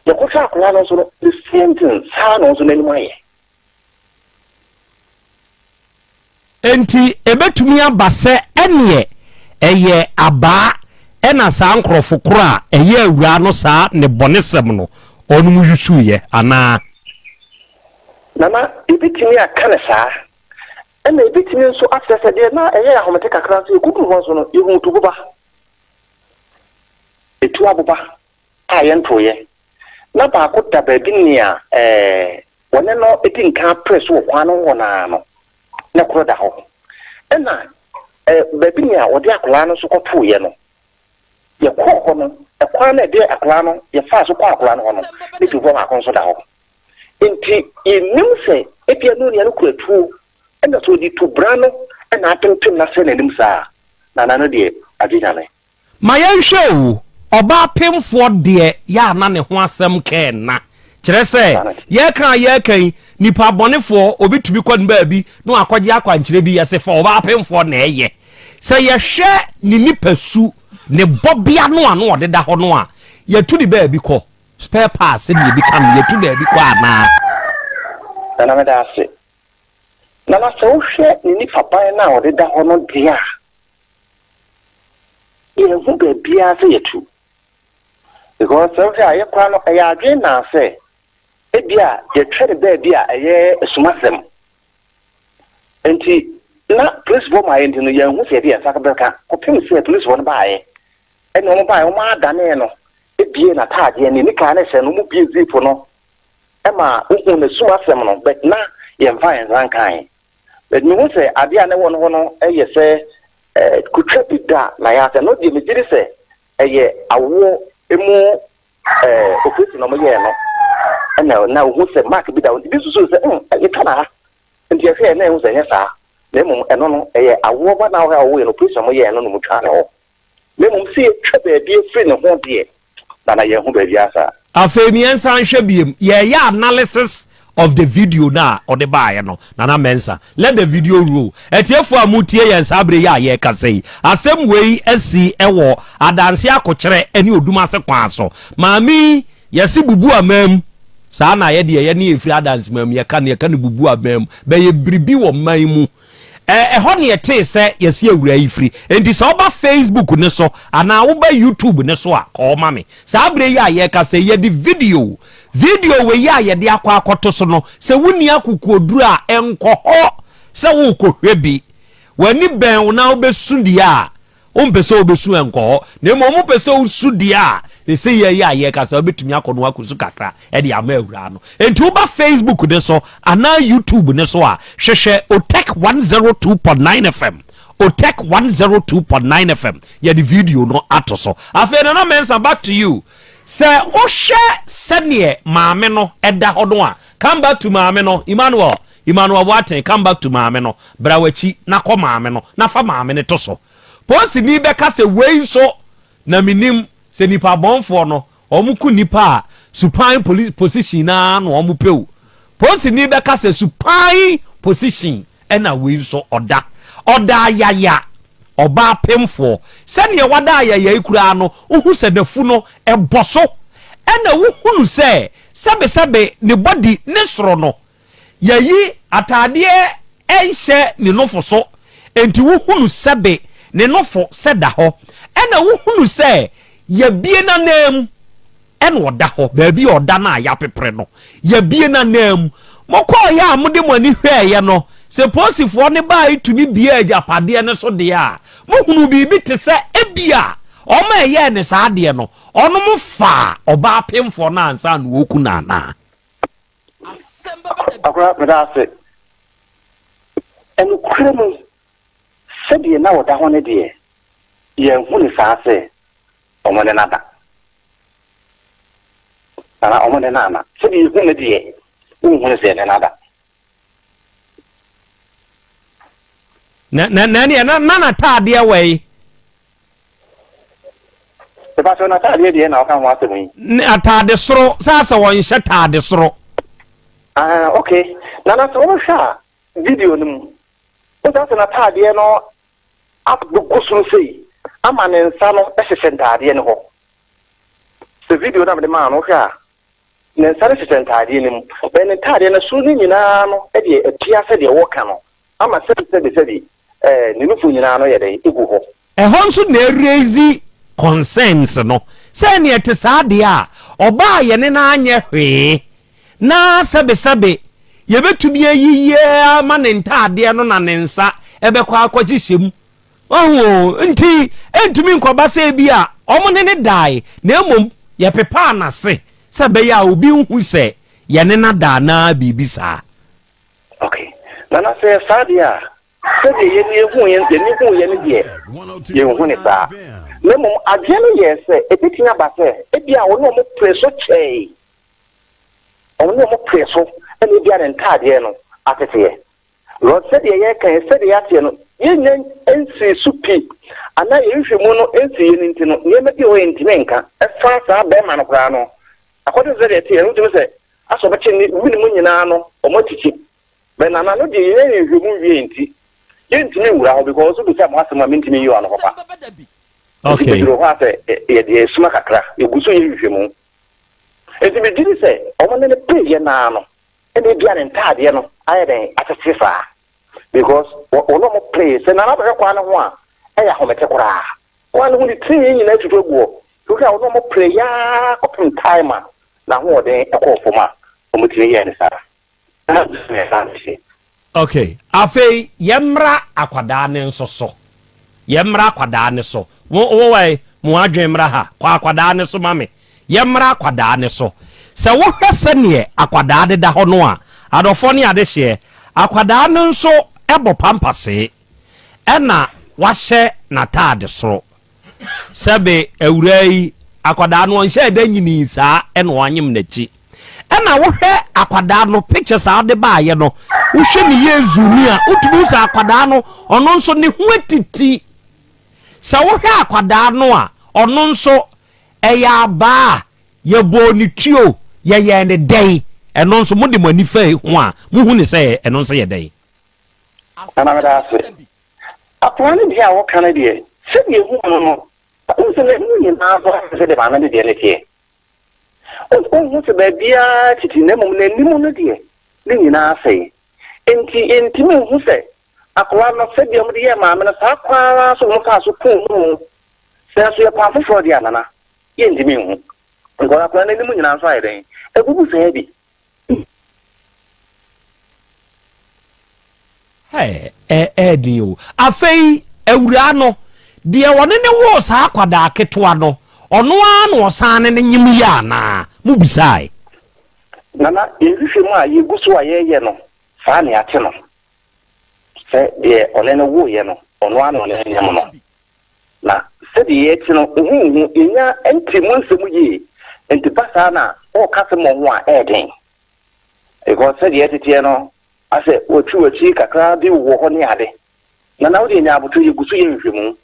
Yɛkɔhwɛ akwadaa no nso no, the same thing, saa na ɔnso n'anim ayɛ.
Enti ebetumi aba sɛ ɛneɛ ɛyɛ abaa ɛna saa nkorɔfo korɔ a ɛyɛ awuraa no saa nnebɔnesɛm no ɔnom yusuiɛ anaa?
Nana, yɛbɛtumi aka no saa. Ɛna yɛbɛtumi nso akyerɛ sɛ deɛ na ɛyɛ ahomete kakra nso yɛkɔduru hɔ nso no yɛhuu tuboba, etuo aboba a yɛntoeɛ. Na baako da baabi nea ɛɛ wɔne no di nkan pere so wɔ kwan no ho hɔ no ara no, na koro da hɔ. Ɛna ɛɛ baabi nea wɔde akwadaa no nso kɔtoeɛ no, yɛkɔɔ hɔ no, ɛkwan no a ɛde akwadaa no, yɛfaa so kɔɔ akwadaa no hɔ no, ne tuofoɔ baako nso da hɔ. Enti yɛnnim sɛ ebia ne onua no kura tuo, ɛna sɛ ɔde tu bra no na apempem no asɛe n'anim saa a, na na no deɛ agye Nyame.
Ma yɛnhwɛ o, ɔbaa pemfoɔ deɛ yɛ a na ne ho asɛm kɛɛ nna. Kyerɛ sɛ, yɛreka a yɛreka yi, nipa bɔnefoɔ, obi tumi kɔ ne baabi na wakɔgye akwankyerɛ bi, yɛse fa ɔbaa pemfoɔ na ɛyɛ. Sɛ yɛhwɛ ne nipasu, ne bɔbea no a na ɔde da hɔ no a, yɛtu ne baabi kɔ. Spare parts sɛdeɛ ebi ka no, yɛtu baabi kɔ anaa?
Nana meda ase. Nana sɛ wohwɛ ne nipaban no a ɔde da hɔ no deɛ a, Yɛnhu baabiara sɛ yɛtu. Because sɛ wohwɛ a yɛ koraa no ɛyɛ adwene naa sɛ ebia yɛtwɛre baabi a ɛyɛ asumasɛm. Nti na polisifoɔ maa yɛ nti no yɛnhu sɛ yɛde yɛn nsa bɛka kɔpem sɛ polisifoɔ no baeɛ. Ɛna wɔn baeɛ wɔn adanee no ebie n'ataadeɛ ne nika ne hyɛ no wɔn bie zip no ɛma wohu n'asumasɛm no but na yɛnfa yɛn nsa nkae. But mehu sɛ adeɛ a na ɛwɔ no hɔ no yɛ sɛ kotwa bi da na yɛ asɛ no deɛ megye di sɛ ɛyɛ awoɔ mu operation na wɔyɛɛ no ɛna na ohu sɛ mark bi da hɔ nti bi susu sɛ mm yɛtwa na ha nti ɛhwɛ na ɛhu sɛ ɛnyɛ saa na mmom ɛno no ɛyɛ awoɔ ba na ɔhɛ a ɔwoeɛ no operation wɔyɛɛ no na wɔtwaa ne hɔ. Na mmom sɛ yɛtwa baabi afiri ne ho deɛ, na na yɛnhu baabiara saa.
Afei me yɛnsan nhwɛ biom, yɛreyɛ analysis of the video no a ɔde baeɛ no, Nana Mensah, let the video roll. Atiefoɔ a motie yɛn saa berɛ yi a yɛrekasa yi, asɛm wei asi wɔ Adanse Akokyerɛ ne Odumase kwan so. Maame yi, yɛse bubu aman mu, saa na yɛdeɛ yɛne yɛfiri Adanse man mu, yɛka no, yɛka no bubu aman mu, bɛyɛ biribi wɔ man mu. Ɛhɔ na yɛtee sɛ yɛsi awuraa yi firi. Enti sɛ woba Facebook no so anaa woba YouTube no so a, kɔ hɔ ma me. Saa berɛ yi a yɛrekasa yi, yɛde video, video wei a yɛde akɔ akɔto so no, sɛ wonni akokoɔduro a, nkɔ hɔ sɛ worekɔhwɛ bi. W'ani bɛn wo na wobɛsu deɛ a, Wompɛ sɛ wobesu nkɔ hɔ, na mmom wopɛ sɛ wosu deɛ a, sɛ yɛ yi a yɛrekasa, wobɛtumi akɔ no akɔsu kakra de ama awuraa no. Enti woba Facebook no so anaa YouTube no so a, hwehwɛ Otec 102.9 FM. Otec 102.9 FM. Yɛde video no ato so. Afei Nana Mensah, back to you. Sɛ wohwɛ sɛdeɛ maame no da hɔ no a, come back to maame no, Emmanuel. Emmanuel Boateng come back to maame no, bra w'akyi na kɔ maame no na fa maame no to so. Polisini bɛka sɛ wei nso na menim sɛ nipa bɔnfoɔ no wɔn ku nipa a supine police position no ara na wɔn pɛ o. Polisini bɛka sɛ supine position ɛna wei nso ɔda. Ɔda ayaya, ɔbaa pemfoɔ. Sɛdeɛ wada ayaya yi koraa no wohu sɛ n'afu no ɛbɔ so ɛna wohunu sɛ sɛbesɛbe ne body ne soro no. Yɛyi ataadeɛ nhyɛ ne nofo so, enti wohunu sɛbe ne nofo sɛ da hɔ, ɛna wohunu sɛ yɛabue n'ananmu ɛna ɔda hɔ, baabi a ɔda no a yɛapepere no, yɛabue n'ananmu. Mokɔeɛ a mode mo ani hwɛeɛ no, sɛ polisifoɔ no baeɛ tumi buee agyapadeɛ no so deɛ a, mohunuu biribi te sɛ ebia wɔn a ɛyɛɛ no saa adeɛ no, wɔnom faa ɔbaa pemfoɔ no ansa na wɔreku no anaa?
Akora, meda ase. Nokorɛ mu, sɛdeɛ na ɔda hɔ no deɛ, yɛanhu no saa sɛ wɔn ne no ada. Anaa wɔn ne no anna. Sɛdeɛ yɛhu no deɛ, wonhu no sɛ yɛne no ada.
Na na na na na n'ataadeɛ wɔ yi.
Mepa kyɛw n'ataadeɛ deɛ na ɔka ho asɛm yi.
Ne ataade soro sɛ asɛ wɔnhyɛ taade soro.
Ah okay nana sɛ wɔhwɛ a video no mu wosan sɛ n'ataadeɛ no abɛgu soro sei ama ne nsa no hyehyɛ ntaadeɛ no hɔ sɛ video no a mede maa no wohwɛ a ne nsa no hyehyɛ ntaadeɛ no mu bɛn ne ntaadeɛ no soro no nyinaa no deɛ apia sɛdeɛ wɔka no ama sɛbi sɛbi sɛbi ɛɛ ne nufu nyinaa no yɛ dɛn egu hɔ.
Ɛhɔ nso na ɛraise concerns no sɛ nea ɛte saa deɛ a, ɔbaa a yɛne no anyɛ hwee na sɛbesɛbe yɛbɛtumi ayiyi ama ne ntaadeɛ no na ne nsa ɛbɛkɔ akɔhyehyɛ mu. Wahu o, nti ɛntumi nkɔba sɛ ebi a wɔn ne no dae na mmom yɛpepaa n'ase sɛ ɛbɛyɛ a obi nhu sɛ yɛne no ada anaa biribi saa.
Ok, Nana sɛ ɛyɛ saa deɛ a, sɛdeɛ yɛn ani hu yɛn ani hu yɛn no deɛ, yɛnhu no saa. Na mmom adwene no yɛɛ sɛ ɛbɛtumi aba sɛ ebia ɔne wɔn peree so kyɛe, ɔne wɔn peree so ɛna ebia ne ntaadeɛ no ateteɛ. Because sɛdeɛ yɛreka yi, sɛdeɛ yɛateɛ no, yɛnnya nsii so pi anaa yɛn nhwehwɛmu no nsii yɛn nti no, nneɛma bi wɔ hɔ yɛntumi nka. Ɛfa saa bɛrima no koraa no, according to sɛdeɛ ɛteɛ no, wotumi sɛ Asɛ ɔbɛkye ne mene mu nyinaa no ɔmo akyikyi but nana no deɛ yɛnyɛ nhwehwɛmu nwie nti yɛntumi nwura hɔ because wobisa mo asɛm a mentumi nyi ano papa nti
Okay.
bɛduru hɔ a sɛ yɛde asuma kakra yɛgu so yɛ nhwehwɛmu nti megye di sɛ ɔmo ne no peeyɛ naa no ɛna ebia ne ntaadeɛ no ayɛ dɛn atete saa because wɔne ɔmo pee sɛ nana bɛhwɛ kwan no ho a ɛyɛ ahomete koraa kwan no ho ne tirinwi nyinaa tutu agu hɔ wohwɛ a wɔne ɔmo pere yaa kɔpem time a N'ahoɔden kɔɔ fam a, wɔtumi yɛɛ no saa. Na ɛsan hye.
Ok, afei yɛmmra akwadaa no nso so. Yɛmmra akwadaa no so. Mo, mo wai, mo adwene mmra ha. Kɔ akwadaa no so ma me. Yɛmmra akwadaa no so. Sɛ wohwɛ sɛdeɛ akwadaa deda hɔ no a, adɔfoɔ ne adehyeɛ, akwadaa no nso bɔ pampasee, ɛna wahyɛ n'ataade soro. Sɛbe awuraa yi, akwadaa no ɔnhyɛɛ da nyinii saa ɛna wanyem n'akyi. Ɛna wohwɛ akwadaa no pictures a ɔde baayɛ no, wohwɛ ne yie zoomi a, wotumi hu sɛ akwadaa no ɔno nso ne ho atiti. Sɛ wohwɛ akwadaa no a, ɔno nso ɛyɛ abaa a yɛbɔɔ ne tuo, yɛyɛɛ ne dɛn? Ɛno nso mode mo ani fa ho a, mohu ne sɛ ɛno nso yɛ dɛn?
Nana meda ase. Akwadaa no deɛ a wɔka no deɛ, sɛdeɛ ɛhu no no, wohu sɛ n'anim nyinaa nso ayɛ sɛ deɛ maame no deɛ no teɛ. Wonhu sɛ baabiara titi na mmom n'anim no deɛ, ne nyinaa asɛe. Enti yɛntumi nhu sɛ akwadaa no, sɛdeɛ wɔde yɛɛ maame no, saa kwan ara so na wɔfaa so kum no. Sɛ nso yɛ kwan foforɔ deɛ a, Nana, yɛntumi nhu. Because akwadaa no anim nyinaa nso ayɛ dɛn? Abubu saa bi.
Hey, ɛɛ den o. Afei awuraa no, deɛ ɔne ne woo saa akwadaa ketewa no, ɔno ara na ɔsan ne no nyem yi anaa? Mobisae.
Nana, yɛn nhwehwɛmu a yɛgu so a yɛreyɛ no, saa na yɛate no, sɛ deɛ ɔne no woeɛ no, ɔno ara na ɔne no nyem no. Na sɛdeɛ yɛte no, huhuhu, yɛnnya ntee mu nsɛm yie, nti ba saa na wɔreka asɛm wɔ ho a, ɛyɛ den. Because sɛdeɛ ɛteteɛ no, asɛ wɔatwi w'akyi kakra bi wɔ hɔ ne ade. Nana wo deɛ nya aboterɛ, yɛgu so yɛ nhwehwɛmu.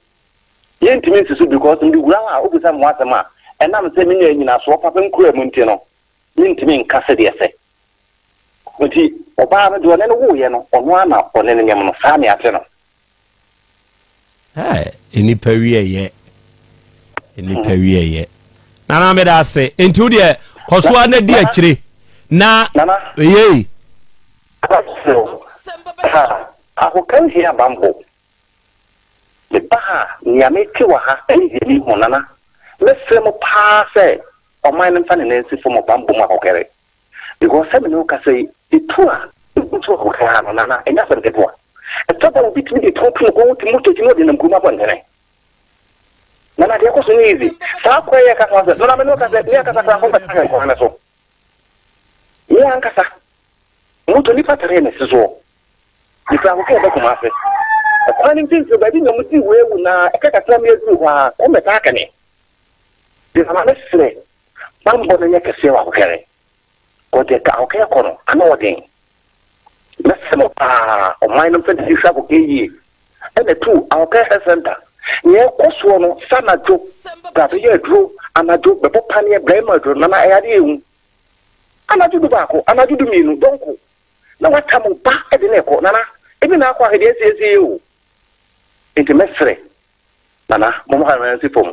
Yɛntumi nsi so because mede wura hɔ a, wobisa me ho asɛm a, ɛnam sɛ mennya nnyinasoɔ papa nkuraa mu nti no, mentumi nka sɛdeɛ ɛsɛ. Nti ɔbaa no deɛ ɔne no woeɛ no, ɔno ara na ɔne no nyem no, saa na yɛate no.
Hey, nnipa wieyɛ nnipa hmm. wieyɛ nana meda ase nti wo deɛ kɔ so a na di akyire na yei.
Aso ha ahokan hia banbɔ. Me ba ha nea me te wɔ ha ɛne deɛ me hu Nana mɛsrɛ mo paa sɛ ɔman no mfa ne nan nsi fam wɔ banbɔ mu akɔkɛre because sɛ me ne wo kasa yi etu a ebu to akɔkɛre ha no Nana ɛnyɛ asɛm ketewa ɛtɔ da obi tumi de tuo to ne kɔn ho te moto akyi na ɔde nam kurom abɔntene Nana deɛ ɛkɔ so nyɛ easy saa kwan yi a ɛka ho asɛm Nana me ne wo kasa me ankasa koraa nkɔmɛka kwan no so me ankasa Moto nipa teree ne se soɔ. Mefiri Akoka reba Kumase. Ɛkwan no mfimfini baabi na wɔdi wei awu na ɛka kakra ma yɛduru hɔ ara, wɔn bɛtaa kane. Deɛ na maame serɛ, bammɔ no nyɛ kɛseɛ wɔ Akokɛre. Kɔ deɛ Akokɛ kɔ no, ano ɔden. Mɛsrɛ mo paa, ɔman no mfa n'ani nhwɛ Akokɛ yie. Ɛna tu Akokɛ Health Center. Nea ɛkɔ soɔ no, sɛ anadwo, bra bɛyɛ aduro, anadwo bɛbɔ paneɛ, bra ma aduro, nana ɛyɛ adeɛ ɛhu. Anadwo dubaako, anadwo dumienu, dɔnko, na watam wo ba de no rekɔ. Nana, ebi na akɔ ahwɛ deɛ asi asi yi o. Nti mɛsrɛ, Nana, momma yɛn nan nsi fam,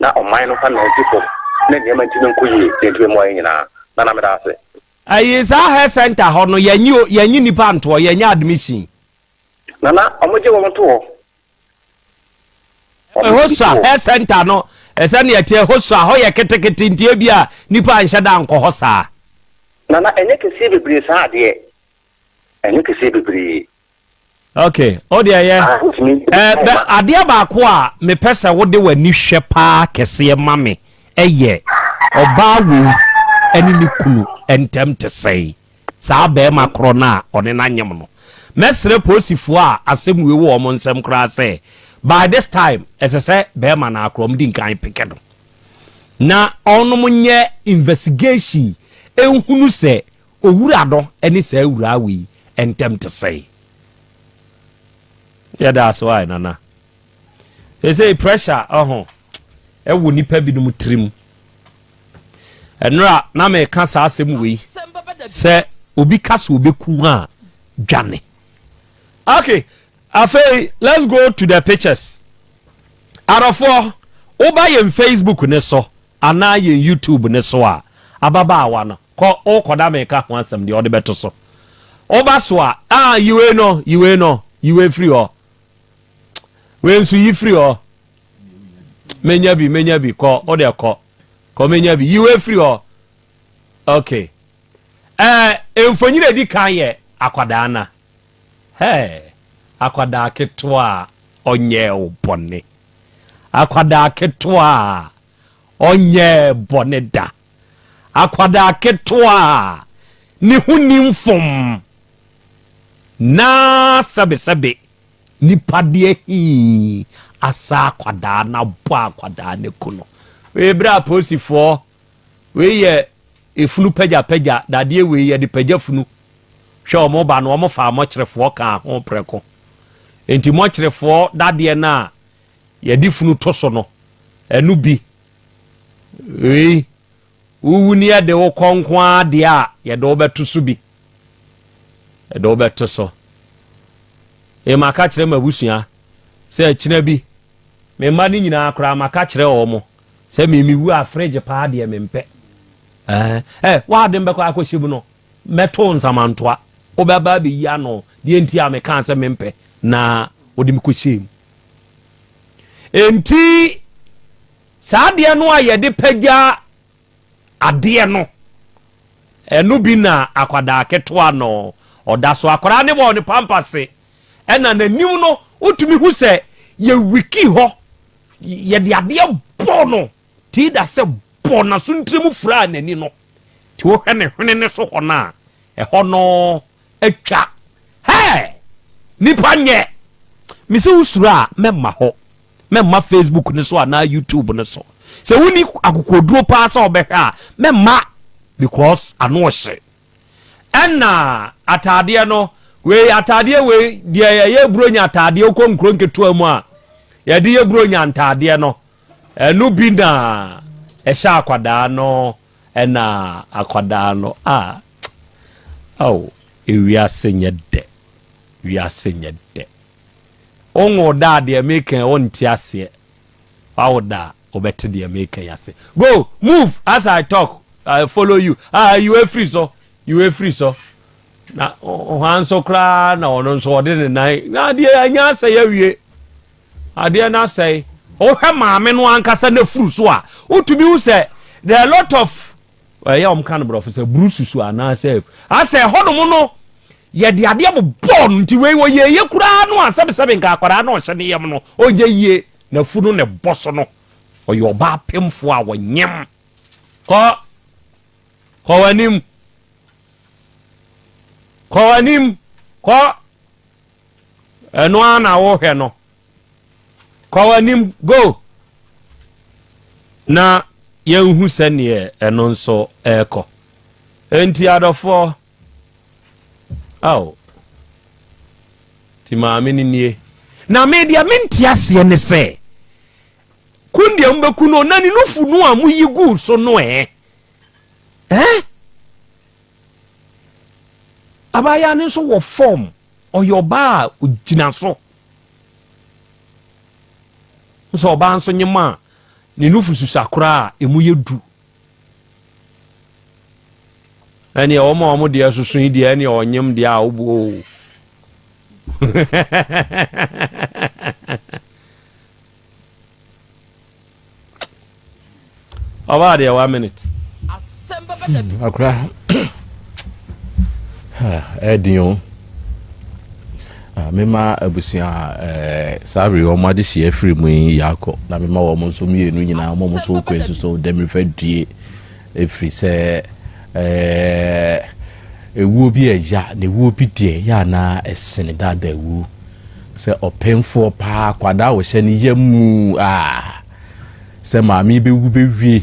na ɔman no mfa ne nan nsi fam, na nneɛma ntumi nkɔ yie, na yɛntumi mmoa yɛn nyinaa. Nana, meda ase.
Ayi saa health center hɔ no yɛnye yɛnye nipa ntoɔ yɛnyɛ admission.
Nana, wɔgye wɔn to hɔ.
Ɛhɔ sua health center no sɛnea ɛteɛ ɛhɔ sua hɔ yɛ ketekete nti ebi a nipa nhyɛ da nkɔ hɔ saa.
Nana ɛnyɛ kɛseɛ bebree saa adeɛ ɛnyɛ kɛseɛ bebree.
Okay, o deɛ yɛ eh, bɛ adeɛ baako a mepɛ sɛ wode w'ani hwɛ paa kɛseɛ ma me ɛyɛ ɔbaa wei ɛne ne kunu ntɛm te sɛn. Saa barima korɔ no a ɔne no anyem no. Mɛsrɛ polisifoɔ a asɛm wei wɔ wɔn nsam koraa sɛ, by this time ɛsɛ sɛ barima no ara koraa wɔdi nkan peke no na wɔnom nyɛ investigation nhunu sɛ owura no ne saa awuraa wei ntɛm te sɛn. Yɛda ase wae Nana. Seesei pressure ɔho ɛwɔ nipa binom tirim. Ɛnora na meka saa asɛm wei sɛ obi ka sɛ obeku a dwane. Okay, afei let's go to the pictures. Arɔfoɔ, woba yɛn Facebook ne so anaa yɛn YouTube ne so a, ababaawa no kɔ wokɔda meka ho asɛm deɛ ɔde bɛto so. Woba so a, ah, yiwei no, yiwei no, yiwei firi hɔ. Wei nso yi firi hɔ. Menya bi, menya bi, kɔ, wo deɛ kɔ. Kɔ menya bi. Yi wei firi hɔ. Okay. Ɛɛ, eh, mfonyin a edi kan yɛ akwadaa na. Hey, akwadaa ketewa a ɔnyɛɛ wo bɔne. Akwadaa ketewa a ɔnyɛɛ bɔne da. Akwadaa ketewa a ne ho ni mfom. Na sɛbesɛbe Nipa de ahii asa akwadaa no abɔ akwadaa no aku no. Wei berɛ a polisifoɔ wei yɛ efunu pagyapagya dadeɛ wei yɛde pagya funu hwɛ wɔn ba no wɔn faa mɔkyerefoɔ kaa ho prɛko nti mɔkyerefoɔ dadeɛ no a yɛde funu to so no ɛno bi wei Wowu ne yɛde wo kɔ nko ara deɛ a, yɛde wo bɛto so bi. Yɛde wo bɛto so. Ee, maka kyerɛ m'abusua sɛ akyina bi, me mma no nyinaa koraa maka kyerɛ wɔn sɛ me mewu a fridge paa deɛ mempɛ. Ɛɛ, ɛ, woade mbɛkɔ akɔhyɛ mu no, mɛto nsamantoa. Wobɛba abɛyi ano deɛ nti a mekaa sɛ mempɛ na wode me kɔhyɛɛ mu. Enti Saa adeɛ no a yɛde pagya adeɛ no, ɛno bi na akwadaa ketewa no ɔda so. Akwadaa no bɔɔ ne pampase, ɛna n'anim no wotumi hu sɛ yɛwiki hɔ, yɛde adeɛ bɔɔ no tii da sɛ bɔ n'aso ntiri mu furaa n'ani no. Nti wohwɛ ne hwene ne so hɔ no a, ɛhɔ no atwa. Hɛɛ! Nipa nyɛ! Mese wo suro a, mɛmma hɔ. Mɛmma Facebook no so anaa YouTube no so. Sɛ wonni akokoɔduro paa sɛ wobɛhwɛ a, mɛmma because ano ɔhye. Ɛna ataadeɛ no, wei ataadeɛ wei deɛ ɛyɛ buronya ataadeɛ wokɔ nkuro nketewa mu a yɛde yɛ buronya ntaadeɛ no, ɛno bi na ɛhyɛ akwadaa no ɛna akwadaa no a ao ewiase nyɛ dɛ wiase nyɛ dɛ. Wonwoo da a deɛ meka yi wonte aseɛ. Wawo da a wobɛte deɛ meka yi ase. Go, move as I talk, I follow you. Ah, yi wei firi so, yi wei firi so. Na hwan nso koraa na ɔno nso ɔde ne nan na adeɛ anya asɛe awie. Adeɛ no asɛe. Wohwɛ maame no ankasa n'afuru so a, wotumi hu sɛ there are a lot of ɛyɛ wɔn ka no borɔfo sɛ brususu anaasɛ asɛ ɛhɔnom no yɛde adeɛ bobɔɔ no nti wei wɔyɛɛyɛ koraa no a sɛbesɛbe nka akwadaa no ɔhyɛ ne yam no ɔnyɛ yie n'afu no na ɛbɔ so no ɔyɛ ɔbaa pemfoɔ a wɔnyem kɔ kɔ w'anim kɔ w'anim kɔ Ɛno ara na wohwɛ no. Kɔ w'anim, go! Na yɛnhu sɛdeɛ ɛno nso ɛrekɔ. Enti adɔfoɔ, ao, ti maame no nie. Na me deɛ mente aseɛ ne sɛ, kun deɛ mobɛku no na ne nufu no a moyi guu so no ɛ? Ɛ? Abaayewa no nso wɔ fɔm, ɔyɛ ɔbaa a ɔgyina so. Sɛ ɔbaa nso nyem a, ne nufu susa koraa a, emu yɛ du. Ɛneɛ wɔn a wɔn deɛ soso yi deɛ ɛneɛ ɔnyem deɛ a wobu o. Ɔbaa deɛ one minute.
Hmm, akora ɛden o ah, mema abusua eh, saa bere wɔn adehyeɛ afiri mu yi yɛ akɔ na mema wɔn nso mmienu nyinaa wɔn nso kɔ nso so dɛmirifa due ɛfiri sɛ eh, ewuo bi ɛya na ewuo bi deɛ yɛ anaa ɛsene daadaa wuo Sɛ ɔpemfoɔ paa akwadaa a ɔhyɛ ne yam mu a, sɛ maame yi bɛwu bɛwie,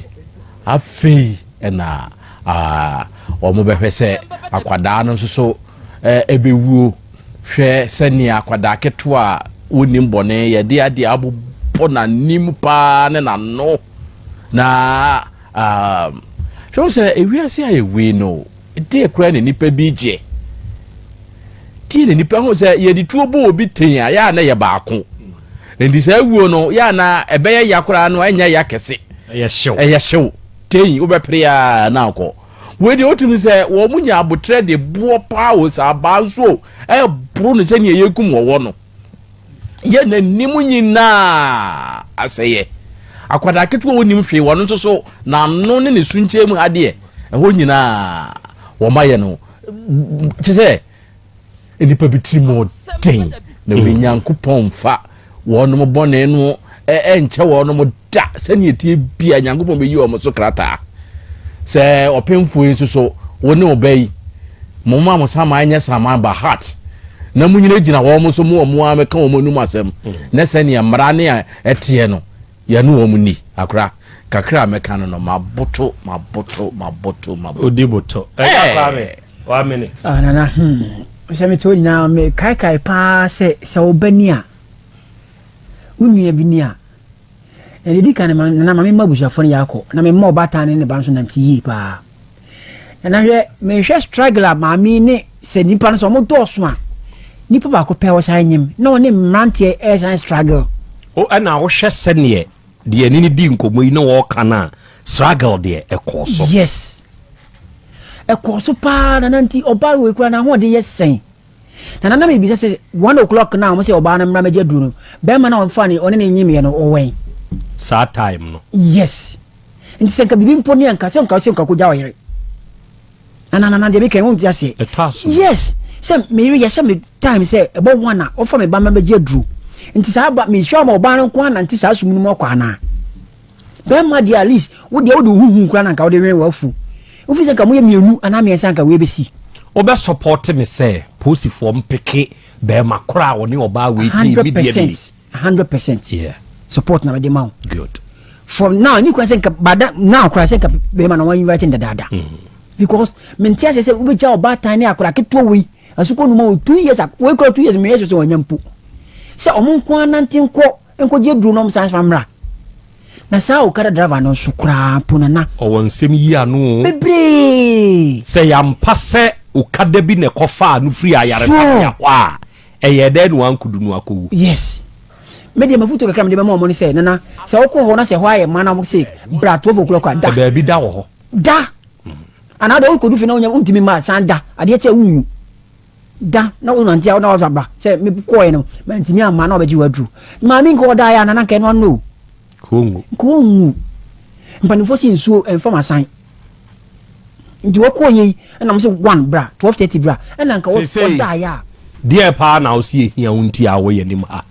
afei ɛna wɔn bɛhwɛ sɛ akwadaa no nso so ɛbɛwuo. Hwɛ sɛnea akwadaa ketewa a wɔnnim bɔne yɛde adeɛ abobɔ n'anim paa ne n'ano na hwɛ sɛ ewiase a yɛwei no Deɛ koraa na nipa bi gye. Deɛ na nipa ho sɛ yɛde tuo bɔ obi ten a yɛ a na yɛ baako. Nti saa wuo no yɛ a na ɛbɛyɛ ya koraa no ɛnyɛ ya kɛse.
Ɛyɛ hyew.
Ɛyɛ hyew. Ten wobɛpere a na akɔ. Wei deɛ wotumi sɛ wɔn nya abotrɛ de boɔ paa wɔ saa baa nso ɛboro no sɛnea yɛkum wɔwɔ no. Yɛ n'anim nyinaa asɛeɛ. Akwadaa ketewa a ɔnnim hwee, ɔno nso so n'ano ne ne sunkyɛn mu ha deɛ, ɛhɔ nyinaa wɔayɛ no kyɛ sɛ nnipa bi tirim ɔden na wei mm. Nyankopɔn mfa wɔnom bɔne no ɛnkyɛ wɔnom da sɛnea ɛtie bia Nyankopɔn bɛyi wɔn so krataa. Sɛ ɔpemfoɔ yi nso so, wo ne ɔba yi, momma mo saman nyɛ saman ba heart, na monyinagyina wɔn so mo wɔn ara mɛka wɔn anum asɛm, mm. na sɛnea mmara ne a ɛteɛ no, yɛne wɔn ni. Akora, kakra a mɛka no no, maboto, maboto, maboto, maboto.
Odi boto. Ɛyɛ Kwame, one minute.
Ah, nana, hmm. Sɛ mete hɔ nyinaa, mekaekae paa sɛ sɛ wo ba ni a, wo nua bi ni a, Na deɛ ɛdi kan no, nana ma memma abusuafoɔ no yɛ akɔ, na memma ɔbaatan ne ne ba nso nante yie paa. Nana hwɛ, mehwɛ struggle a maame ne sɛ nipa no sɛ wɔn dɔɔso a, nipa baako pɛ ɔsan nyim na ɔne mmeranteɛ ɛsan struggle.
O ɛna wohwɛ sɛdeɛ deɛ ɛne no di nkɔmmɔ yi na wɔreka no a, struggle deɛ ɛkɔɔ so.
Yes, ɛkɔɔ so paa nana nti ɔbaa wei koraa n'ahoɔden yɛ sɛn. Na na na mebisa sɛ 1:00 no a wɔn sɛ ɔbaa no mmra mɛgye aduro no, bɛrima no a ɔmfa ne ɔne ne nyemeɛ no ɔwɛn.
Saa time no.
Yes. Nti sɛ nka biribi mpo ne anka sɛ nka sɛ nka kɔgya ɔyere. Na na na na deɛ meka yi wonte aseɛ.
Ɛtɔ aso.
Yes. Sɛ me yere yɛhyɛ me time sɛ ɛbɔ one a ɔfa me ba ma bɛgye aduro. Nti saa ba mehwɛ ama ɔbaa no nko anante saa sum no mu akɔ anaa. Bɛrima deɛ at least wo deɛ wode wo ho hu koraa na nka wode wɛn w'afu. Wofi sɛ nka moyɛ mmienu anaa mmiɛnsa nka wei bɛsi.
Wobɛ support me sɛ posifoɔ mpeke bɛrima koro a ɔne ɔbaa wei te immediately?
100%
Yeah.
Support na mede ma wo.
Good.
From now ni kwan sɛ nka bada now koraa sɛ nka bɛrima na wɔn invite no dadaada. Because mente aseɛ sɛ wobɛgya ɔbaatan ne akwadaa ketewa wei asukɔ numa wɔ 2 years wei koraa 2 years meyɛ sɛ sɛ wɔanya mpo sɛ ɔmo nko ara nante nkɔ Nkɔgye aduro na ɔmo san fa mmra. Na saa okada driver no nso koraa mpo no na.
Ɔwɔ nsɛm yi ano o.
Bebree.
Sɛ yɛampa sɛ okada bi na ɛkɔfaa no firii ayaresabea hɔ a, ɛyɛɛ dɛn na wankodu no akɔwu?
Yes. Me deɛ mafotuo kakra a mede bɛma wɔn ne sɛ, Nana, sɛ wokɔ hɔ na sɛ ɛhɔ ayɛ ma na wɔse bra 12 o'clock a, da.
Pɛ baabi da wɔ hɔ.
Da. Anaa deɛ wokɔdu fie na wonya wontumi mma a, san da. Adeɛ kye a wonwu. Da na wonante a na waba sɛ mekɔɛ no mantumi amma na ɔbɛgye waduru. Maame nka ɔdaeɛ a nana nka ɛno ano o.
Nka
ɔnwu. Mpanimfoɔ si nsuo ɛmfa masan. Nti wɔkɔɔ yɛ yi ɛna mo sɛ one bra 12:30 bra ɛna nka ɔdaeɛ a.
Deɛ paa na wosi ehia wo nti a wɔyɛ nim ha.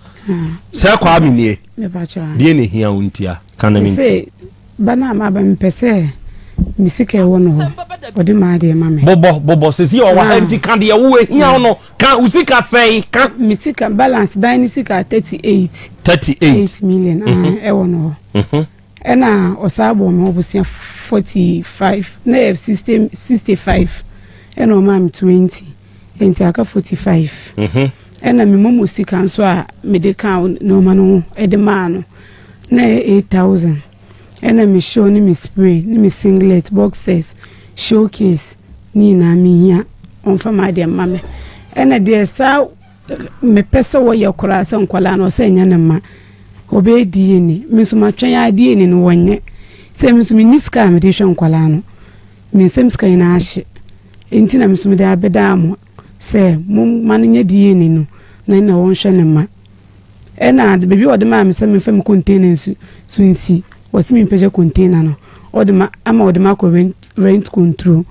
Sɛ Kwame nie. Deɛ na ehia wo nti a ka na
me nti. Ba no a maba mepɛ sɛ me sika ɛwɔ no hɔ ɔde m'adeɛ ma me.
Bobɔ bobɔ sisi ɔwɔ ha nti ka deɛ wo ehia wo no ka wo sika sɛe ka.
Me sika balance dan ne sika 38.
38.
8 million ah ɛwɔ no hɔ. Ɛna ɔsaa bɔɔ me hɔ bosea 45 na yɛ 60 65 ɛna ɔmaa me 20 nti aka 45. Ɛna me momo sika nso a mede kaa nneɛma no ho ɛde maa no na ɛyɛ 8000. Ɛna me show ne me spray ne me singlet, boxers, showcase ne nyinaa mehia ɔmfa m'adeɛ mma me. Ɛna deɛ saa mepɛ sɛ wɔyɛ koraa sɛ nkwadaa no ɔsɛ ɛnyɛ ne mma ɔbɛyɛ DNA me nso matwɛn a DNA no wɔnyɛ sɛ me nso menni sika a mede hwɛ nkwadaa no me nsam sika nyinaa ahye nti na me nso mede abɛdaa mo sɛ momma no nyɛ DNA no na ɛna wɔnhwɛ ne mma. Ɛna baabi a ɔde maa me sɛ memfa me container nsu so nsi, ɔse mempagya container no, ɔde ma ama ɔde me akɔ rent rent control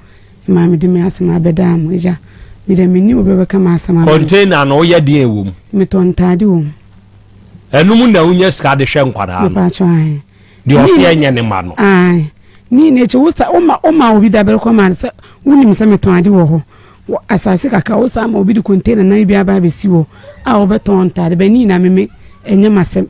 maa mede me asɛm abɛdaa mo agya. Me deɛ menni obi a ɔbɛka m'asɛm ama me.
Container no woyɛ deɛn wɔ mu?
Metɔ ntaade wɔ mu.
Ɛno mu na wonya sika de hwɛ nkwadaa no?
Mepatwɔ ahe.
Deɛ ɔse ɛnyɛ ne mma no.
Ae. Ne nyinaa akyi wo sa woma woma obi dabere kɔma no sɛ wonim sɛ metɔn ade wɔ hɔ. Wɔ asase kakra wo saa ma obi de container nan bi aba abɛsi hɔ a wɔbɛtɔn ntaade bɛ ne nyinaa meme ɛnyɛ m'asɛm.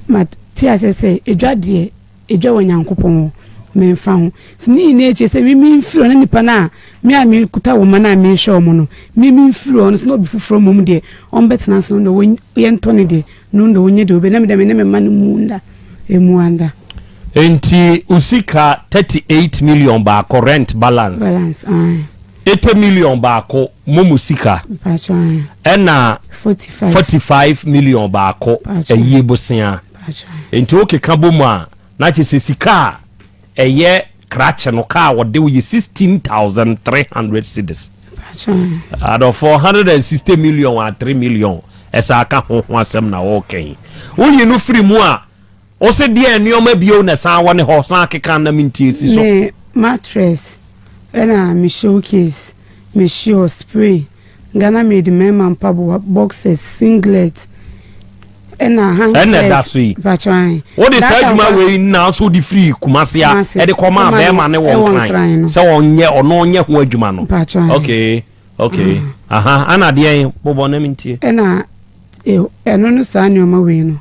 Ma te aseɛ sɛ edwa deɛ edwa wɔ Nyankopɔn hɔ memfa ho. So ne nyinaa akyi sɛ me memfiri hɔ na nipa no a me a mekuta wɔn mma no a mehwɛ wɔn no me memfiri hɔ no so na obi foforɔ mmom deɛ ɔmbɛtena so no deɛ yɛntɔ no deɛ no deɛ ɔnyɛ deɛ ɔbɛ na me deɛ me ne me mma no mu nda emu anda.
Enti wo sika 38 million baako rent balance.
Balance ae.
80 million baako momo sika.
Mpacho ae.
Ɛna
45.
45 million baako ayie bosea.
Mpacho ae.
Enti wo keka bɔ mu a na kyerɛ sɛ sika a ɛyɛ krakye no kaa wɔde wo yɛ 16,300 cedis.
Mpacho ae.
Adɔfoɔ 160 million a 3 million ɛsa aka ho ho asɛm na wɔreka yi. Woyi no firi mu a Ose deɛn nnoɔma bio na ɛsan wɔ ne hɔ? San keka na mentie si so.
Me mattress ɛna me showcase, me shiɔ, spray, Ghana made mmarima mpaboa, boxers, singlet ɛna
Ɛna ɛda
handkerchief.
so yi.
Mpakyɛw ahe.
Wode saa
That
adwuma
akwa
wei nyinaa nso wode firii Kumasi a
Kumasi
ɛde kɔmaa
kɔma no
bɛrima ne wɔ
ɛwɔ
Nkran
Nkran no.
sɛ ɔnyɛ ɔno ɔnyɛ ho adwuma no.
Mpakyɛw ahe.
Okay, okay. Aha, ana deɛn bobɔ na mentie.
Ɛna Ɛno no saa nneɛma wei no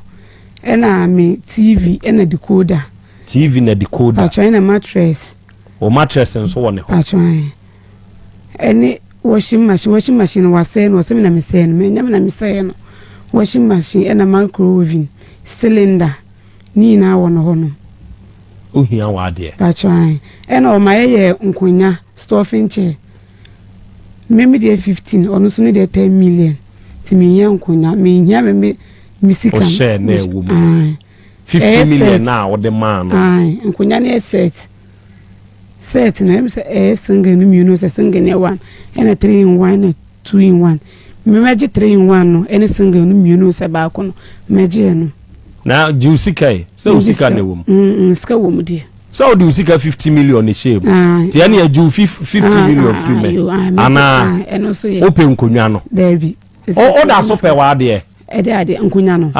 ɛna me TV ɛna decoder.
TV na decoder.
Patro ɛna mattress.
O mattress nso wɔ ne hɔ.
Patro ɛne washing machine washing machine wasɛe no ɔsɛ me na mesɛe no menya me na mesɛe no washing machine ɛna microwave cylinder ne nyinaa wɔ no hɔ no.
Ohia wɔ adeɛ.
Patro ɛna ɔma yɛyɛ nkonya stuffing chair. Me me deɛ 15 ɔno nso ne deɛ 10 million nti menhia nkonya menhia me me me sika
ɔhyɛ na ɛwɔ mu 15 million na wɔde maa no
nkonya no yɛ set set no ɛm sɛ ɛyɛ single no mmienu sɛ single no yɛ one ɛna 3 in 1 na 2 in 1 mɛgye 3 in 1 no ɛne single no mmienu sɛ baako no mɛgye no
na gye wo sika yi sɛ wo sika na ɛwɔ
mu sika wɔ mu deɛ
Sɛ wode wo sika 50 million ne hyɛɛ mu nti ɛne agye wo 50 million firi mɛ anaa wopɛ nkonnwa no woda so pɛ w'adeɛ
ɛde adeɛ nkonnwa no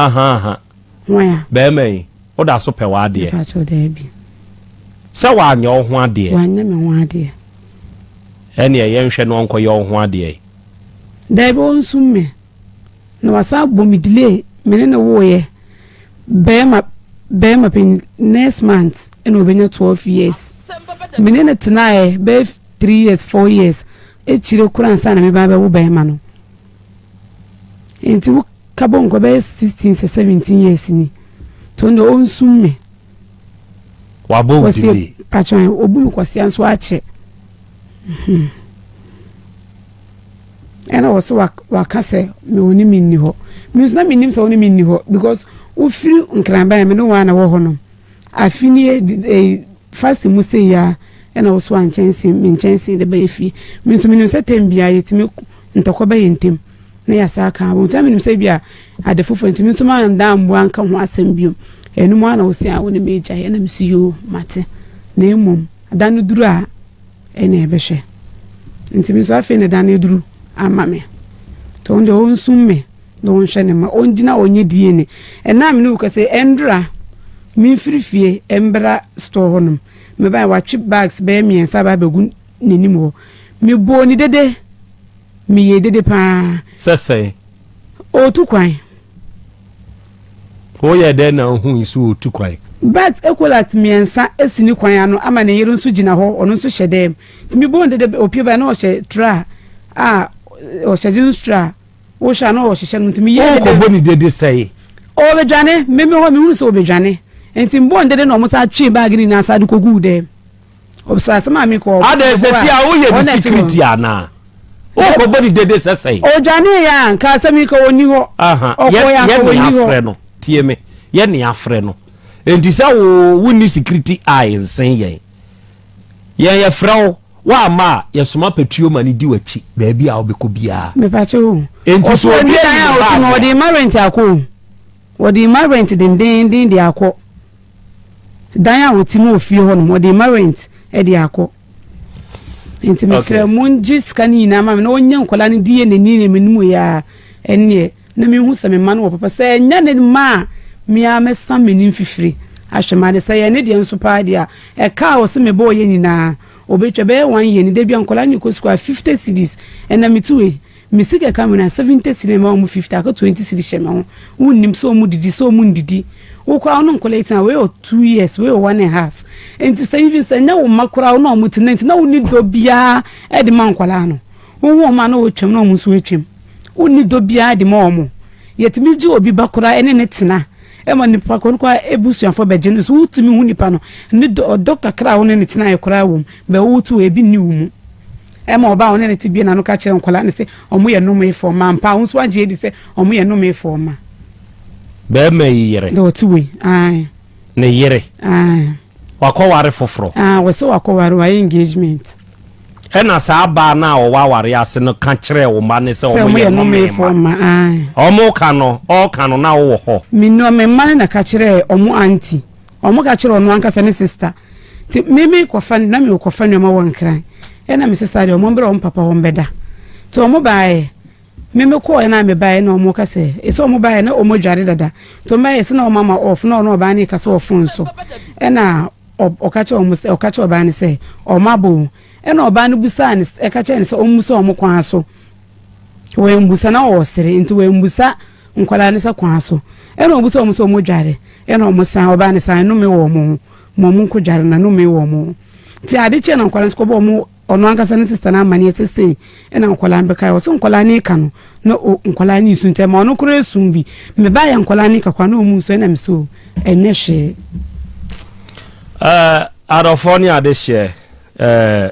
bɛrima yi woda so pɛ w'adeɛ sɛ wanyɛ wo ho adeɛ
wanyɛ me ho adeɛ
ɛne ɛyɛ nhwɛ no ɔnkɔyɛ wo ho adeɛ
daabi ɔnsum me Na wasan abɔ me delay me ne no woeɛ bɛɛma bɛɛma panyin next month ɛna ɔbɛnya 12 years me ne no tenaeɛ bɛyɛ 3 years 4 years akyire koraa ansa na me ba bɛwo bɛɛma no nti wo ka bɔ nkɔ bɛyɛ 16 sɛ 17 years ni to no ɔnsum me
wabɔ wo delay
patron obu me kwasia nso akyɛ hmm. Ɛna ɔse waka sɛ me wo ne me nni hɔ. Me nso na mennim sɛ wo ne me nni hɔ because wofiri Nkran baeɛ me ne wo ara na ɛwɔ hɔ nom. Afe nie eh, fasting mu sei ya. Ɛna wosoa nkyɛnsee me nkyɛnsee de bɛyɛ fie. Me nso menim sɛ tɛm biara yɛtumi ntɔkwa bɛyɛ ntɛm na yɛasa aka abom. Nti na menim sɛ bi a ade foforɔ nti me nso manda ammoa anka ho asɛm biom. Ɛno mu ara na wose a wo ne me agyae ɛna mese yoo mate. Na mmom da no duru a ɛna ɛbɛhwɛ. Nti me nso afei na da no aduru ama me. Nti ɔno deɛ ɔnsum me na ɔnhwɛ ne mma, ɔngyina hɔ nyɛ DNA. Ɛna a me ne wo kasa yi, ɛndura memfiri fie mbra store hɔnom. Mebae, watwe bags bɛyɛ mmiɛnsa aba abɛgu n'anim hɔ. Mebɔɔ ne dede. Meyɛɛ dede paa.
Sɛ sɛn?
Ɔretu kwan.
Woyɛɛ dɛn na wohui sɛ ɔretu kwan?
Bags Ecolat mmiɛnsa si ne kwan ano ama ne yere nso gyina hɔ, ɔno nso hyɛ dɛm. Nti mebɔɔ ne dede, ɔpue bae na ɔhyɛ tra a, ɔhyɛ jeans tra. Wohwɛ a na ɔhyehyɛ no nti meyɛɛ dede.
Wokɔbɔ ne dede sɛe?
Ɔrebɛdwane, me me hɔ mehunu sɛ ɔrebɛdwane. Nti mebɔɔ ne dede na wɔn san twee baage no nyinaa san de kɔguu dɛm. Ɔbisa asɛm a mekɔ.
Adɛn sɛ si a woyɛ ne security anaa? Wokɔbɔ ne dede sɛ sɛe?
Ɔdwane yɛ a nka asɛm yi ka ɔnni hɔ. Ɔkɔ yɛ anka ɔnni hɔ.
Yɛ ne no, tie me, yɛ ne afrɛ no. Nti sɛ wo wonni security eye nsen yɛn. Yɛn yɛfrɛ wo. Woamma a, yɛsoma patuo ma no di w'akyi baabi a wobɛkɔ biara.
Mepakyɛ o.
Enti sɛ obi ayi ne
baage a. Wɔde ma rent akɔ o. Wɔde ma rent dendeenden de akɔ. Dan a wɔte mu wɔ fie hɔ nom, wɔde ma rent de akɔ. Nti mesrɛ mongye sika no nyinaa ma me na ɔnyɛ nkwadaa no di yɛ n'ani ne m'anim yɛ a ɛnneɛ. Na mehu sɛ me mma no wɔ papa. Sɛ ɛnyɛ ne mma a, me ara mɛsan m'ani mfifire ahwɛ m'ade. Sɛ ɛyɛ ne deɛ nso paa deɛ a, ɛka a ɔse mebɔɔ yɛ nyinaa, ɔbɛtwa. Ɛbɛyɛ one year ni, da bi a nkwadaa no rekɔ sukuu a, 50 cedis. Ɛnna mete wei, me sika ɛka me no a, 70 cedis na mema wɔn 50, aka 20 cedis hyɛ me ho. Wonnim sɛ wɔdidi, sɛ wɔndidi. Wo koraa wo ne nkwadaa yi tena, wei wɔ two years, wei wɔ one and half. Nti sɛ even sɛ ɛnyɛ wo mma koraa wo ne wɔn tena nti, na wonni dɔ biara de ma nkwadaa no. Wohu wɔn a na wɔretwam na wɔn nso retwam. Wonni dɔ biara de ma wɔn. Yɛtumi gye obi ba koraa ne no tena ma nipa ko no koraa abusuafoɔ bɛgye no so. Wotumi hu nipa no ne dɔ ɔdɔ kakra a wo ne no tenaeɛ koraa wɔ mu. Bɛ woto ebi nni wo mu. Ɛma ɔbaa a wo ne no te bue n'ano ka kyerɛ nkwadaa no sɛ wɔn yɛ nnomeefoɔ mma. Ampa wo nso agye adi sɛ wɔn yɛ nnomeefoɔ mma.
Bɛrima yi yere.
Deɛ ɔte wei. Ae.
Ne yere.
Ae.
Wakɔware foforɔ.
Ah, wɔsɛ wakɔware, wayɛ engagement.
Ɛna saa baa no a ɔwɔ aware ase no ka kyerɛɛ wo mma no sɛ
wɔn
yɛ
nnome mma.
Wɔn ka no, ɔreka no na wowɔ hɔ.
Me nua, me mma no na ka kyerɛɛ wɔn aunty. Wɔn ka kyerɛɛ ɔno ankasa ne sister. Nti me me kɔfa, na me kɔfa nneɛma wɔ Nkran. Ɛna me sesa deɛ wɔn brɛ wɔn papa wɔn bɛda. Nti wɔn baeɛ. Me me kɔɔɛ na me baeɛ na wɔn ka sɛ, ɛsɛ wɔn baeɛ na wɔn adware dada. Nti wɔn baeɛ sɛ na wɔn ama off na ɔno ɔbaa no reka sɛ wɔ phone so. Ɛna ɔka kyerɛ wɔn sɛ ɔka kyerɛ ɔbaa no sɛ wɔn abɔ o. Ɛna ɔbaa no busaa no ɛka kyerɛ no sɛ ɔmmusa wɔn kwan so. Wɔammusa na ɔresere nti wɔammusa nkwadaa no sɛ kwan so. Ɛna ɔbusa wɔn sɛ wɔn dware. Ɛna wɔn san ɔbaa no san nnome wɔ wɔn ho ma wɔn nkɔ dware na nnome wɔ wɔn ho. Nti ade kyeɛ na nkwadaa no nso kɔbɔ wɔn ɔno ankasa ne sista no amaneɛ sɛ sei ɛna nkwadaa no bɛkae. Ɔsɛ nkwadaa no reka no na o nkwadaa no resu nti ɛma ɔno koraa esu bi. Mebaeɛ nkwadaa no reka koraa na wɔn nsu ɛna me so ɛnyɛ hwee.
Ɛɛ adɔfoɔ ne adehyeɛ ɛɛ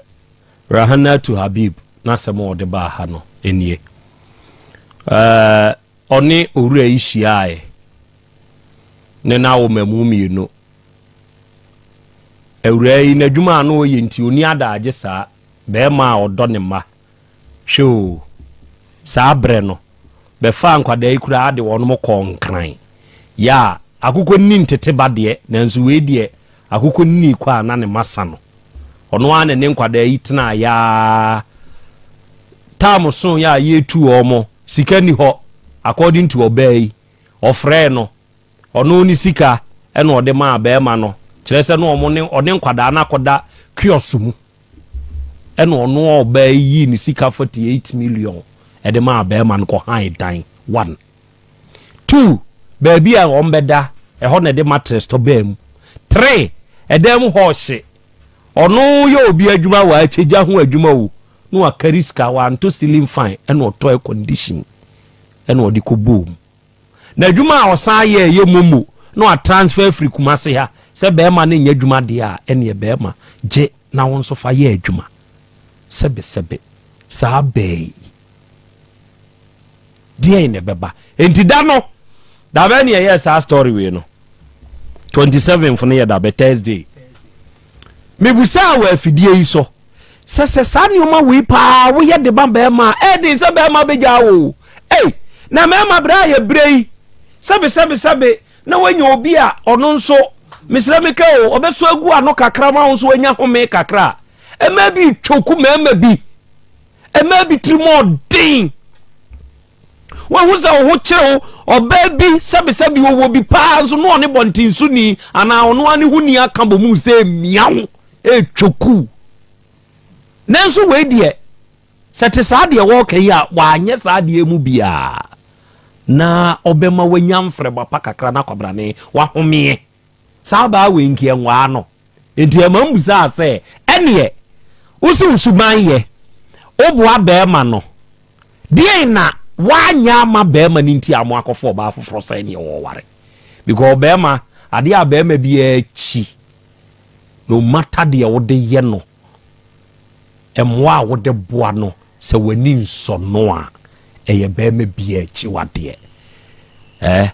Rahanatu Habib n'asɛm a ɔde baa ha no nie. Ɛɛ ɔne owura yi hyiaeɛ ne n'awomamu mmienu. Awuraa yi n'adwuma a na ɔyɛ nti ɔni adaagye saa, barima a ɔdɔ ne mma. Hwɛ oo, saa berɛ no, bɛfaa nkwadaa yi koraa de wɔnom kɔɔ Nkran. Yɛ a, akokɔ nni ntete ba deɛ, nanso wei deɛ, akokɔ nnii kɔ a na ne mma sa no. Ɔno ara ne ne nkwadaa yi tenaeɛ ara. Taam soeɛ a yɛretu wɔn, sika nni hɔ, according to ɔbaa yi. Ɔfrɛɛ no, ɔno ne sika na ɔde maa barima no, kyerɛ sɛ na wɔn ne, ɔne nkwadaa no akɔda kiosk mu. Ɛna ɔno ɔbaa yi yii ne sika 48 million ɛde maa barima no kɔ han dan one. Two, baabi a wɔn bɛda, ɛhɔ na ɛde mattress tɔ baa mu. Three, ɛdan mu hɔ ɔhye. Ɔno yɛ obi adwuma wɔ akyegya ho adwuma o, na wakari sika, wantɔ ceiling fan, ɛna ɔtɔ air condition, ɛna ɔde kɔ bɔɔ mu. N'adwuma a ɔsan yɛɛ yɛ momo na watransfer afiri Kumasi ha sɛ bɛɛma no nyɛ adwuma deɛ a ɛneɛ bɛɛma gye na wo nso fa yɛ adwuma. Sɛbe sɛbe saa bɛɛ yi deɛn na ɛbɛba? Enti da no dabɛ ne ɛyɛɛ saa story wei no 27th no yɛ dabɛ Thursday. Mebusaa wɔ afidie yi so sɛ sɛ saa nneɛma wei paa woyɛ de ma bɛrima a, ɛyɛ den sɛ bɛrima bɛgyaa wo o. Ei, na mmarima berɛ a yɛbrɛ yi, sɛbe sɛbe sɛbe, na woanya obi a ɔno nso, mesrɛ meka o, ɔbɛsɔ agu ano kakra ma wo nso woanya home kakra a, mmaa bi retwoku mmarima bi, mmaa bi tirim ɔden. Woahu sɛ wo ho kyere wo, ɔbaa bi sɛbesɛbe ɔwɔ bi paa nso na ɔne bɔntensoni anaa ɔno ara ne ho ni aka bɔ mu sɛ emia wo, etwa kuw. Nanso wei deɛ, sɛ te saa deɛ wɔreka yi a, wanyɛ saa adeɛ mu biara na ɔbɛma wanya mframa pa kakra na kwabrane wahomeɛ. Saa baa wei nkeɛ nwaa no. Enti ɛma mbusaa sɛ, Ɛneɛ, wo se wo suban yɛ, woboa barima no, deɛn na woanyɛ ama barima no nti a moakɔfa ɔbaa foforɔ sɛ ɛneɛ wɔware? Because barima, adeɛ a barima biara kyi, no matter deɛ wode yɛ no, Mmoa a wode boa no, sɛ w'ani nsɔ no a, ɛyɛ barima biara akyiwadeɛ. Eh,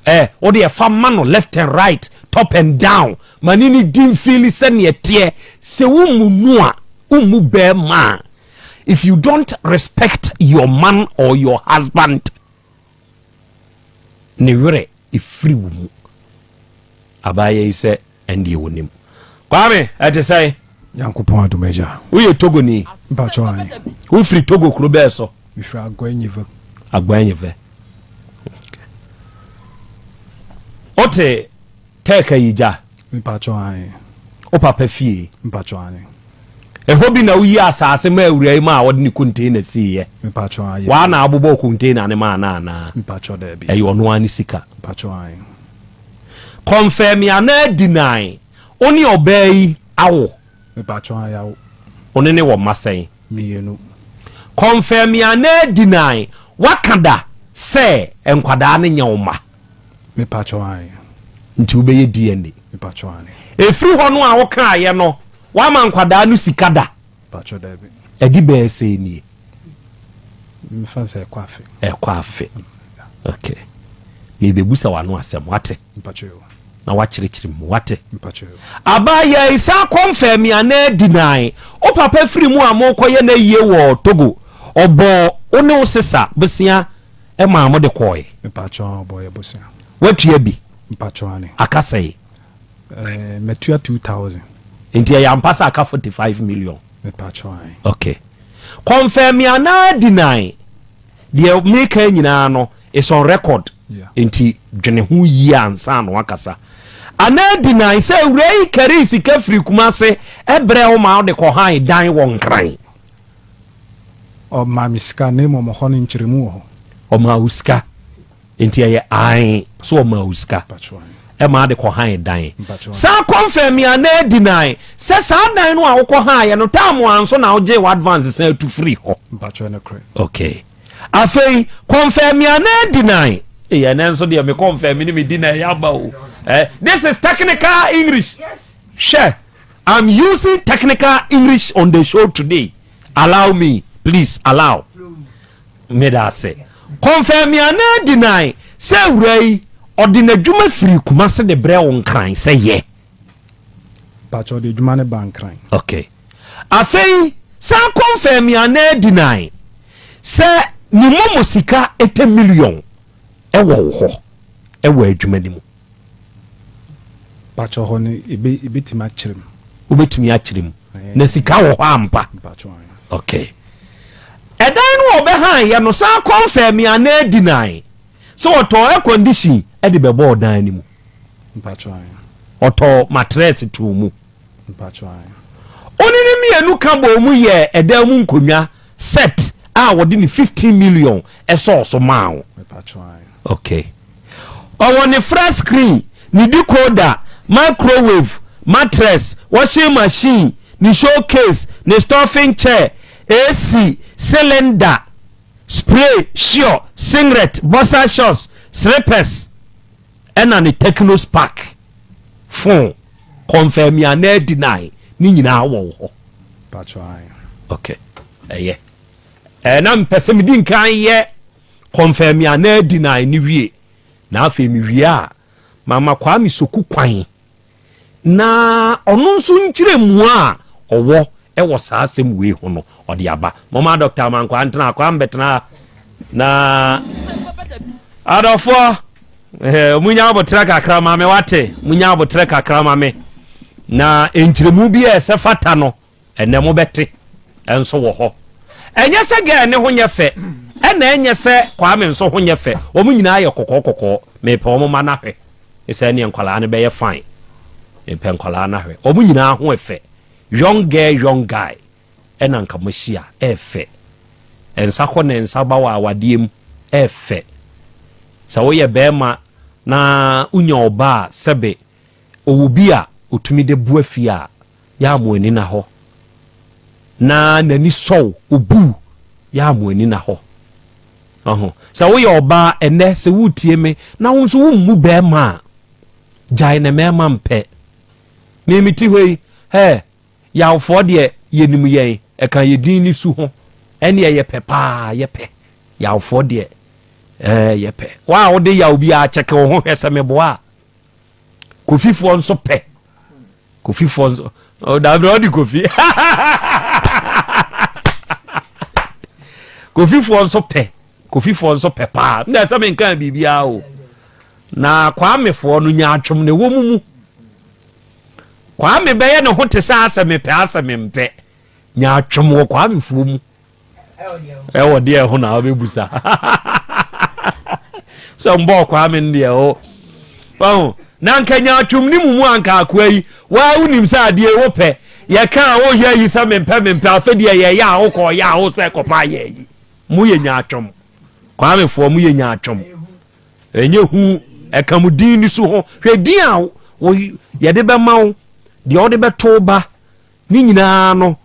eh, wode ɛfa ma no left and right, top and down, ma ne ne di mfeeli sɛdeɛ ɛteɛ. Sɛ wommu no a, wommu barima a. If you don't respect your man or your husband, ne werɛ firi wo mu. Abaayewa yi sɛ ɛndeɛ wɔnim. Kwame, ɛte sɛn?
Nyankopɔn adom agya.
Woyɛ Togoni?
Mpakyɛw ae.
Wofiri Togo kuro bɛɛ so?
Mefiri Aguanyive.
Aguanyive. Wote Tɛɛka yi gya?
Mpakyɛw ae.
Wo papa fie?
Mpakyɛw ae.
Ɛhɔ bi na woyi asaase maa awura yi maa ɔde ne container siiɛ?
Mpakyɛw ae.
Waa na abobɔɔ container no maa no anaa?
Mpakyɛw daabi.
Ɛyɛ ɔno ara ne sika?
Mpakyɛw ae.
Kɔnfɛmi anaa deny, wo ne ɔbaa yi awo?
Mepakyɛw ae awo.
Wo ne no wɔ mma sɛn?
Mienu.
Kɔnfɛmi anaa deny, woaka da sɛ nkwadaa no nyɛ wo mma?
Mepakyɛw ae.
Nti wobɛyɛ DNA?
Mepakyɛw ae.
Ɛfiri hɔ no a wokaeɛ no, woama nkwadaa no sika da?
Mepakyɛw daabi.
Ɛde bɛyɛ sɛn nie?
Mefa no sɛ ɛkɔ afe.
Ɛkɔ afe. Okay. Merebɛbusa w'ano asɛm, wate?
Mepakyɛw.
Na wakyerɛkyerɛ mu, wate?
Mepakyɛw.
Abaayaa yi san kɔnfɛmi anaa deny? Wo papa firi mu a morekɔyɛ n'ayie wɔ Togo, ɔbɔɔ wo ne wo sesa bosea maa mode kɔɔe?
Mepakyɛw, ɔbɔɔ yɛ bosea.
Woatua bi?
Mepakyɛw, ane.
Aka sɛn?
Eh, matua 2000.
Nti ɛyɛ ampa sɛ aka 45 million?
Mepakyɛw, ae.
Okay. Confirm anaa deny? Deɛ meka nyinaa no is on record.
Yeah.
Nti dwene ho yie ansa na wakasa. Anaa deny sɛ awura yi karii sika firi Kumase ɛbrɛ wo ma wode kɔhan dan wɔ Nkran.
Ɔmaa me sika na mmom ɔhɔ no nkyerɛmu wɔ hɔ.
Ɔmaa wo sika. Nti ɛyɛ ae so ɔmaa wo sika ɛma ade kɔ han dan. San confirm anaa deny sɛ saa dan no a wokɔ haeɛ no time anso na wogyee w'advance san tu firi hɔ. Okay. Afei confirm anaa deny. Ee ɛnɛ nso deɛ me confirm ne me deny aba o. Eh, this is technical English. Hwɛ, I'm using technical English on the show today. Allow me, please allow. Meda ase. Confirm anaa deny sɛ awuraa yi ɔde n'adwuma firi Kumase de brɛ wo Nkran sɛ yɛ?
Mpakyɛ ɔde adwuma no ba Nkran.
Okay. Afei san confirm anaa deny sɛ ne momo sika 80 million ɛwɔ wo hɔ ɛwɔ adwuma no mu.
Mpakyɛ hɔ no ebe ebetumi akyerɛ mu.
Wobɛtumi akyerɛ mu. Na sika wɔ hɔ ampa. Okay. Ɛdan no a ɔbɛhan yɛ no san confirm anaa deny sɛ ɔtɔɔ air condition de bɛbɔɔ dan no mu. Ɔtɔɔ matress too mu. Ɔne ne mmienu ka bɔɔ mu yɛɛ ɛdan mu nkonnwa set a wɔde ne 15 million ɛsɔɔ so maa wo. Okay. Ɔwɔ ne flat screen, ne decoder, microwave, mattress, washing machine, ne showcase, ne stuffing chair, AC, cylinder, spray, sure, singlet, boxer shorts, slippers, ɛna ne Tecno Spark phone. Confirm anaa deny ne nyinaa wɔ wo hɔ. Okay, ɛyɛ. Ɛna mpɛ sɛ medi nkan yɛ Confirm anaa deny no wie na afei me wie a mama Kwame Soku kwan. Na ɔno nso nkyerɛmu a ɔwɔ wɔ saa asɛm wei ho no, ɔde aba. Momma Dɔkta Amankwaa ntena, akwaa mbɛtena ha. Na adɔfoɔ, eh, munya aboterɛ kakra ma me, wate? Munya aboterɛ kakra ma me. Na nkyerɛmu bi a ɛsɛ fata no, ɛnɛ mobɛte nso wɔ hɔ. Ɛnyɛ sɛ gɛɛ ne ho nyɛ fɛ, ɛna ɛnyɛ sɛ Kwame nso ho nyɛ fɛ. Wɔn nyinaa yɛ kɔkɔɔ kɔkɔɔ. Mepɛ wɔn mma no ahwɛ. Sɛ ɛneɛ nkwadaa no bɛyɛ fine. Mepɛ nkwadaa no ahwɛ. Wɔn nyinaa ho ɛfɛ. Young girl, young guy. Ɛna nka moahyia. Ɛfɛ. Nsa kɔ na nsa ba wɔ awadeɛ mu. Ɛfɛ. Sɛ woyɛ bɛrima na wonya ɔbaa sɛbe ɔwɔ bi a ɔtumi de boa fie a, yɛ a mo ani na hɔ. Na n'ani sɔ wo, obu wo, yɛ a mo ani na hɔ. Ɔho. Sɛ woyɛ ɔbaa ɛnɛ, sɛ woretie me, na wo nso wommu bɛrima a, gyae na mmarima mpɛ. Me mete hɔ yi, hɛ, yawfoɔ deɛ yɛnim yɛn, ɛka yɛ din ne su ho, ɛneɛ yɛpɛ paa, yɛpɛ. Yawfoɔ deɛ, ɛɛ, yɛpɛ. Wo a wode yaw biara kyɛke wo ho hwɛ sɛ meboa a. Kofifoɔ nso pɛ. Kofifoɔ nso oh, dabi ɔde kofi kofifoɔ nso pɛ kofifoɔ nso pɛ paa na ɛsɛ menka biribiara o na kwamefoɔ no nya atwom na ɛwɔ mu mu kwame bɛyɛ ne ho te sɛ asɛ mepɛ asɛ mempɛ nya atwom wɔ kwamefoɔ mu ɛwɔ deɛ ɛho na wobɛbusa sɛ mbɔɔ kwame no deɛ o ɔho na nka nyaatwom ne mu mu anka akoa yi waa wonim sɛ adeɛ wopɛ yɛka a woyɛ yi sɛ mempɛ mempɛ afɛ deɛ yɛyɛ a wokɔ yɛ a wo sɛ kɔpa yɛ yi moyɛ nyaatwom kwamefoɔ moyɛ nyaatwom ɛnyɛ hu ɛka mo din ni so ho hwɛ din a yɛde bɛma wo deɛ wode bɛto ba Ne nyinaa no,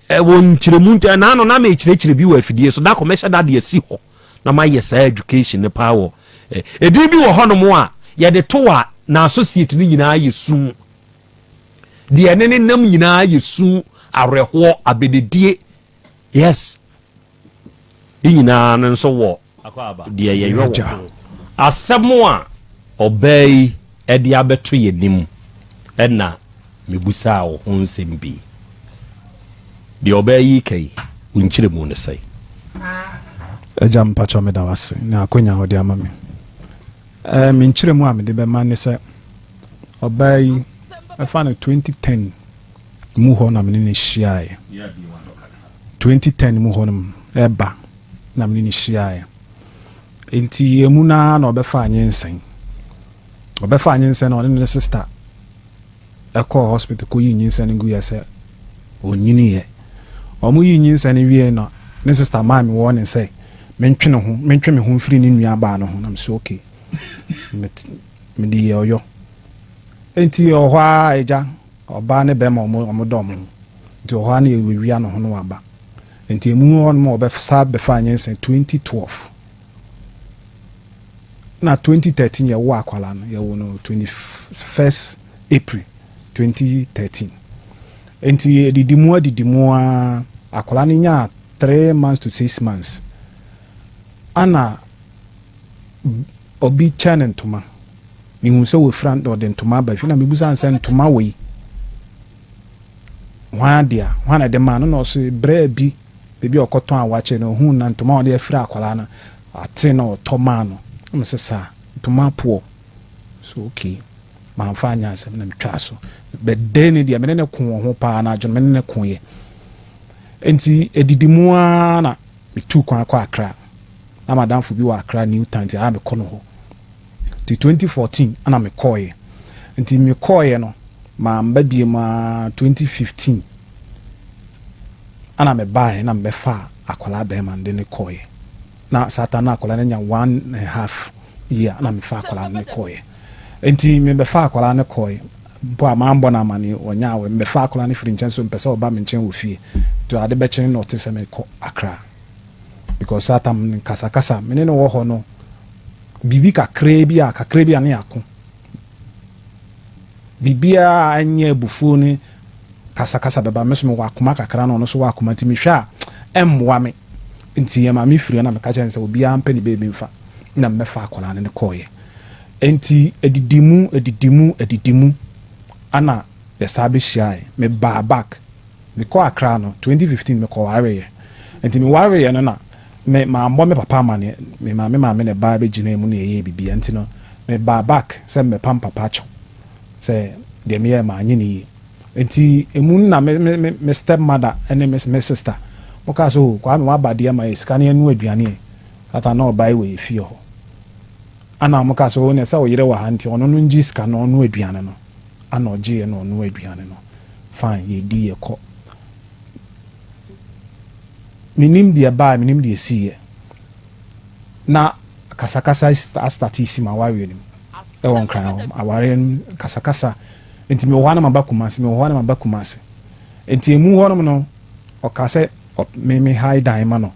ɛwɔ nkyerɛmu nti, ɛnaa no na mekyerɛkyerɛ bi wɔ afidie so, da kɔ mɛhyɛ da de asi hɔ na mayɛ saa education no paa wɔ ɛdin bi wɔ hɔnom a yɛde to a na associate no nyinaa yɛ su, deɛ ɛne ne nam nyinaa yɛ su, awerɛhoɔ, abɛdedie, yes. Ne nyinaa no nso wɔ deɛ yɛyɔ wɔ ho. Asɛm a ɔbaa yi de abɛto yɛn anim na mebisaa wo ho nsɛm bi. Deɛ ɔbaa yi reka yi, wo nkyerɛmu ne sɛn?
Agya mpakyɛw meda wo ase ne akwanya a wode ama me. Ɛɛ me nkyerɛmu a mede bɛma ne sɛ ɔbaa yi ɛfa no 2010 mu hɔ na me ne no hyiaeɛ. 2010 mu hɔ nom ɛba na me ne no hyiaeɛ. Nti emu no ara na ɔbɛfaa nyinsɛn. Ɔbɛfaa nyinsɛn na ɔne ne sista ɛkɔɔ hospital kɔyii nyinsɛn no guiɛ sɛ ɔnyiniiɛ. Wɔn yii nyinsɛn no wieɛ na ne sista maa me warning sɛ mentwe ne ho mentwe me ho mfiri ne nua baa no ho na me sɛ okay. Mede yɛ ɔyɔ. Nti ɔhɔ ara agya Ɔbaa ne bɛɛma ɔmo ɔmo dɔ ɔmo ho nti ɔhɔ ara na yɛwia ne ho na waba nti emu hɔ nom ɔbɛ sa bɛfaa nyinsɛn 2012 na 2013 yɛwo akwalaa no yɛwo no 21st April 2013 nti adidi mu adidi mu ara akwalaa no nyaa 3 months to 6 months ana obi kyɛ ne ntoma Mehuu sɛ wafira na ɔde ntoma aba fie na mebisaa no sɛ ntoma wei hwan dea, hwan na ɛde maa no na ɔse berɛ bi baabi a ɔkɔtɔn awakye no ohuu na ntoma a ɔde afira akwadaa no ate na ɔtɔ maa no na mese saa ntoma poɔ so okay mamfa anyɛ asɛm na metwaa so but dɛn ne deɛ mene ne ko wɔ ho paa na adwono mene ne koeɛ nti ɛdidi mu ara na metuu kwan kɔ Accra na madamfo bi wɔ Accra New Town nti a mekɔ no hɔ Nti 2014 na me kɔɔeɛ. Nti me kɔɔeɛ no mamba biom aa 2015 ɛna me baaɛ na me bɛfaa akwadaa bɛɛma no de no kɔɔeɛ. Na saa time no na akwadaa no anya one and half year na me faa akwadaa no de kɔɔeɛ. Nti me bɛfaa akwadaa no kɔɔeɛ mpo a mambɔ no amaneɛ ɔnyɛ aware. Me bɛfaa akwadaa no firi nkyɛn so mpɛ sɛ ɔba me nkyɛn wɔ fie. Nti ade bɛkye no na ɔte sɛ mekɔ Accra because saa time no kasakasa me ne no wɔ hɔ no Biribi kakraa bi a, kakraa bi a ne yɛako. Biribiara a ɛnyɛ abufuo ne kasakasa bɛba. Me nso mewɔ akoma kakra na ɔno nso wɔ akoma nti mehwɛ a ɛmmoa me. Nti ɛma me firi hɔ na meka kyerɛ no sɛ obiara mpɛ ne baabi mfa na mɛfa akwadaa no ne kɔeɛ. Nti adidi mu, adidi mu, adidi mu ana. Yɛsan bɛhyiaeɛ. Mebaa back. Mekɔɔ Accra no, 2015 mekɔwareeɛ. Nti mewareeɛ no na me mammɔ me papa amaneɛ. Me maa me maame na ɛbaa bɛgyinaa mu na yɛyɛɛ biribiara. Nti no, mebaa back sɛ mebɛpam papa akyɛw sɛ deɛ meyɛɛ manyɛ no yie. Nti ɛmu no na me me me step mother ne me me sister wɔkaa sɛ oh Kwame waba deɛ ma yɛ sika na yɛnoa aduane ɛ. That time na ɔbaa yi wɔ yɛ fie hɔ. Ɛna wɔkaa sɛ oh neɛ sɛ wo yere wɔ ha nti ɔno no ngye sika na ɔnoa aduane no. Ana ɔgyeeɛ na ɔnoa aduane no fine yɛdi yɛkɔ. Menim deɛ ɛbaeɛ menim deɛ ɛsiiɛ na kasakasa astate si m'awareɛ no mu ɛwɔ Nkran hɔ awareɛ no kasakasa nti mewɔ hɔ a na maba Kumasi mewɔ hɔ a na maba Kumasi nti emu hɔnom no ɔka sɛ me me hae dan ma no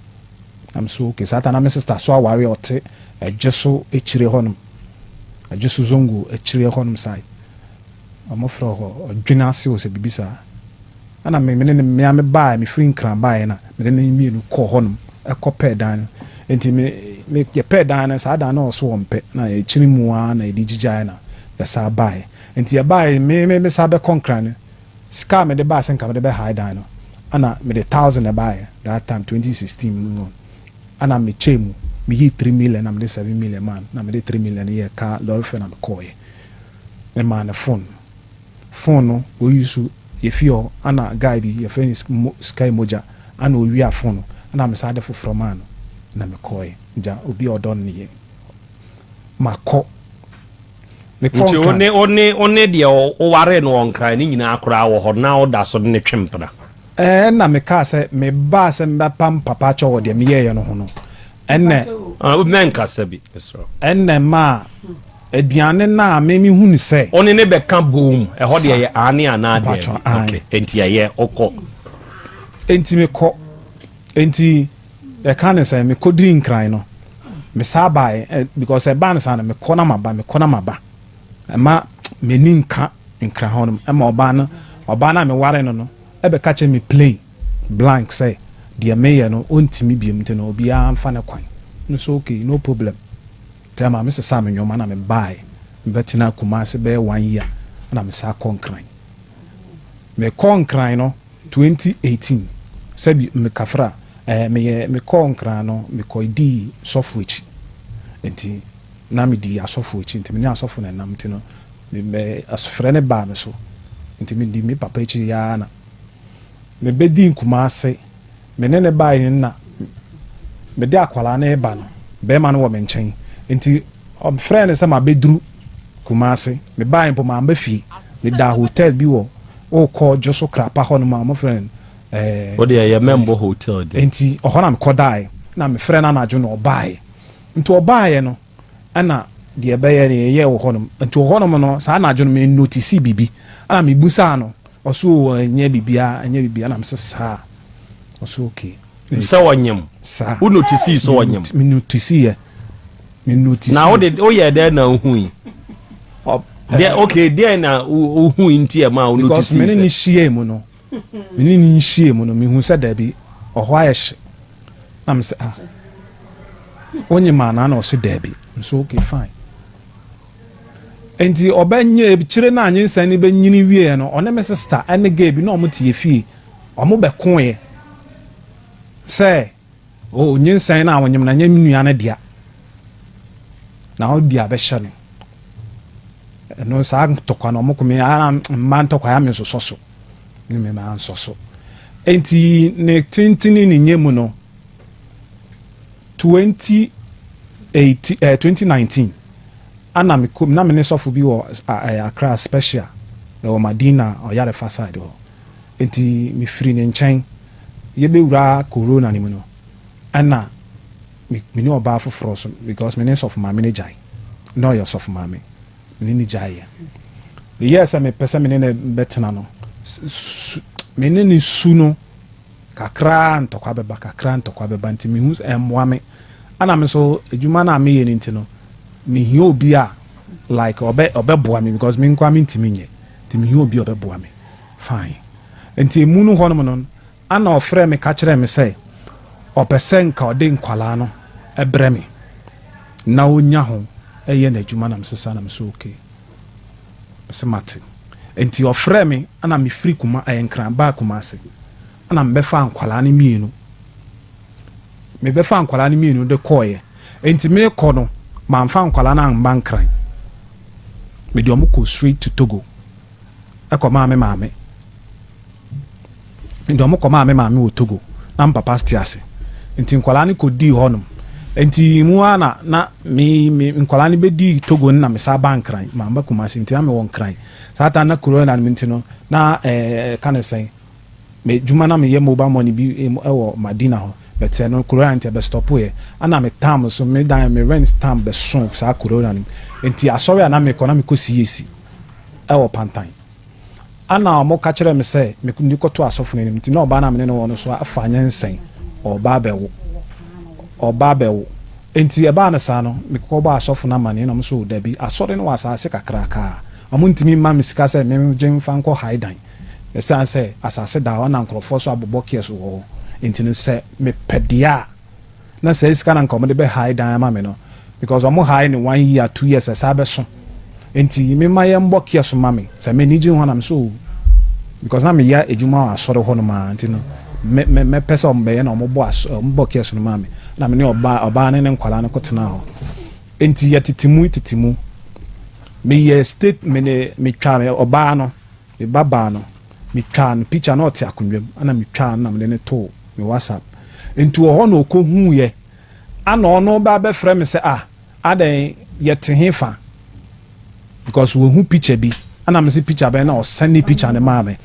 na me so okay saa ta na me sister so awareɛ ɔte ɛgye so akyire hɔnom Adwoso Zongo akyire hɔnom side. Wɔfrɛ hɔ Ɔdwene ase o sɛ biribi saa. Ɛna me me ne no me ara me baeɛ, mefiri Nkran baeɛ na me ne no mmienu kɔɔ hɔnom kɔ pɛɛ dan no. Nti me me yɛpɛɛ dan no, saa dan no ɔso ɔmpɛ na akyiri mu ara na yɛde gyigyaeɛ na yɛsan baeɛ. Nti yɛbaeɛ me me me san bɛkɔ Nkran no, sika a mede baeɛ sɛ nka mede bɛhae dan no, ɛna mede thousand na ɛbaeɛ that time 2016 mu hɔ. Ɛna me kyɛɛ mu, me yii three million na me de seven million maa no, na me de three million no yɛɛ car lorry fare na me kɔɔeɛ. Me maa no phone, phone no o use yɛ fie hɔ ɛna guy bi yɛfrɛ no Mo Sky Mogya ɛna owia phone no ɛna me san de foforɔ maa no na me kɔɔeɛ. Gya obi a ɔdɔ no yɛ makɔ. Me kɔɔ
Nti wo
Nkran.
ne wo ne wo ne deɛ wowaree no wɔ Nkran no nyinaa koraa wɔ hɔ na woda so de no twe mpena?
Ɛnna mekaa sɛ, Mebaa sɛ mebɛpam papa akyɛw wɔ deɛ meyɛeɛ no ho no, ɛnna.
Ah, mɛnkasa bi, mesrɛ wo.
Ɛnna ɛmaa aduane no a me mehunu sɛ.
Wo ne no bɛka boom, ɛhɔ deɛ ɛyɛ aane anaa daabi.
Mpakyɛ, aane.
Okay, enti ɛyɛ, wokɔ.
Enti mekɔ, enti yɛka no sɛ mekɔdiri Nkran no, mesaa baeɛ, because ɛbaa no saa no, mekɔ na maba, mekɔ na maba. Ɛma m'ani nka Nkran hɔ nom. Ɛma ɔbaa no, ɔbaa no a meware no no, bɛka kyerɛ me plain blank sɛ deɛ meyɛ no ɔntumi biom nti no obiara mfa ne kwan. Me nso okay, no problem. Nti ɛma me sesaa me nnoɔma na me baeɛ. Me bɛtenaa Kumasi bɛyɛ one year ɛna me san kɔɔ Nkran. Me kɔɔ Nkran no 2018, sɛbi me kafra, ɛɛ meyɛ, me kɔɔ Nkran no me kɔ dii sɔfo akyi. Nti na me dii asɔfo akyi nti me ne asɔfo na ɛnam nti no Me me asufrɛ no baa me so nti me di me papa akyiri ara na me bɛ dii Kumase. Me ne no baeɛ no na me de akwadaa no reba no, bɛrima no wɔ me nkyɛn nti ɔfrɛɛ no sɛ ma bɛduru Kumase. Me baeɛ mpo mamba fie, me daa hotel bi wɔ wokɔ Dwoso Krapa hɔ nom a wɔfrɛ no ɛɛ.
Wo deɛ yɛ mɛmbɔ hotel din.
Nti ɔhɔ na me kɔ daeɛ na me frɛ no anadwo na ɔbaeɛ nti ɔbaeɛ no. Ɛna deɛ ɛbɛyɛ no yɛyɛɛ wɔ hɔnom. Nti wɔ hɔnom no, saa anadwo no me notisii biribi. Ɛna me busaa no, ɔse oo ɛnyɛ biribiara, ɛnyɛ biribiara. Ɛna me se saa? Ɔse okay.
Sɛ ɔnyem?
Saa.
Wo notisii sɛ ɔnyem?
Me notisii yɛ. Me notisii.
Na wode, woyɛɛ dɛn na wohui? Deɛ, okay, deɛn na wohui nti ɛmaa wo notisii sɛ?
Because me ne no hyiaa mu no, me ne no nhyiaa mu no, mehu sɛ daabi, ɔhɔ ayɛ hye. Na me sɛ ah wonyem anaa na ɔse daabi. Me so okay fine. Nti ɔbɛnyɛ kyire no a nyinsɛn no bɛnyini wieɛ no ɔne me sister ɛne gay bi na ɔmo te yɛ fie ɔmo bɛkoeɛ sɛ oh nyinsɛn no a ɔnyem no ɛnyɛ me nua no dea na ɔdi abɛhyɛ no ɛno saa ntɔkwa no ɔmo ko me ara mma ntɔkwa ya me nsosɔ so. ne me mansɔ so. Enti ne tentene ne nyɛ mu no, 2018, eh, 2019, ana me kɔ, na me ne sɔfo bi wɔ eh, Accra Special, ɛwɔ Madina ɔyarefa side hɔ. Enti me firi ne nkyɛn, yɛbɛwura corona no mu no, ɛna me, me ne ɔbaa foforɔ so, because me ne sɔfo maame no gyae, na ɔyɛ ɔsɔfo maame. Me ne no gyaeɛ. Meyɛɛ sɛ mepɛ sɛ me ne no bɛtena no, su, me ne no su no, kakra ntɔkwa bɛba, kakra ntɔkwa bɛba, nti mehu sɛ ɛmmoa me. Ɛna me nso, adwuma no a meyɛ no nti no, mehia obi a like ɔbɛ ɔbɛboa me because me nkoa mentumi nyɛ. Nti mehia obi a ɔbɛboa me. Fine. Nti emu no hɔnom no, Ana ɔfrɛɛ me ka kyerɛɛ me sɛ ɔpɛ sɛ nka ɔde nkwadaa no brɛ me na ɔnya ho yɛ n'adwuma na mesesa na mese okay. Mese mate. Nti ɔfrɛɛ me ɛna mefiri Kuma ɛɛ Nkran baa Kumasi ɛna mebɛfaa nkwadaa no mmienu. Mebɛfaa nkwadaa no mmienu de kɔeɛ. Nti merekɔ no, mamfa nkwadaa no amma Nkran. Mede wɔn kɔɔ straight to Togo ɛkɔmaa me maame. Nti wɔn kɔmaa me maame wɔ Togo na me papa te ase. Nti nkwadaa no kɔdii hɔnom. Nti mu ara na na me me nkwadaa no bɛdii Togo no na me san baa Nkran. Mamba Kumasi nti na mewɔ Nkran. Saa time na corona no nti no na ɛɛ ka ne sɛn me dwuma na meyɛ mobile money bi wɔ Madina hɔ but ɛno corona nti ɛbɛ stop yɛ. Ɛna me tam nso me dan me rent tam bɛso saa corona no mu. Nti asɔre a na mekɔ na mekɔ CAC ɛwɔ Pantan. Ɛnna wɔka kyerɛɛ me sɛ menkɔto asɔfo no anim. Nti na ɔbaa no a me ne no wɔ no nso afa nyinsɛn, ɔreba abɛwo. Ɔreba abɛwo. Enti ɛbaa no saa no, mekɔbɔɔ asɔfo no amanneɛ na wɔn nso, dabi, asɔre no wɔ asase kakraka a wɔntumi mma me sika sɛ mengye mfa nkɔ hae dan. Ɛsiane sɛ asase da hɔ na nkurɔfoɔ nso abobɔ kiosk wɔ hɔ nti no, sɛ mepɛ deɛ a, na saa sika na nka wɔde bɛ hae dan ama me no because wɔn hae no one year two years ɛsaa bɛso nti me ma yɛn bɔ kiosk ma me sɛ m'ani gye ho na me so oh, because na meyɛ adwuma wɔ asɔre hɔ nom a nti no me me mɛpɛ sɛ wɔn bɛyɛ na wɔn bɔ as wɔn bɔ kiosk no ma me na me ne ɔbaa ɔbaa ne ne nkwadaa no kɔ tena hɔ nti yɛ tete mu tete mu meyɛ state me ne metwa ɔbaa no. Me ba baa no, me twaa no picture na ɔte akonnwa mu ɛna me twaa no na mede no too me WhatsApp. Nti wɔ hɔ na ɔkɔ huu yɛ ana ɔno ba bɛ frɛ me sɛ ah adɛn yɛ te he fa because wahu picture bi ɛna me se picture bɛn na ɔsɛnde picture no maa me.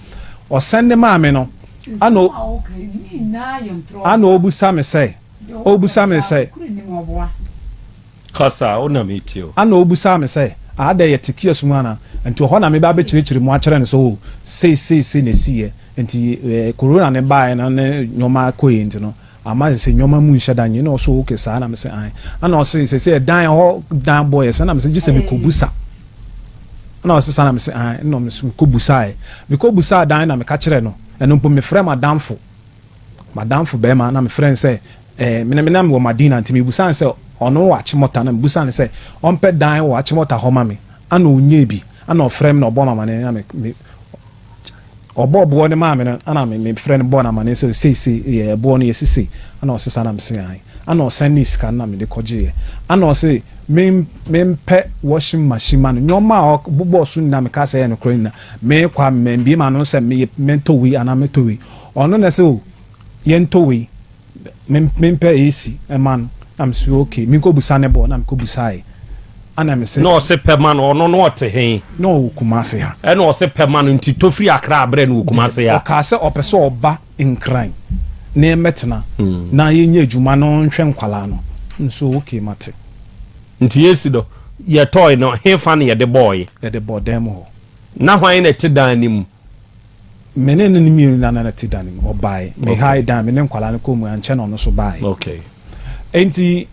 Ɔsɛnde maa me no ana ana ɔbusa me sɛ ɔbusa me sɛ.
Kasa, wo na meretie wo.
Ɛnna obisaa me sɛ, Adɛn, yɛte kiosk mu anaa? Enti ɛhɔ na meba abɛkyerɛkyerɛ mu akyerɛ no sɛ, oh, sei sei sei na ɛsiiɛ. Enti eh, corona no baeɛ no ne nneɛma kɔeɛ nti no, ama sɛ nneɛma mu nhyɛ da nyɛ. Ɛnna ɔse, okay, saa? Na mese, ae. Ɛnna ɔse, seesei ɛdan ɛhɔ dan bɔ yɛ sɛn? Ɛnna mese, gye sɛ mekɔbusa. Ɛnna ɔse, saa? Na mese, ae. Ɛnna ɔse, mekɔbusaeɛ. Mekɔbusaa dan na meka kyerɛɛ no. Ɛno mpo mefrɛɛ m'adamfo. M'adamfo barima na mefrɛɛ no sɛ eh, me na mewɔ Madina nti mebusaa no sɛ ɔno wɔ Achimota na mebusaa no sɛ ɔmpɛ dan wɔ Achimota hɔ ma me ana ɔnyɛɛ bi ana ɔfrɛ me na ɔbɔɔ me amaneɛ na me, me ɔbɔɔ boɔ no maa me no ana me mefrɛ no bɔɔ no amaneɛ sɛ sei sei yɛ ɛboɔ no yɛsi sei ana ɔse saa na mese ae ana ɔsɛn ne sika no na mede kɔgyeeɛ ana ɔse me mempɛ washing machine ma no nneɛma a ɔbobɔɔ so nyinaa mekaa sɛ ɛyɛ nokorɛ nyinaa mekɔ a mambie m'ano sɛ meyɛ mentɔ wei anaa mɛtɔ wei Ɔno na ɛsɛ o yɛntɔ wei me mempɛ AC ɛma no na me so okay menkɔ busa ne bɔ na mekɔ busaeɛ ana me se.
Na ɔse pɛ ma no ɔno no ɔte he?
Na ɔwɔ Kumasi ha.
Ɛna ɔse pɛ ma no nti tɔ firi Accra brɛ no wɔ Kumasi ha.
Ɔkaa sɛ ɔpɛ sɛ ɔba Nkran na yɛmmɛtena na yɛnyɛ adwuma na ɔnhwɛ nkwadaa no me so okay mate.
Nti AC no yɛtɔe no hefa na yɛde bɔɔe?
Yɛde bɔɔ dan mu hɔ.
Na hwan na ɛte dan no mu?
Me ne no mmienu na na te dan no mu. Ɔbae. Me hae dan, me ne nkwadaa no kɔɔ mu, ankyɛ na ɔno nso bae.
Okay.
Enti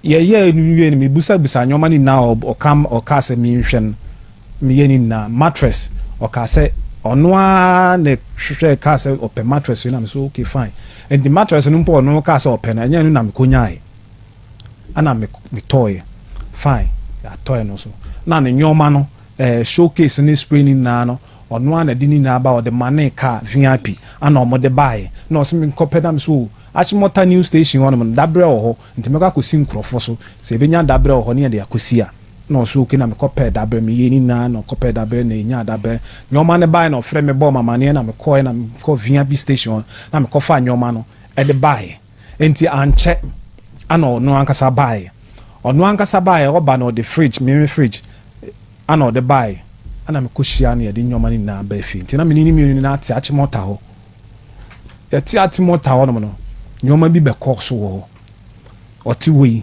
yɛyɛɛ no wie no, mebisabisa nneɛma no nyinaa ɔka ɔkaa sɛ menhwɛ no. Meyɛ ne nyinaa. Mattress, ɔkaa sɛ ɔno ara na hwehwɛ kaa sɛ ɔpɛ mattress wei na me so okay fine. Enti mattress no mpo ɔno kaa sɛ ɔpɛ no, ɛnyɛ ɛno na mekɔnyae. Ɛna metɔeɛ. Fine, yɛatɔɛ no nso. Na ne nneɛma no, eh, showcase ne spray no nyinaa no, Ɔno ara na ɛde ne nyinaa ba, ɔde manee car VIP ana wɔde baeɛ. Na ɔse menkɔpɛ na mese oh, Achimota new station hɔnom no dabrɛ wɔ hɔ nti mɛkɔ akɔsi nkurɔfoɔ so, sɛ yɛbɛnya dabrɛ wɔ hɔ ne yɛde akɔsi a. Na ɔse okay na mekɔpɛɛ dabrɛ, meyɛɛ ne nyinaa na ɔkɔpɛɛ dabrɛ na yɛnyaa dabrɛ. Nnoɔma no baeɛ na ɔfrɛɛ me bɔɔ me amaneɛ na mekɔeɛ na mekɔɔ VIP station hɔ na mekɔfaa nnoɔma no de baeɛ. Nti ankyɛ ana ɔno ankasa baeɛ. Ɔno ankasa baeɛ, ɔba na ɔde fridge, me me fridge, Ana ɔde bae, ana mekɔ hyiaa no yɛde nnoɔma no nyinaa baa fie. Nti na me ne ne mmienu nyinaa te Achimota hɔ. Yɛte Achimota hɔ nom no, nnoɔma bi bɛkɔɔ so wɔ hɔ. Ɔte hɔ yi,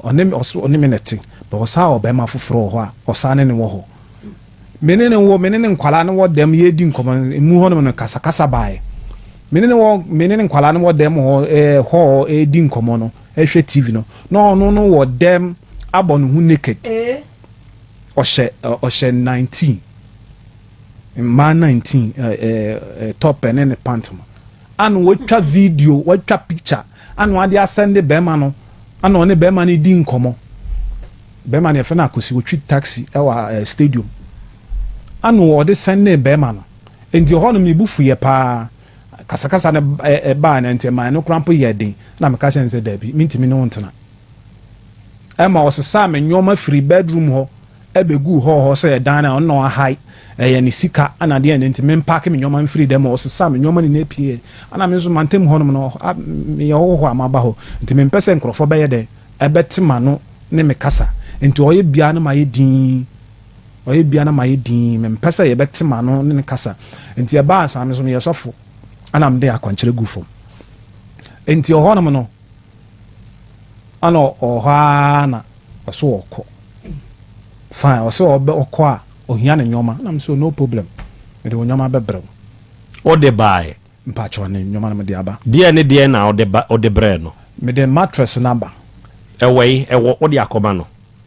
ɔne me, ɔso ɔne me na ɛte, but ɔsan wɔ bɛrima foforɔ wɔ hɔ a ɔsan ne no wɔ hɔ. Me ne no wɔ, me ne ne nkwadaa no wɔ dɛm yɛredi nkɔmmɔ no, emu hɔ nom no kasakasa baeɛ. Me ne no wɔ, me ne ne nkwadaa no wɔ dɛm hɔ, ɛɛ hɔ ɛredi nkɔmmɔ no, ɛrehwɛ TV no, na ɔno no wɔ dɛm abɔ ne ho naked. Ɔhyɛ ɔhyɛ 19 mmaa 19 ɛɛ top ɛne ne pant no ana watwa video watwa picture ana wade asɛnde bɛrima no ana ɔne bɛrima no di nkɔmɔ bɛrima no yɛfrɛ no akosi otwi taxi ɛwɔ ɛɛ stadium. Ana ɔde sɛndee bɛrima no. Enti ɛhɔ no me bo fuiɛ paa. Kasakasa no baa no nti ɛmaa ɛno koraa mpo yɛɛ den. Ɛna meka kyerɛɛ no sɛ daabi, mentumi ne wo ntena. Ɛma ɔsesaa me nnoɔma firii bedroom hɔ bɛguu hall hɔ sɛ ɛdan no a ɔno na wahae, ɛyɛ ne sika ɛna deɛn deɛ nti mempaake me nnoɔma mfiri dɛm hɔ. Ɔsesaa me nnoɔma nyinaa pieeɛ. Ɛna me nso mantam hɔnom no, meyɛ hɔhoɔ a maba hɔ nti mempɛ sɛ nkurɔfoɔ bɛyɛ dɛn ɛbɛte m'ano ne me kasa. Nti ɔyɛ biara na mayɛ dinn. Ɔyɛ bia na mayɛ dinn, mempɛ sɛ yɛbɛte m'ano ne no kasa. Nti ɛbaa saa, me nso meyɛ sɔfo, ɛna mede akwankyerɛ gu fam. Nti ɔhɔnom no, ɛna ɔwɔ hɔ ara na ɔso ɔkɔ. Fine, ɔsɛ ɔbɛ ɔkɔ a, ohia ne nneɛma. Na me so no problem, mede wo nneɛma bɛbrɛ wo.
Wode baeɛ?
Mpakyɛw, ne nneɛma no mede aba.
Deɛn ne deɛn na wode ba wode brɛɛ no?
Mede mattress no aba.
Ɛwɔ he? Ɛwɔ wode akɔma no?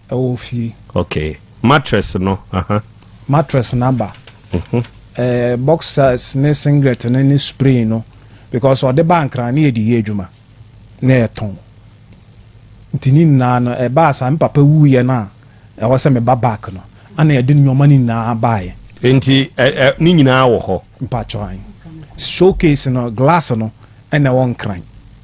Ɛwɔ fie.
Okay. Mattress no, aha.
Mattress no aba. Mhm. Eh, boxers ne singlet no ne spray no because ɔde ba Nkran ne yɛde yɛ adwuma na yɛtɔn. Nti ne nyinaa no ɛbaa saa me papa wuiɛ no a ɛwɔ sɛ meba back no ana yɛde nneɛma no nyinaa baeɛ.
Nti ɛ ɛ ne nyinaa wɔ hɔ?
Mpakyɛw ae. Showcase no glass no ɛna ɛwɔ Nkran.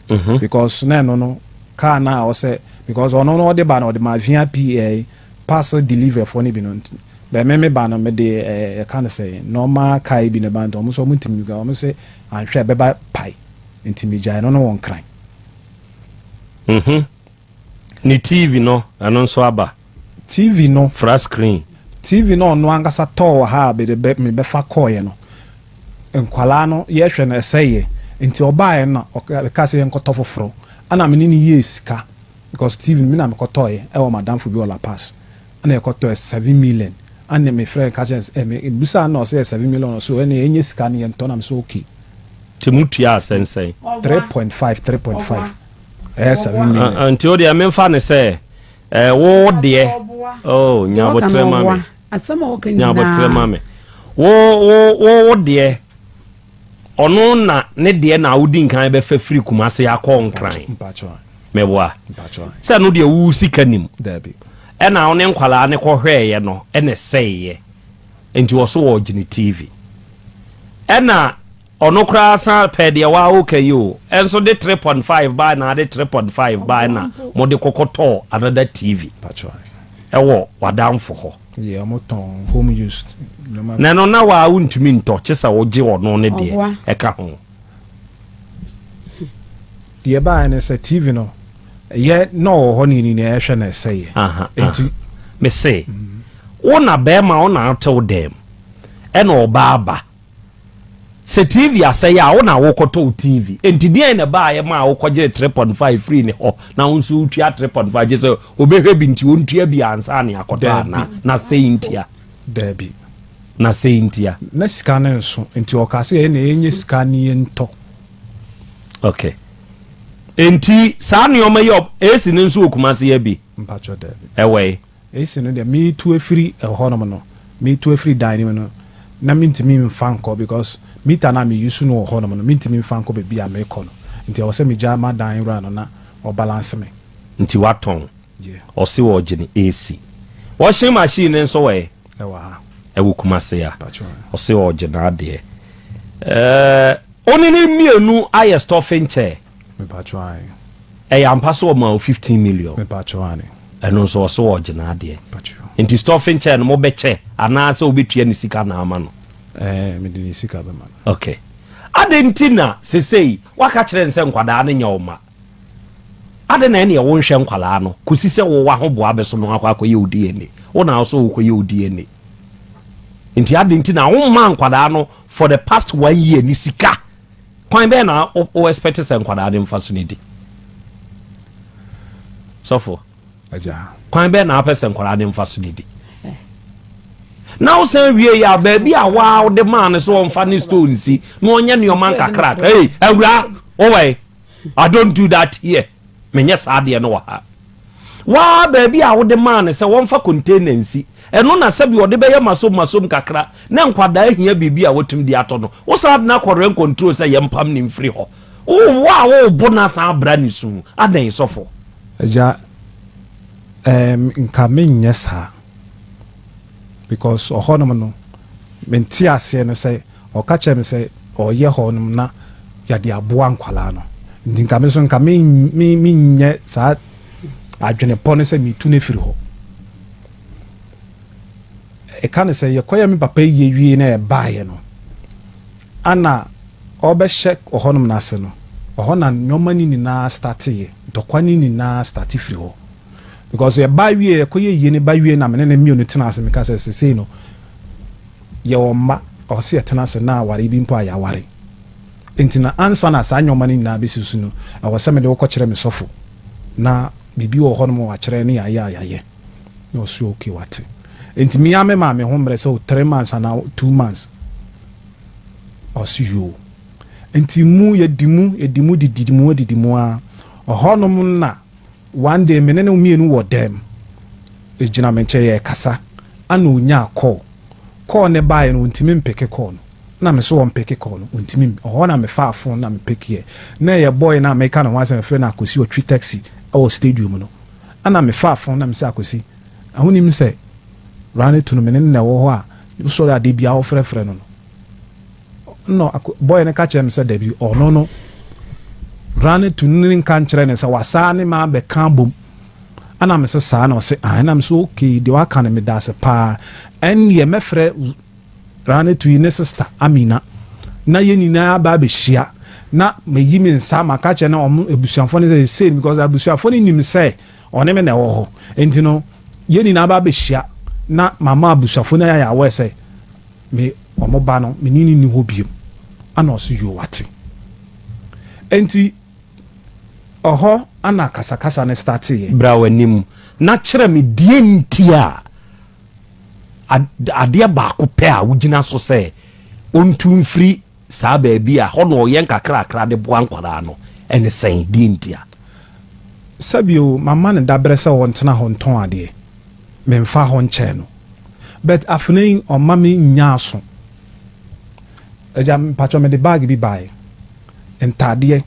Mhm.
Because na ɛno no car no a ɔsɛ because ɔno no ɔde ba no ɔde ma VIP ɛɛ parcel delivery foɔ no bi no nti bɛ me me ba no me de ɛɛ yɛka no sɛ normal car yi bi na ɛba nti ɔmo nso ɔmo ntumi ɔmo sɛ anhwɛ ɛbɛba pae nti me gyae no no wɔ Nkran.
Mhm. Ne TV no, ɛno nso aba.
TV no.
Flat screen.
TV no a ɔno ankasa tɔɔ wɔ ha a mede bɛ mebɛfa kɔeɛ no, nkwadaa no yɛhwɛ no ɛsɛeɛ. Nti ɔbaeɛ no na ɔka sɛ yɛnkɔtɔ foforɔ. Ɛna me ne no yɛɛ sika because TV no me na mekɔtɔeɛ ɛwɔ m'adamfo bi wɔ La Paz. Ɛna yɛkɔtɔɛ seven million. Ɛna mefrɛɛ no ka kyerɛɛ no sɛ, eh, mebisaa no na ɔsɛ ɛyɛ 7 million ɔsɛ o ɛneɛ yɛnyɛ sika no yɛntɔ na mesɛ okay.
Nti motuaa sɛn sɛn?
3.5, 3.5. Ɛyɛ 7 million.
Ah, nti wo deɛ memfa no sɛ eh, wo deɛ oh, nya aboterɛ ma me nya aboterɛ ma me wo wo wo wo deɛ ɔno na ne deɛ na wodi nkan bɛfa firi Kumase akɔ Nkran meboa sɛ no deɛ wo sika nim ɛna wo ne nkwalaa ne kɔhwɛɛyɛ no ɛna ɛsɛeɛ nti ɔso wɔ gyene TV ɛna Ɔno koraa san pɛɛ deɛ waa woka yi o, ɛnso de 3.5 bae na ade 3.5 bae na mode kɔkɔtɔɔ another TV ɛwɔ w'adamfo hɔ.
Yeah, ɔmo tɔn home use nneɛma.
Na ɛno na waa wontumi ntɔ kye sɛ wogye ɔno ne deɛ ɛka ho.
Deɛ ɛbaeɛ ne sɛ TV no ɛyɛ na ɔwɔ hɔ ne nea ɛhwɛ na ɛsɛeɛ.
Aha, aha. Mese, wo na bɛrima wo na wote wo dɛm ɛna ɔbaa ba. Sɛ TV asɛe a, wo na wokɔtɔ wo TV. Enti deɛn na ɛbaeɛ maa wokɔgyee 3.5 firii ne hɔ na wo nso wotua 3.5? Gye sɛ ɔbɛhwɛ bi nti ɔntua bi ansa na yɛakɔtɔ anaa? Na sei ntia?
Daabi.
Na sei ntia?
Na sika no nso, nti ɔkaa sɛ yɛn na yɛnyɛ sika no yɛntɔ.
Okay. Enti saa nneɛma yi, AC no nso wɔ Kumasi ha bi?
Mpakyɛ daabi.
Ɛwɔ he?
Ese no deɛ meretu afiri ɛhɔnom no, meretu afiri dan no mu no, na mentumi mfa nkɔ because meter no a me use no wɔ hɔnom no, mentumi mfa nkɔ baabi a merekɔ no. Nti ɛwɔ sɛ megya ma dan wura no na ɔbalance me.
Nti watɔn?
Yeah.
Ɔse ɔregye ne AC. Washing machine no nso wɔ he?
Ɛwɔ ha.
Ɛwɔ Kumasi ha.
Mpakyɛw.
Ɔse ɔregye n'adeɛ. Ɛɛ, wo ne no mmienu ayɛ stuffing chair?
Mepakyɛw aane.
Ɛyɛ ampa sɛ ɔmaa wo 15 million?
Mepakyɛw aane.
Ɛno nso ɔse ɔregye n'adeɛ. Nti stuffing chair no mobɛkyɛ anaa sɛ wobɛtua ne sika na ama no?
Ɛɛ mede ne sika bɛma no.
Okay. Adɛn nti na sesei woaka kyerɛ no sɛ nkwadaa no nyɛ wo mma? Adɛn na ɛneɛ wonhwɛ nkwadaa no kɔsi sɛ wo w'ahoboa bɛso no akɔ akɔyɛ wo DNA? Wo na wo so wokɔyɛ wo DNA. Nti adɛn nti na wommaa nkwadaa no for the past one year ne sika? Kwan bɛn na wo expect sɛ nkwadaa no mfa so no di? Sɔfo. Kwan bɛn na wopɛ sɛ nkwadaa no mfa so no di? Na wosan wie yɛ a baabi a waa wode maa no sɛ ɔmfa ne store nsi na ɔnyɛ nneɛma nkakra. Hey, awura, wowɛ. I don't do that here. Menyɛ saa adeɛ no wɔ ha. Waa baabi a wode maa no sɛ wɔmfa container nsi, ɛno na sɛbi ɔde bɛyɛ masom masom kakra na nkwadaa hia biribi a wɔtumi de atɔ no, wosan de no akɔ rent control sɛ yɛmpam no mfiri hɔ. Wo a worebo no asan abra ne su. Adɛn sɔfo?
Agya, ɛɛm nka menyɛ saa because ɔhɔnom no. Mente aseɛ no sɛ ɔka kyerɛ me sɛ ɔyɛ hɔ nom na yɛde aboa nkwadaa no nti nka me nso nka me me menyɛ saa adwenepɔ no sɛ metu no afiri hɔ. Ɛka no sɛ yɛkɔyɛ me papa yie wie na yɛbaeɛ no ana ɔbɛhyɛ ɔhɔnom no ase no ɔhɔ na nneɛma no nyinaa starteeɛ ntɔkwa no nyinaa starte firi hɔ because yɛba wie yɛkɔyɛ yie no ba wie na mene ne mmienu tena ase meka sɛ sesei no Yɛwɔ mma, ɔwɔ sɛ yɛtena ase na aware bi mpo a yɛaware. Enti na ansa na saa nneɛma no nyinaa bɛsi so no, ɛwɔ sɛ mede wo kɔkyerɛ me sɔfo na biribi wɔ hɔnom a wakyerɛ ne yɛayɛ a yɛayɛ. Na ɔse okay wate. Enti me ara memaa me ho mmerɛ sɛ oh 3 months anaa 2 months. Ɔse yoo. Enti mu yɛdi mu yɛdi mu didi mu didi mu ara. Ɔhɔnom na One day me ne no mienu wɔ dɛm, egyina me nkyɛn yɛrekasa, ana onyaa call, call no baeɛ no ontumi mpeke call no, na me so ɔmpeke call no, ontumi, ɔhɔ na mefaa phone na me pekeɛ, na ɛyɛ boy no a meka ne ho asɛm yɛfrɛ no Akosi ɔtwi taxi ɛwɔ stadium no, ana mefaa phone na mese Akosi, wonim sɛ Rane tu no me ne no na ɛwɔ hɔ a wosɔre a da biara wofrɛfrɛ no no, Nna boy no ka kyerɛ me sɛ dabi, ɔno no rane tu no ne nka nkyerɛ no sɛ wasaa ne ma abɛka abom. Ana me sɛ saa na ɔse ae na me sɛ okay deɛ waka no meda ase paa. Ɛnneɛ mɛfrɛ rane tu yi ne sister Amina na yɛn nyinaa aba abɛhyia na mayi me nsa maka kyerɛ no ɔmo abusuafoɔ no sɛ sei because abusuafoɔ no nim sɛ ɔne me na ɛwɔ hɔ nti no yɛn nyinaa aba abɛhyia na mama abusuafoɔ no ayɛ aware sɛ Me wɔn ba no me ne no nni hɔ biom. Ana ɔse yoo wate. Enti ɔhɔ ana kasakasa no starteeɛ.
Bra w'anim na kyerɛ me deɛ nti a adeɛ baako pɛ a wogyina so sɛ ɔntu mfiri saa baabi a hɔ na ɔyɛ nkakrakra de boa nkwadaa no ɛne sɛn? Deɛ nti a.
Sɛbio mama no dabrɛ sɛ ɔntena hɔ ntɔn adeɛ, memfa hɔ nkyɛɛ no. But afena yi ɔmma me nnya aso. Agya mpakyɛw mede bag bi baeɛ. Ntaadeɛ.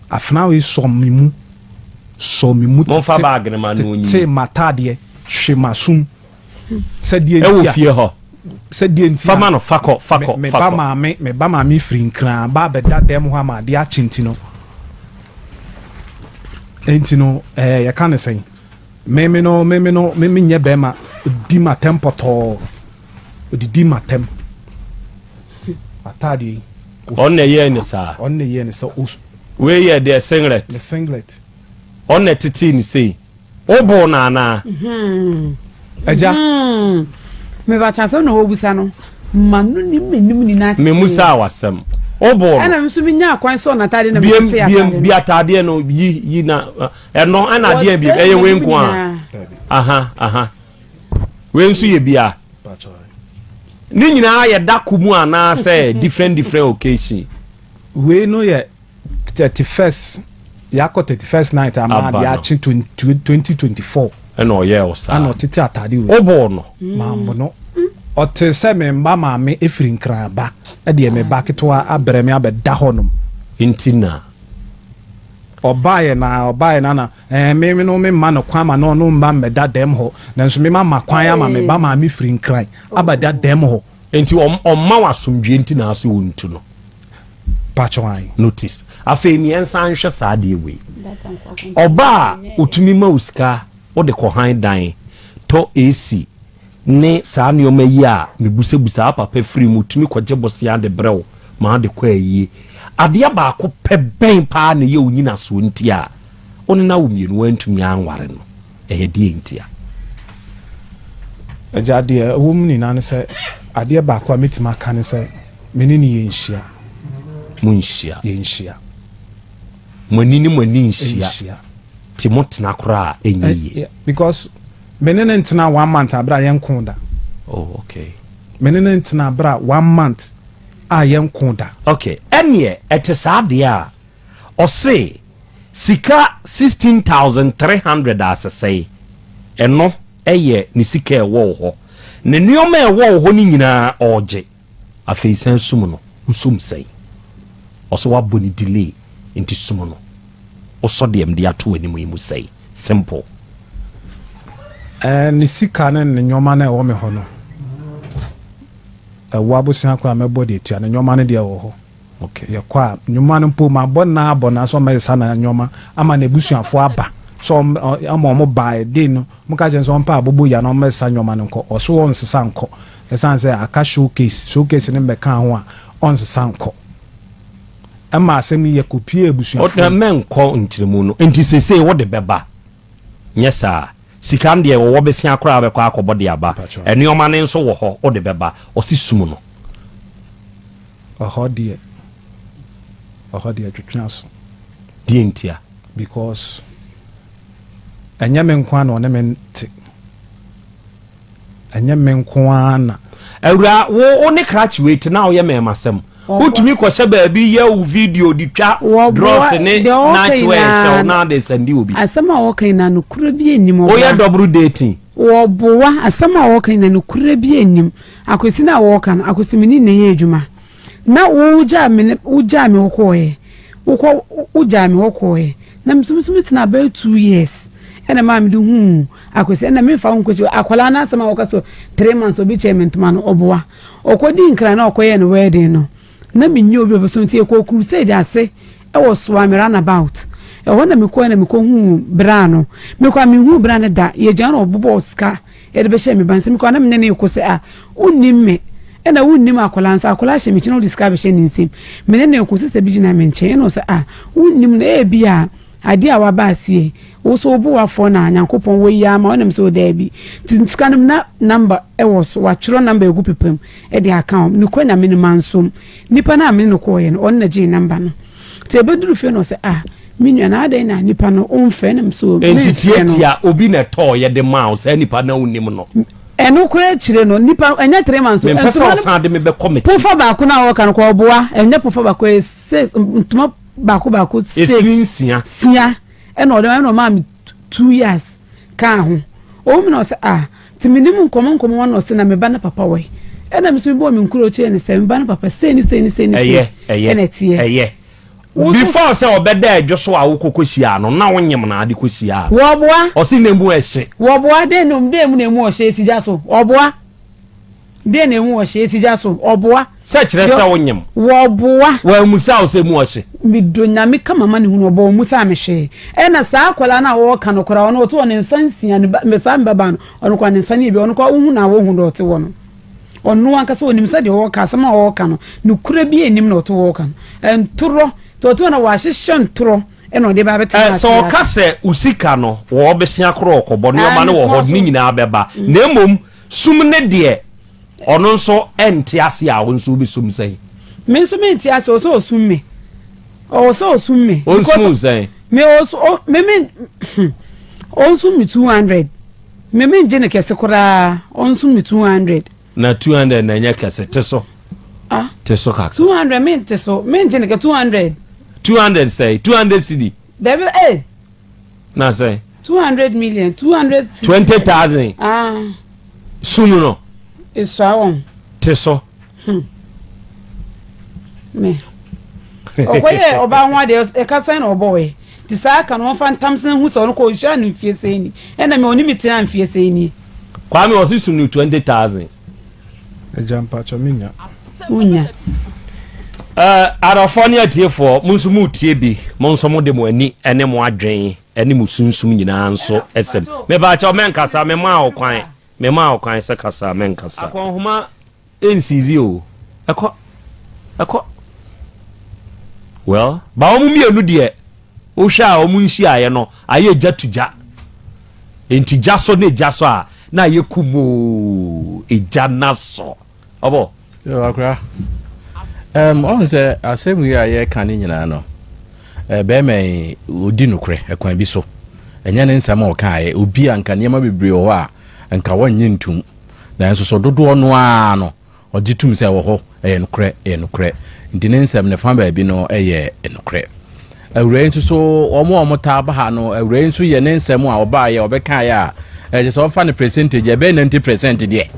Afena wei sɔ me mu. Sɔ me mu
Momfa bag no ma no onyi.
Tete m'ataadeɛ hwe m'asom. Sɛdeɛ nti
a. Ɛwɔ fie hɔ.
Sɛdeɛ nti a.
Fa ma no fa kɔ fa kɔ
me ba maame me ba maame firi Nkran ba abɛda dɛm hɔ ama adeɛ akye nti no. Nti no ɛɛ yɛka ne sɛn. Me me no me me no me me nyɛ bɛrima odi m'atɛm pɔtɔɔ odidi m'atɛm ataadeɛ yi.
Ɔno na ɛyɛɛ ne saa.
Ɔno na ɛyɛɛ ne sɛ os.
Wei yɛ deɛ singlet.
Ne singlet.
Ɔno na ɛtetee ne sei. Woboo no anaa?
Agya.
Mebakyɛ asɛm na wɔbusa no. Ma no nim m'anim nyinaa tete.
Memusaa w'asɛm. Woboo no.
Ɛna nso menyaa kwan sɔɔ n'atadeɛ na metete atadeɛ no.
Biem bi atadeɛ no yi yi na ɛno ɛna adeɛ bi ɛyɛ wei nko a. Aha aha. Wei nso yɛ bia. Ne nyinaa yɛ da ko mu anaasɛ different different occasion.
Wei no yɛ 31st yɛakɔ 31st night ama
Aba
adeɛ
no.
akye 2024
Ɛna ɔyɛɛ wo saa.
Ana ɔtete atade wei.
Wobɔɔ no?
Mambo no. Ɔtee sɛ me mma maame firi Nkran aba deɛ me ba ketewa abrɛ me abɛda hɔnom.
Nti na.
Ɔbaeɛ na ɔbaeɛ na na ɛɛ me no me mma no kwan ma no ɔno mma mmɛda dɛm hɔ nanso me mama kwan ama me ba maame firi Nkran abɛda dɛm hɔ.
Nti ɔmma wo asomdwoeɛ nti na ase ɔntu no.
Pakyɛw ae.
Notice. Afei nea nsan nhwɛ saa adeɛ wei. Ɔba a ɔtumi ma wo sika wode kɔhan dan, tɔ AC ne saa nneɛma yi a mebusabusa wo papa firi mu tumi kɔgye bosea de brɛ wo ma wode kɔ ayie. Adeɛ baako pɛ bɛn paa na ɛyɛ wo nyinasoɔ nti a wo ne no awo mmienu woantumi anware no? Ɛyɛ deɛn ntia?
Agya, deɛ ɛwɔ mu nyinaa ne sɛ, adeɛ baako a mɛtumi aka ne sɛ, me ne no yɛnhyia.
Monhyia.
Yɛnhyia.
Mo ani ne mo ani nhyia.
Nhyia.
Nti motena koraa a, ɛnyɛ yie.
Because me ne no ntena one month abere a yɛnko da.
Oh, okay.
Me ne no ntena abere a one month a yɛnko da.
Okay, ɛneɛ ɛte saa deɛ a, Ɔse sika 16,300 a sesɛe, ɛno yɛ ne sika a ɛwɔ wo hɔ. Ne nnoɔma a ɛwɔ wo hɔ no nyinaa ɔregye. Afei san sum no, wosum sɛn? Ɔse wabɔ ne delay nti sum no. Wosɔ deɛ mede ato w'anim yi mu sɛn? Simple.
Ɛɛ ne sika ne ne nnoɔma no a ɛwɔ me hɔ no. Ɛwɔ abosea koraa mɛbɔ de atua no, nneɛma no deɛ ɛwɔ hɔ. Yɛkɔ a, nnwuma no mpo mabɔ no abɔ no sɛ ɔmmɛsesa na nneɛma ama n'abusuafoɔ aba sɛ ama wɔn baeɛ dei no, wɔka kyerɛ no sɛ ɔmpɛ aboboyaa na ɔmmɛsesa nneɛma no nkɔ. Ɔso ɔnsesa nkɔ ɛsiane sɛ aka showcase, showcase no mmɛkaa ho a ɔnsesa nkɔ. Ɛma asɛm yi yɛkɔpie abusuafoɔ mu.
Mɛnkɔ nkyerɛmu no nti seesei wode bɛba, nyɛ saa? Sika no deɛ wɔwɔ besia koraa a wobɛkɔ akɔbɔ de aba. Nnoɔma no nso wɔ hɔ wode bɛba. Ɔse sum no.
Ɔhɔ deɛ, ɔhɔ deɛ twetwe aso.
Deɛ ntia?
Because ɛnyɛ me nko ara na ɔne me te. Ɛnyɛ me nko ara na.
Awuraa, wo wo ne krakye wei te na woyɛ mɛɛmasɛm. Wotumi kɔhyɛ baabi yɛ wo video de twa drɔs ne night wear hyɛ wo na de sɛnde obi.
Asɛm a wɔka nyinaa nokorɛ bi nnim.
Woyɛ double dating.
Wɔboa, asɛm a wɔka nyinaa nokorɛ bi nnim. Akwasi no a wɔka no, Akwasi me ne no yɛ adwuma. Na wogyaa me wogyaa me hɔ kɔɔeɛ. Wokɔ wogyaa me hɔ kɔɔeɛ. Na me nso me nso metenaa bɛyɛ 2 years ɛna maa mede huu Akwasi. Ɛna memfa wo nkɔkyi akwadaa no asɛm a wɔka sɛ 3 months obi kyɛɛ me ntoma no, ɔboa. Ɔkɔdii Nkran na ɔkɔyɛɛ no wedding no, na menni obi a ɔbɛso nti yɛkɔɔ crusade ase wɔ Suame roundabout. Ɛhɔ na mekɔɛ na mekɔhuu braa no. Mekɔ a menhuu braa no da. Yɛgyina hɔ na ɔbobɔɔ sika de bɛhyɛɛ me ba nsam. Mekɔ a na me ne no reko sɛ ah wonnim me ɛna wonnim akwadaa nso. Akwadaa hyɛ m'akyi na wode sika abɛhyɛ ne nsam. Me ne no reko, sister bi gyina me nkyɛn ɛna ɔsɛ ah wonnim no ebia adeɛ a waba aseɛ wo so wo boafoɔ na Nyankopɔn wayi ama wo ɛna mesɛ o daabi. Nti sika no na number wɔ so watwerɛ number agu pepa mu de aka ho. Nokorɛ Nyame no mansom nipa no a me ne no kɔɔeɛ no ɔno na gyee number no. Nti ɛbɛduru fie no ɔsɛ ah me nua na adɛn na nipa no womfrɛ ɛna mesɛ o
Enti
memfrɛ no.
tiatia obi na ɛtɔɔeɛ de maa wo saa nipa no a wonnim no.
Ɛno koraa akyire no nipa ɛnyɛ 3 months o
Mempɛ sɛ
ntoma no
wosan de me bɛkɔ m'akyi.
pofa baako no a wɔka no koraa ɔboa ɛnyɛ pofa baako ɛyɛ six ntoma baako baako six
Esini nsia.
sia ɛna ɔde ɛna ɔmaa me 2 years kaa ho ɔwɔ mu na ɔsɛ ah nti me nim nkɔmɔ nkɔmɔ wɔn na ɔsɛ na me ba ne papa wɔ yi ɛna me nso me bɔ me nkuro kyerɛ ne sɛ me ba ne papa sei ne sei ne sei ne sei
Ɛyɛ ɛyɛ
ɛna ɛteɛ
ɛyɛ.
Wo nso-
Before sɛ ɔbɛda adwo so a wokɔkɔ hyiaa no na wonyem na ade kɔ hyiaa no.
Wɔboa.
Ɔse na emu ɛhye.
Wɔboa den na den mu na emu ɔhyɛ esi gya so ɔboa den na emu ɔhyɛ esi gya so ɔboa.
Sɛ kyerɛ sɛ wonyem.
Wɔboa.
Wɔamusa wo sɛ emu ɔhye.
Medɔ Nyame ka mama ne hunu ɔbɔ ɔmusaa me hwee ɛna saa akwadaa no a wɔɔka no koraa ɔno ɔte hɔ ne nsa nsia ne ba me saa me ba baa no ɔno koraa ne nsa ne ebi ɔno koraa wohu na wohu deɛ ɔte hɔ no ɔno ankasa onim sɛ deɛ ɔɔka asɛm a ɔɔka no nokorɛ bi nnim na ɔte hɔ ɔɔka no ntorɔ nti ɔte hɔ na wɔahyehyɛ ntorɔ ɛna ɔde ba abɛtena
Ɛ,
ase
sɛ ɔka sɛ wo sika no wɔ ɔbesea korɔ ɔkɔbɔ nneɛma no wɔ hɔ ne nyinaa bɛba na mmom sum ne deɛ ɔno nso ɛnte ase a wo nso wobɛsum sɛn?
Me nso mente ase ɔsɛ ɔsum me ɔwɔ sɛ ɔsum me.
Ɔnsum sɛn?
Me ɔsum ɔ me me ɔnsum me 200 me me ngye ne kɛse koraa ɔnsum me 200.
Na 200 na ɛnyɛ kɛse te so.
Ah.
Te so kakra.
200 me nte so me ngye ne kɛ 200.
200 sɛn? 200 cedi.
Dabi eh.
Na sɛn?
200 million 200 cedi.
20,000.
Ah.
Sum no.
Esua wɔn.
Te so.
Me. Ɔkɔyɛ ɔbaa ho adeɛ ɛka sɛn na ɔbɔɔɛ nti saa ka no wɔmfa ntam sɛn hu sɛ ɔno kɔ ɔhyia no mfie sɛn ni ɛna me ɔne me tena mfie sɛn nie.
Kwame ɔsi sum no 20,000.
Agya mpakyɛ me nya.
Wonya.
Uh, adɔfoɔ ne atiefoɔ mo nso moretie bi mo nso mode mo ani ne mo adwen ne mo sunsum nyinaa nso ɛsɛm mepaakyɛw mɛnkasa memaa wo kwan memaa wo kwan sɛ kasa mɛnkasa akɔnhoma nsizi o ɛkɔ ɛkɔ well ba wɔn mmienu deɛ wohwɛ a wɔn nhyiaeɛ no ayɛ gya to gya nti gya so ne gya so a na ayɛ kumoo egya na so ɔbɔ.
Yo, akora. Um, ɔhu sɛ asɛm yi a yɛka ne nyinaa no, eh, bɛrima yi ɔdi nokorɛ ɛkwan bi so. Ɛnyɛ ne nsɛm a ɔkaeɛ. Obi a nka nneɛma bebree wɔ hɔ a nka wɔnnye ntom. Nanso so dodoɔ no ara no, ɔgye tom sɛ ɛwɔ hɔ, ɛyɛ nokorɛ, ɛyɛ nokorɛ. Nti ne nsɛm ne fa baabi no yɛ nokorɛ. Awura yi nso so, wɔn a wɔtaa ba ha no, awura yi nso yɛ ne nsɛm a ɔbaeɛ ɔbɛkaeɛ a, ɛkyɛ sɛ ɔfa no percentage, ɛbɛyɛ 90% deɛ.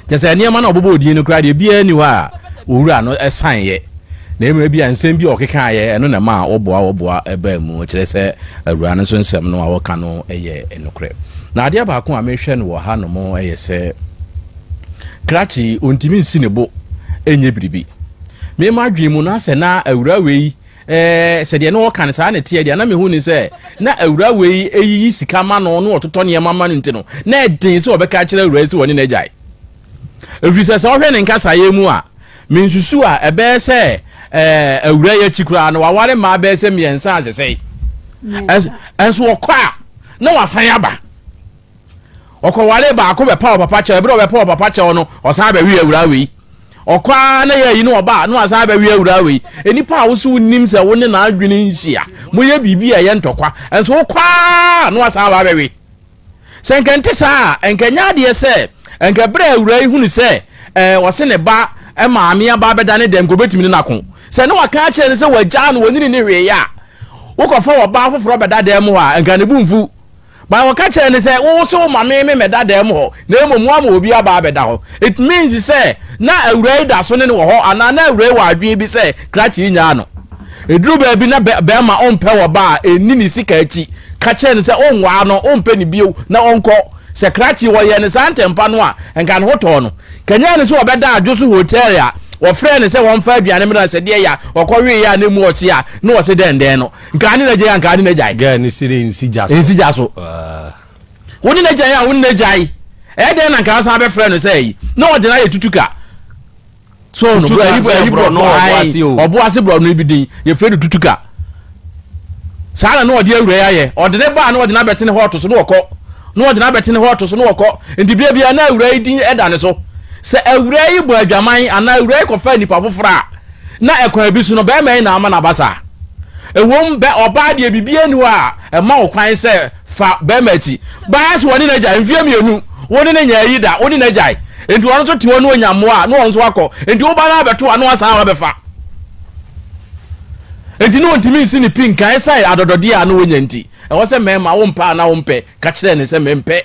Kyɛ sɛ nneɛma no a ɔbobɔ odin no koraa deɛ, ebiara nni hɔ a owura no saneeɛ. Na mmom ebia nsɛm bi a ɔkekaeɛ, ɛno na ɛmaa wɔboa wɔboa baa mu. Kyerɛ sɛ awura no nso nsɛm no a ɔka no yɛ nokorɛ. Na adeɛ baako a mehwɛ no wɔ hanom yɛ sɛ, krakye yi, ɔntumi nsi ne bo. Ɛnyɛ biribi. Me m'adwene mu no asɛ na awura wei ɛɛ sɛ deɛ na ɔka no saa na ɛteɛ deɛ na mehu ne sɛ na awura wei ɛyiyi sika ma no na ɔtotɔ nneɛma ma no nti no na ɛden sɛ ɔbɛka akyerɛ awura yi sɛ wɔne no agyae. Ɛfiri sɛ sɛ ɔhwɛ ne nkasaeɛ mu a mensusu a ɛbɛyɛ sɛ ɛɛ awura yi akyi koraa no waware mmaa bɛyɛ sɛ mmiɛnsa asesɛe. Ɛnso ɔkɔ a na wasan aba. Ɔkɔwaree baako bɛpa ɔpapa kyɛw, ɛberɛ a ɔbɛpa ɔpapa kyɛw no, ɔsan bɛwe awuraa wei. Ɔkɔ ara na yɛ ayi no ɔba a, na wasan abɛwe awuraa wei. Nnipa a wo so wonim sɛ wo ne n'adwene nhyia, moyɛ biribi a ɛyɛ ntɔkwa, nso wokɔ ara na wasan aba abɛwe. Sɛ nka ɛnte saa a, nka ɛnyɛ adeɛ sɛ nka ɛberɛ a awuraa yi hunu sɛ ɛɛ ɔse ne ba maame aba abɛda ne dɛm, nka ɔbɛtumi ne no ako. Sɛ ne waka akyerɛ no sɛ wagyaa no, wɔnyini ne hwee a, wokɔfa ɔbaa foforɔ bɛda dɛm hɔ a, nka ne bo mfu. But wɔka kyerɛɛ no sɛ, Wo so woma me memmɛda dan mu hɔ, na mmom woama obi aba abɛda hɔ. It means sɛ na awuraa yi da so ne no wɔ hɔ anaa na awuraa yi wɔ adwene bi sɛ krakye yi nyaa no. Ɛduru baabi na bɛrima ɔmpɛ ɔbaa a ɛnni ne sika akyi. Ka kyerɛ no sɛ wonwaa no, wompɛ no bio na ɔnkɔ. Sɛ krakye wɔyɛɛ no saa ntɛmpa no a, nka ne ho tɔɔ no. Kanyan no sɛ ɔbɛda adwo so hotel a wɔfrɛɛ no sɛ wɔmfa aduane mmrɛ no sɛ deɛ ya ɔkɔweeɛ a na emu ɔhye a na ɔse dɛndɛn no. Nka ne n'agya nka ne n'agyae.
Girl ne sere nsi gya so.
Nsi gya so. Wo ne n'agyae a wo ne n'agyae. Ɛyɛ dɛn na nka asan abɛfrɛ no sɛ yi na ɔde no ayɛ tutuka. So no bro ayi ayi bro no ayi ɔbo ase bro no bi din yɛfrɛ no tutuka. Saa na na ɔde awura yi ayɛ. Ɔde ne baa na ɔde no abɛtene hɔ ɔto so na ɔkɔ. Na ɔde no abɛtene hɔ ɔto so na ɔkɔ. Nti bia bia na awura yi din ɛda ne so. Sɛ awura yi bɔ adwaman anaa awura yi kɔfa nipa foforɔ a Na ɛkwan bi so no, barima yi na ama no aba saa. Ɛwom, bɛ, ɔbaa deɛ biribiara nni hɔ a ɛma wo kwan sɛ fa barima akyi. Baa so wɔne no agyae mfeɛ mmienu, wo ne no nyɛ ayi da, wo ne no agyae. Enti ɔno nso te hɔ na ɔnya mmoa a, na ɔno nso akɔ. Enti wo ba no abɛto a, na wasan aba abɛfa. Enti na ɔntumi nsi ne pi nka ɛsiane adɔdɔdeɛ a na ɔnya nti. Ɛwɔ sɛ mmarima, wompɛ anaa wompɛ, ka kyerɛ no sɛ mempɛ.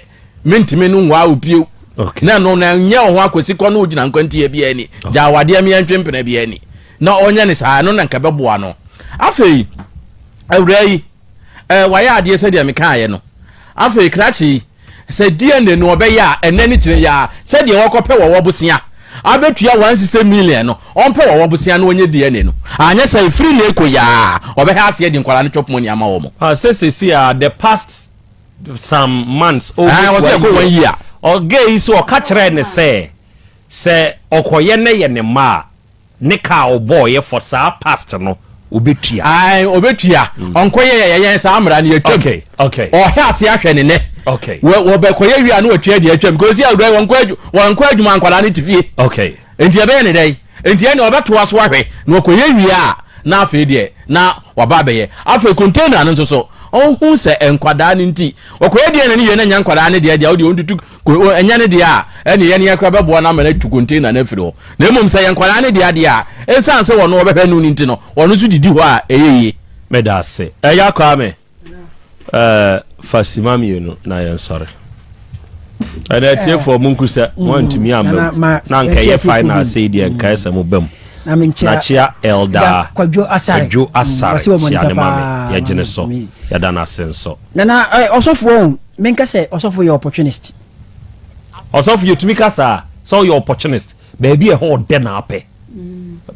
Mentumi no nwaa wo bio.
Okay.
Na no na nyɛ wo ho akwasi kɔ no wogyina nkwantia bi ani. Gya awadeɛ meɛ ntwe mpena bi ani. Na ɔnyɛ ne saa ɛno na nka bɛboa no. Afei awuraa yi eh, wayɛ adeɛ sɛdeɛ mekaeɛ no. Afei krakye yi sɛ DNA no ɔbɛyɛ a ɛnɛ ne kyerɛ yɛ a sɛdeɛ wɔkɔpɛ wɔ wɔ bosea abɛtua 160 million no ɔmpɛ wɔ wɔ bosea no ɔnyɛ DNA no. Anyɛ sɛ ɛfiri ne ɛkɔ yɛ a ɔbɛhɛ aseɛ de nkwadaa no chop money ama wɔn.
Ah, sɛ sɛsi a the past some months
almost ah, one year, one year.
Ɔgɛ yi so ɔka kyerɛɛ ne sɛ sɛ ɔkɔyɛ ne yɛ ne mma a ne kaa ɔbɔɔyɛ for saa past no obetua.
Ayi obetua mm. ɔnkɔyɛ yɛ yɛn saa mmara no yɛtwam.
Okay okay.
Ɔhɛ ase ahwɛ ne nɛ.
Okay.
Wɔ wɔbɛkɔyɛ wie a na watua deɛ atwam kò si awura wɔn wɔn kɔ adwuma nkwadaa ne te fie.
Okay.
Nti ɛbɛyɛ ne dɛn? Enti ɛnneɛ ɔbɛtoa so ahwɛ, na ɔkɔyɛ wie a, na afei deɛ na waba abɛyɛ. Afei container no nso so, ɔhu sɛ nkwadaa no nti, ɔkɔyɛ deɛ na ne yie na ɛnyɛ nkwadaa no deɛ deɛ, ɔdeɛ ɔntutu, ɛnyɛ ne deɛ a, ɛnneɛ yɛne yɛn koraa bɛboa no ama no atu container no afiri hɔ. Na mmom sɛ ɛyɛ nkwadaa no deɛ deɛ a, ɛsiane sɛ ɔno ɔbɛhwɛ no no nti no, ɔno nso didi hɔ a, ɛyɛ yie.
Meda ase. Ɛya Kwame. Eh, fa sima mmienu na yɛnsɔre. Ɛnna atiefoɔ mu nku sɛ moantumi amma mu na anka ɛyɛ final sei deɛ nka ɛsɛ mo ba mu. Na kyea Elder
Kwadwo Asare
Kwadwo Asare kyea ne ma me yɛgye ne so yɛda no ase nso.
Nana ɔsɔfoɔ o menka sɛ ɔsɔfo yɛ opportunist.
Ɔsɔfo yɛtumi ka saa sɛ ɔyɛ opportunist baabi a ɛhɔ ɔdɛ na apɛ.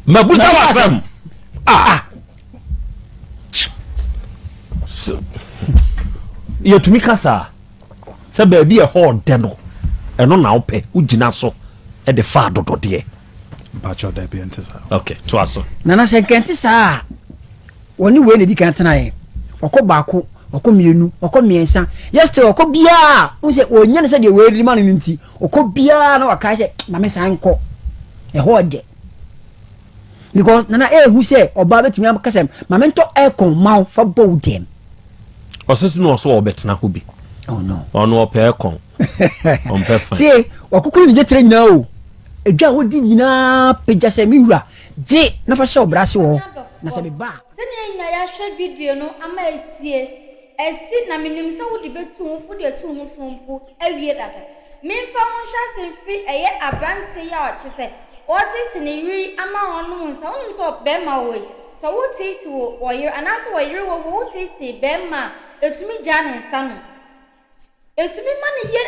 Mabusa w'asɛm ah. Yɛtumi ka saa sɛ baabi a ɛhɔ ɔdɛ no ɛno na wopɛ wogyina so de fa adɔdɔdeɛ.
Mpakyɛw dabi ɛnte saa.
Ok toa so.
Nana sɛ nka ɛnte saa a wɔne wei na edi kan tenaeɛ ɔkɔ baako ɔkɔ mmienu ɔkɔ mmiɛnsa yɛ still ɔkɔ biara n sɛ wɔnya no sɛ deɛ wei de ma no no nti ɔkɔ biara na wakae sɛ ma me san nkɔ ɛhɔ ɔdɛ. Because nana ehu sɛ ɔbaa bɛtumi aka sɛ ma mentɔ aircon ma wo fa bɔ wo dɛm.
Ɔsɛ sɛ na ɔsɛ ɔbɛtena hɔ bi.
Oh no.
Ɔno ɔpɛ aircon. Ɔmpɛ fan.
Tie, wakokoro ne dwetire nyinaa o. Edwa a wodi nyinaa pagya sɛ me wura gye na fa hyɛ wo bra ase wɔ hɔ na sɛ meba a.
Sɛnea yɛn nyinaa yɛahwɛ video no ama asie Asi, na menim sɛ wode bɛtu wo ho fo de atu wo ho fo mpo awie dada. Memfa wo nhyɛase mfiri ɛyɛ aberanteɛ yi a kyerɛ sɛ ɔreteete ne yere yi ama ɔrenom nsa. Wonim sɛ barima wɔ hɔ yi, sɛ woteete wo ɔyere anaasɛ ɔyere wɔ hɔ woteetee barima a, ɛtumi gyaa ne nsa nom. Ɛtumi ma no yɛ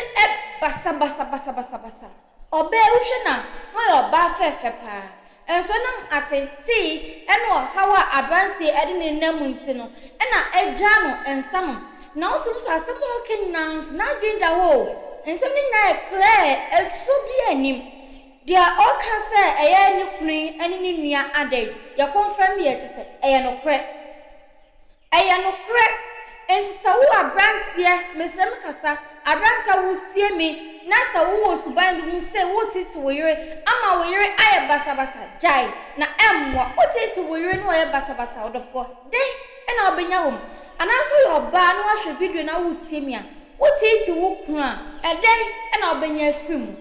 basabasabasabasa. Ɔbaa yi wohwɛ no a, na ɔyɛ ɔbaa fɛɛfɛ paa. Nso ɛnam ateetee ne ɔhaw a aberanteɛ yi de no nam mu nti no na agyaa no nsa nom. Na wotumi sɛ asɛm a ɔka nyinaa nso n'adwene da hɔ o. Nsɛm no nyinaa yɛ clear, aturo biara nnim. Deɛ ɔka sɛ ɛyɛ ne kunu yi ne ne nua ada yi, yɛ confirm yɛ kyerɛ sɛ ɛyɛ nokorɛ. Ɛyɛ nokorɛ. Enti sɛ wo aberanteɛ, mesrɛ me kasa, aberanteɛ a woretie me na sɛ wowɔ suban bi mu sɛ woreteete wo yere ama wo yere ayɛ basabasa, gyae, na ɛmmoa. Woteete wo yere na ɔyɛ basabasa, ɔdɔfoɔ, dɛn na wobɛnya wɔ mu? Anaasɛ woyɛ ɔbaa na woahwɛ video na woretie me a, woteete wo kunu a, ɛdɛn na wobɛnya afiri mu?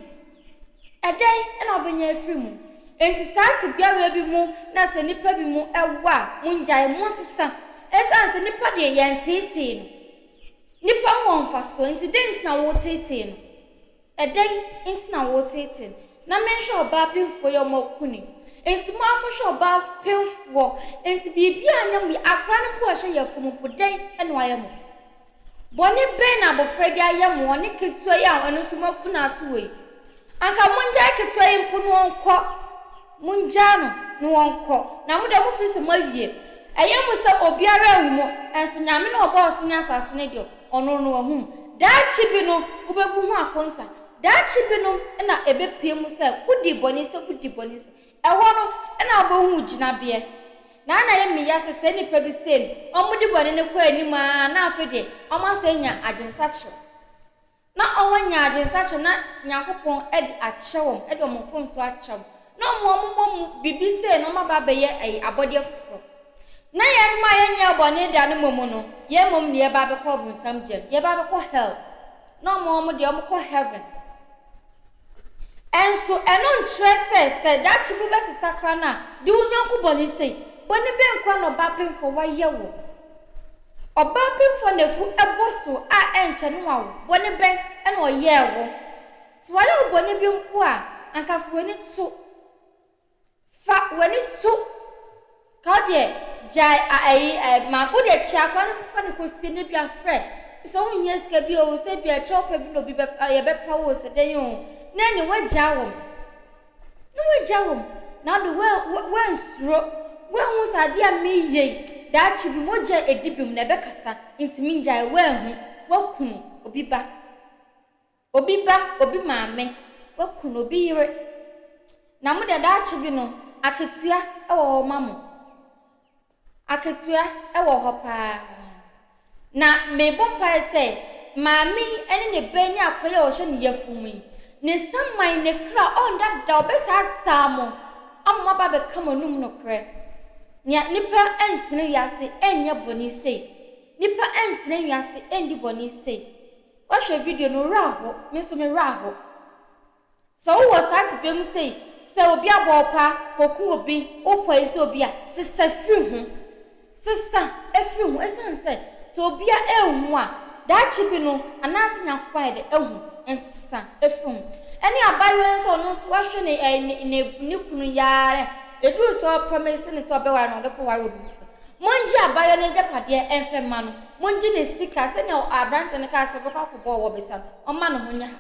Ɛdɛn na wobɛnya afiri mu? Enti saa tebea wei bi mu na sɛ nnipa bi mu wɔ a, mongyae, monsesa. Ɛsiane sɛ nnipa deɛ yɛnteetee no. Nnipa ho wɔ mfasoɔ, enti dɛn nti na woteetee no? Ɛdɛn nti na woteetee no? Na menhwɛ ɔbaa pemfoɔ yi a wɔaku no yi. Enti mo ara mohwɛ ɔbaa pemfoɔ, enti biribiara nyɛ mo ya, akwadaa no mpo a ɔhyɛ yafunu mpo, dɛn na wayɛ mo? Bɔne bɛn na abɔfra yi de ayɛ mo, ɔne ketewa yi a ɔno nso moaku no ato hɔ yi? Anka mongyae ketewa yi mpo na ɔnkɔ. Mongyaa no na ɔnkɔ. Na mo deɛ mofiri sɛ moawie. Ɛyɛ mo sɛ obiara anhu mo, nso Nyame no a ɔbɔɔ ɔsoro ne asase no deɛ, ɔno no wahu mo. Daakye bi no, wobɛbu ho akonta. Daakye bi no na ɛbɛpue mu sɛ wodii bɔne sɛ wodii bɔne sɛ. Ɛhɔ no na wobɛhu wo gyinabeɛ. Na na ɛyɛ me ya sɛ saa nnipa bi sei no, wɔde bɔne no kɔ anim ara na afei deɛ wɔasan anya adwensakyera. Na wɔanya adwensakyera na Nyankopɔn de akyɛ wɔn, de wɔn mfomsoɔ akyɛ wɔn. Na wɔn wɔn mmɔ mu biribi sei na wɔaba abɛyɛ ɛyi abɔdeɛ foforɔ. Na yɛnom a yɛnyɛɛ bɔne da no mmom no, yɛn mmom na yɛba abɛkɔ ɔbonsam gyam, yɛba abɛkɔ hell. Na wɔn wɔn deɛ wɔkɔ heaven. Nso ɛno nkyerɛ sɛ, sɛ daakye bi wobɛsesa koraa no a, di wo yɔnko bɔne sei. Bɔne bɛn koraa na ɔbaa pemfoɔ wayɛ wo? Ɔbaa pemfoɔ na afu bɔ so a ɛnkyɛ no wawo. Bɔne bɛn na ɔyɛɛ wo? Sɛ wayɛ wo bɔne bi mpo a, anka fa w'ani to. Fa w'ani to ka wo deɛ gyae a ɛyi ɛ ma wo deɛ kyɛ akora no fa no kɔsie ne bia frɛ sɛ wohia sika bi o sɛ bia kyɛw pɛ bi na obi bɛ yɛbɛpa wo sɛ dɛn o na ɛne woagya wɔm na woagya wɔm na wode woansuro woahu sɛ adeɛ a meyɛ yi daakye bi mogya ɛdi bi mu na ɛbɛkasa nti mengyae woahu woakunu obi ba. Obi ba, obi maame, waku no, obi yere. Na mo deɛ daakye bi no, akatua wɔ hɔ ma mo. Akatua wɔ hɔ paa. Na mebɔ mpaeɛ sɛ maame yi ne ne ba yi ne akwadaa a ɔhyɛ ne yafunu mu yi, ne saman, ne kra, ɔnda da, ɔbɛtaataa mo ama moaba abɛka mo anum nokorɛ. Nea nnipa ntena wiase nyɛ bɔne sei. Nnipa ntena wiase ndi bɔne sei. Woahwɛ video no, wo werɛ aho, me nso me werɛ aho. Sɛ wowɔ saa tebea mu sei, sɛ obi abɔ wo paa, kɔku obi, wo poison obi a, sesa firi ho. Sesa firi ho. Ɛsiane sɛ, sɛ obia anhu a, daakye bi no, anaasɛ Nyankopɔn ayɛ dɛ ahu, nti sesa firi ho. Ɛne abaayewa yi nso, ɔno nso wahwɛ ne, eh, ne, ne, ne kunu yi ara, ɛduru sɛ ɔpromise ne sɛ ɔbɛware no, ɔde kɔware obi foforɔ. Mongye abaayewa no agyapadeɛ mfa mma no. Mongye ne sika sɛdeɛ aberanteɛ no kaa sɛ ɔbɛkɔ akɔbɔ ɔwɔ besa no, ɔmma ne ho nyɛ ha.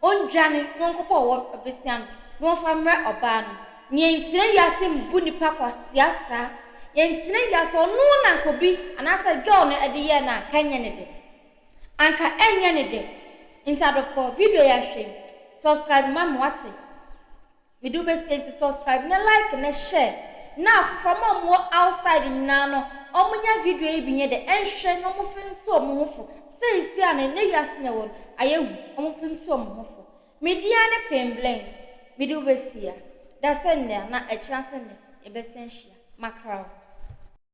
Ɔndwane na ɔnkɔbɔ ɔwɔ besa no na ɔmfa mmrɛ ɔbaa no. Na yɛntena wiase mbu nnipa kwasea saa. Yɛntena wiase, ɔno na anka obi anaasɛ girl no de yɛɛ no a, anka ɛnyɛ ne dɛ. Anka ɛnyɛ ne dɛ. Nti adɔfoɔ, video yi ahwɛ yi, subscribe ma me wate. Mede wo bɛsie nti subscribe na like na share na afoforɔ ma ɔmo wɔ outside nyinaa no ɔmo nya video yi bi nyɛ dɛ ɛnhwɛ na ɔmo fi nto ɔmo ho fo sɛ esi a no ɛnɛ wiase na ɛwɔ no ayɛ hu ɔmo fi nto ɔmo ho fo me din ara ne Queen Blings mede wo bɛsie a da sɛ nnɛ a na ɛkyena sɛ nnɛ yɛbɛsan ahyia makra wo.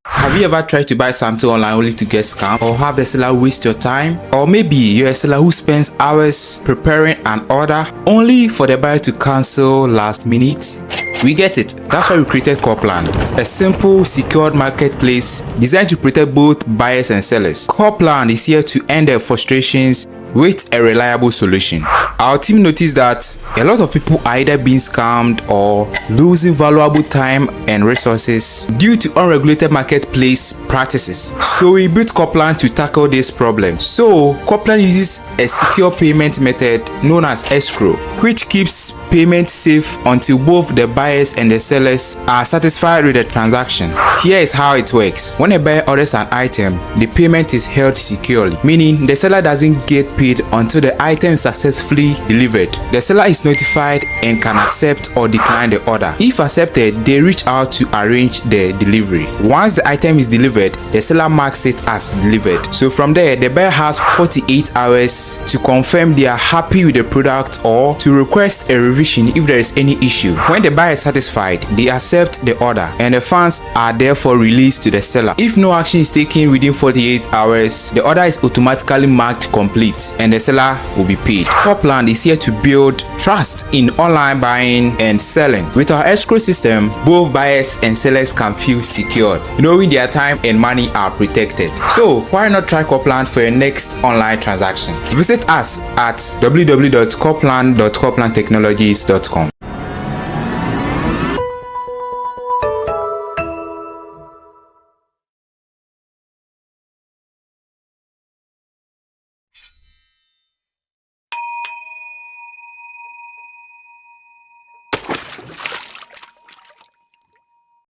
Have you ever tried to buy something online only to get scammed or have the seller waste your time? Or maybe you're a seller who spends hours preparing an order only for the buyer to cancel last minute? We get it. That's why we created Corplan, a simple, secured marketplace designed to protect both buyers and sellers. Corplan is here to end the frustrations. with a reliable solution. Our team noticed that a lot of people are either being scammed or losing valuable time and resources due to unregulated marketplace practices. So we built Copland to tackle this problem. So Copland uses a secure payment method known as escrow, which keeps payment safe until both the buyers and the sellers are satisfied with the transaction. Here is how it works. When a buyer orders an item, the payment is held securely, meaning the seller doesn't get paid until the item is successfully delivered. The seller is notified and can accept or decline the order. If accepted, they reach out to arrange the delivery. Once the item is delivered, the seller marks it as delivered. So from there, the buyer has 48 hours to confirm they are happy with the product or to request a revision if there is any issue. When the buyer is satisfied, they accept the order and the funds are therefore released to the seller. If no action is taken within 48 hours, the order is automatically marked complete and the seller will be paid. Copland is here to build trust in online buying and selling. With our escrow system, both buyers and sellers can feel secured, knowing their time and money are protected. So why not try Copland for your next online transaction? Visit us at www.copland.coplandtechnologies.com.